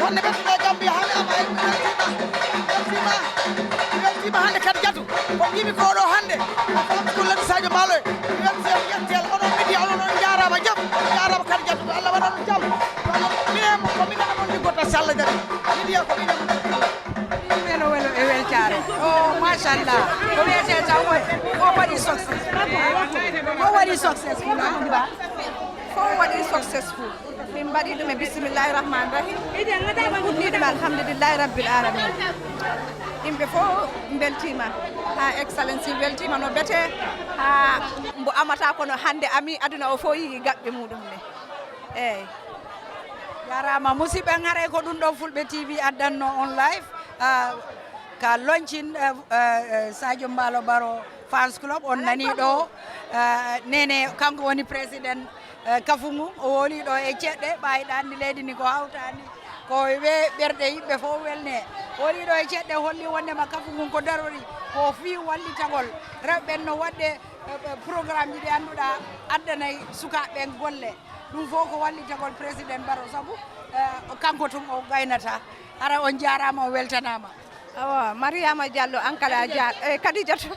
Hannde ɓe tuɗa gambiya hannde ama mi weltiima. Mi weltiima mi weltiima hannde kadi jatu. Ko njimi ko ɗo hannde. A famtuɗo ladde sadio mbaalo e mi weltiima mi yetti allah onon midiya onon on njaaraama jam on njaaraama kadi jatu ko allah waɗa ɗum jam. Ko allah minen ko minen on liggota si allah jaɓi. Midiya ko minen. Welo welo e weltaare o machallah. Ko wiyetee tan woni ko waɗi success ko waɗi success. Ko waɗi successful. Min mbaɗi ɗum e bisimillahi rahmani rahim. Min fuɗɗi ɗum alhamdulillahi rabbil alamin. Yimɓe fof mbeltiima. Haa excellenci weltiima no bete. Haa mbo amata kono hannde ami aduna o fof yii gaɓɓe muɗum ne. Eeyi. Jaaraama musidɓe en haray ko ɗum ɗo fulɓe tv addanno on live. Ka loncin sadio mbaalo baro fans club on nanii ɗo. Nene kanko woni président kafu ngun o woli ɗo e ceɗɗe ɓaayiɗa anndi leydi ndi ko hawtaani ko we ɓerɗe yimɓe fof welne. Woli ɗo e ceɗɗe holli wonndema kafu ngun ko darori ko fii wallitagol rewɓe ɓen no waɗde programme ji ɗi annduɗa addanay sukaaɓe ɓen golle. Ɗum fof ko wallitagol président baro sabu kanko tun o gaynata. Hara on jaaraama on weltanaama. Awa mariama diallo ankala dia e kadijatu.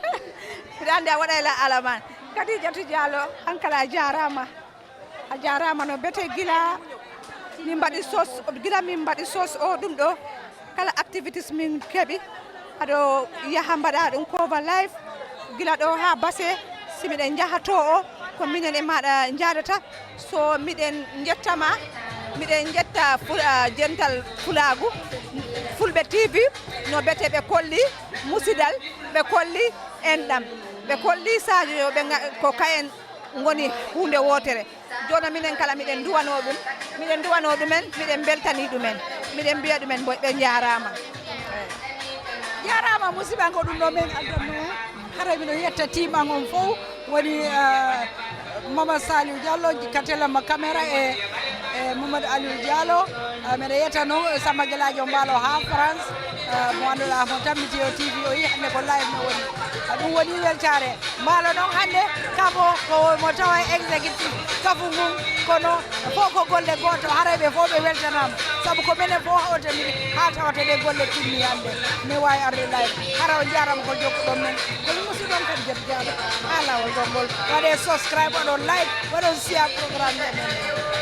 Mbiɗa anndi a waɗayla alaman. Kadijatu diallo ankala jaaraama. A jaaraama no bete gila min mbaɗi sos gila min mbaɗi sos o ɗum ɗo kala activities min keɓi aɗo yaha mbaɗa ɗum cover life. Gila ɗo haa base si miɗen njaha to o ko minen e maɗa njadata. So miɗen njettama miɗen njetta dental fulaagu fulɓe tv no bete ɓe kolli musidal ɓe kolli enɗam ɓe kolli sadio yo ɓe ko kayen ngoni huunde wootere. Jooni minen kala miɗen nduwanoo ɗum miɗen nduwanoo ɗumen miɗen mbeltanii ɗumen. Miɗen mbiya ɗumen ɓe njaaraama. Njaaraama musiɓɓe an ko ɗum ɗo min addanno haray miɗo yetta tiiman on fof woni mama saliou diallo ka telema caméra e e mamadou aliou diallo. Miɗo yetta noon samba gelaajo mbaalo haa france mo annduɗaa mo tammiti o tv o yi hannde ko live no woni. Ɗum woni weltaare mbaalo noon hannde kanko ko mo tawa e exécutif kafu ngun kono fof ko golle gooto haray ɓe fof ɓe weltanaama. Sabu ko minen fof hawtani haa tawata ɗe golle timmi hannde mi waawi arde live hara o njaarama ko jokkuɗon men. Ko mi musiɗon kadi jebjaɗo haa laawol gongol waɗe subscribe waɗon live waɗon siya programme men.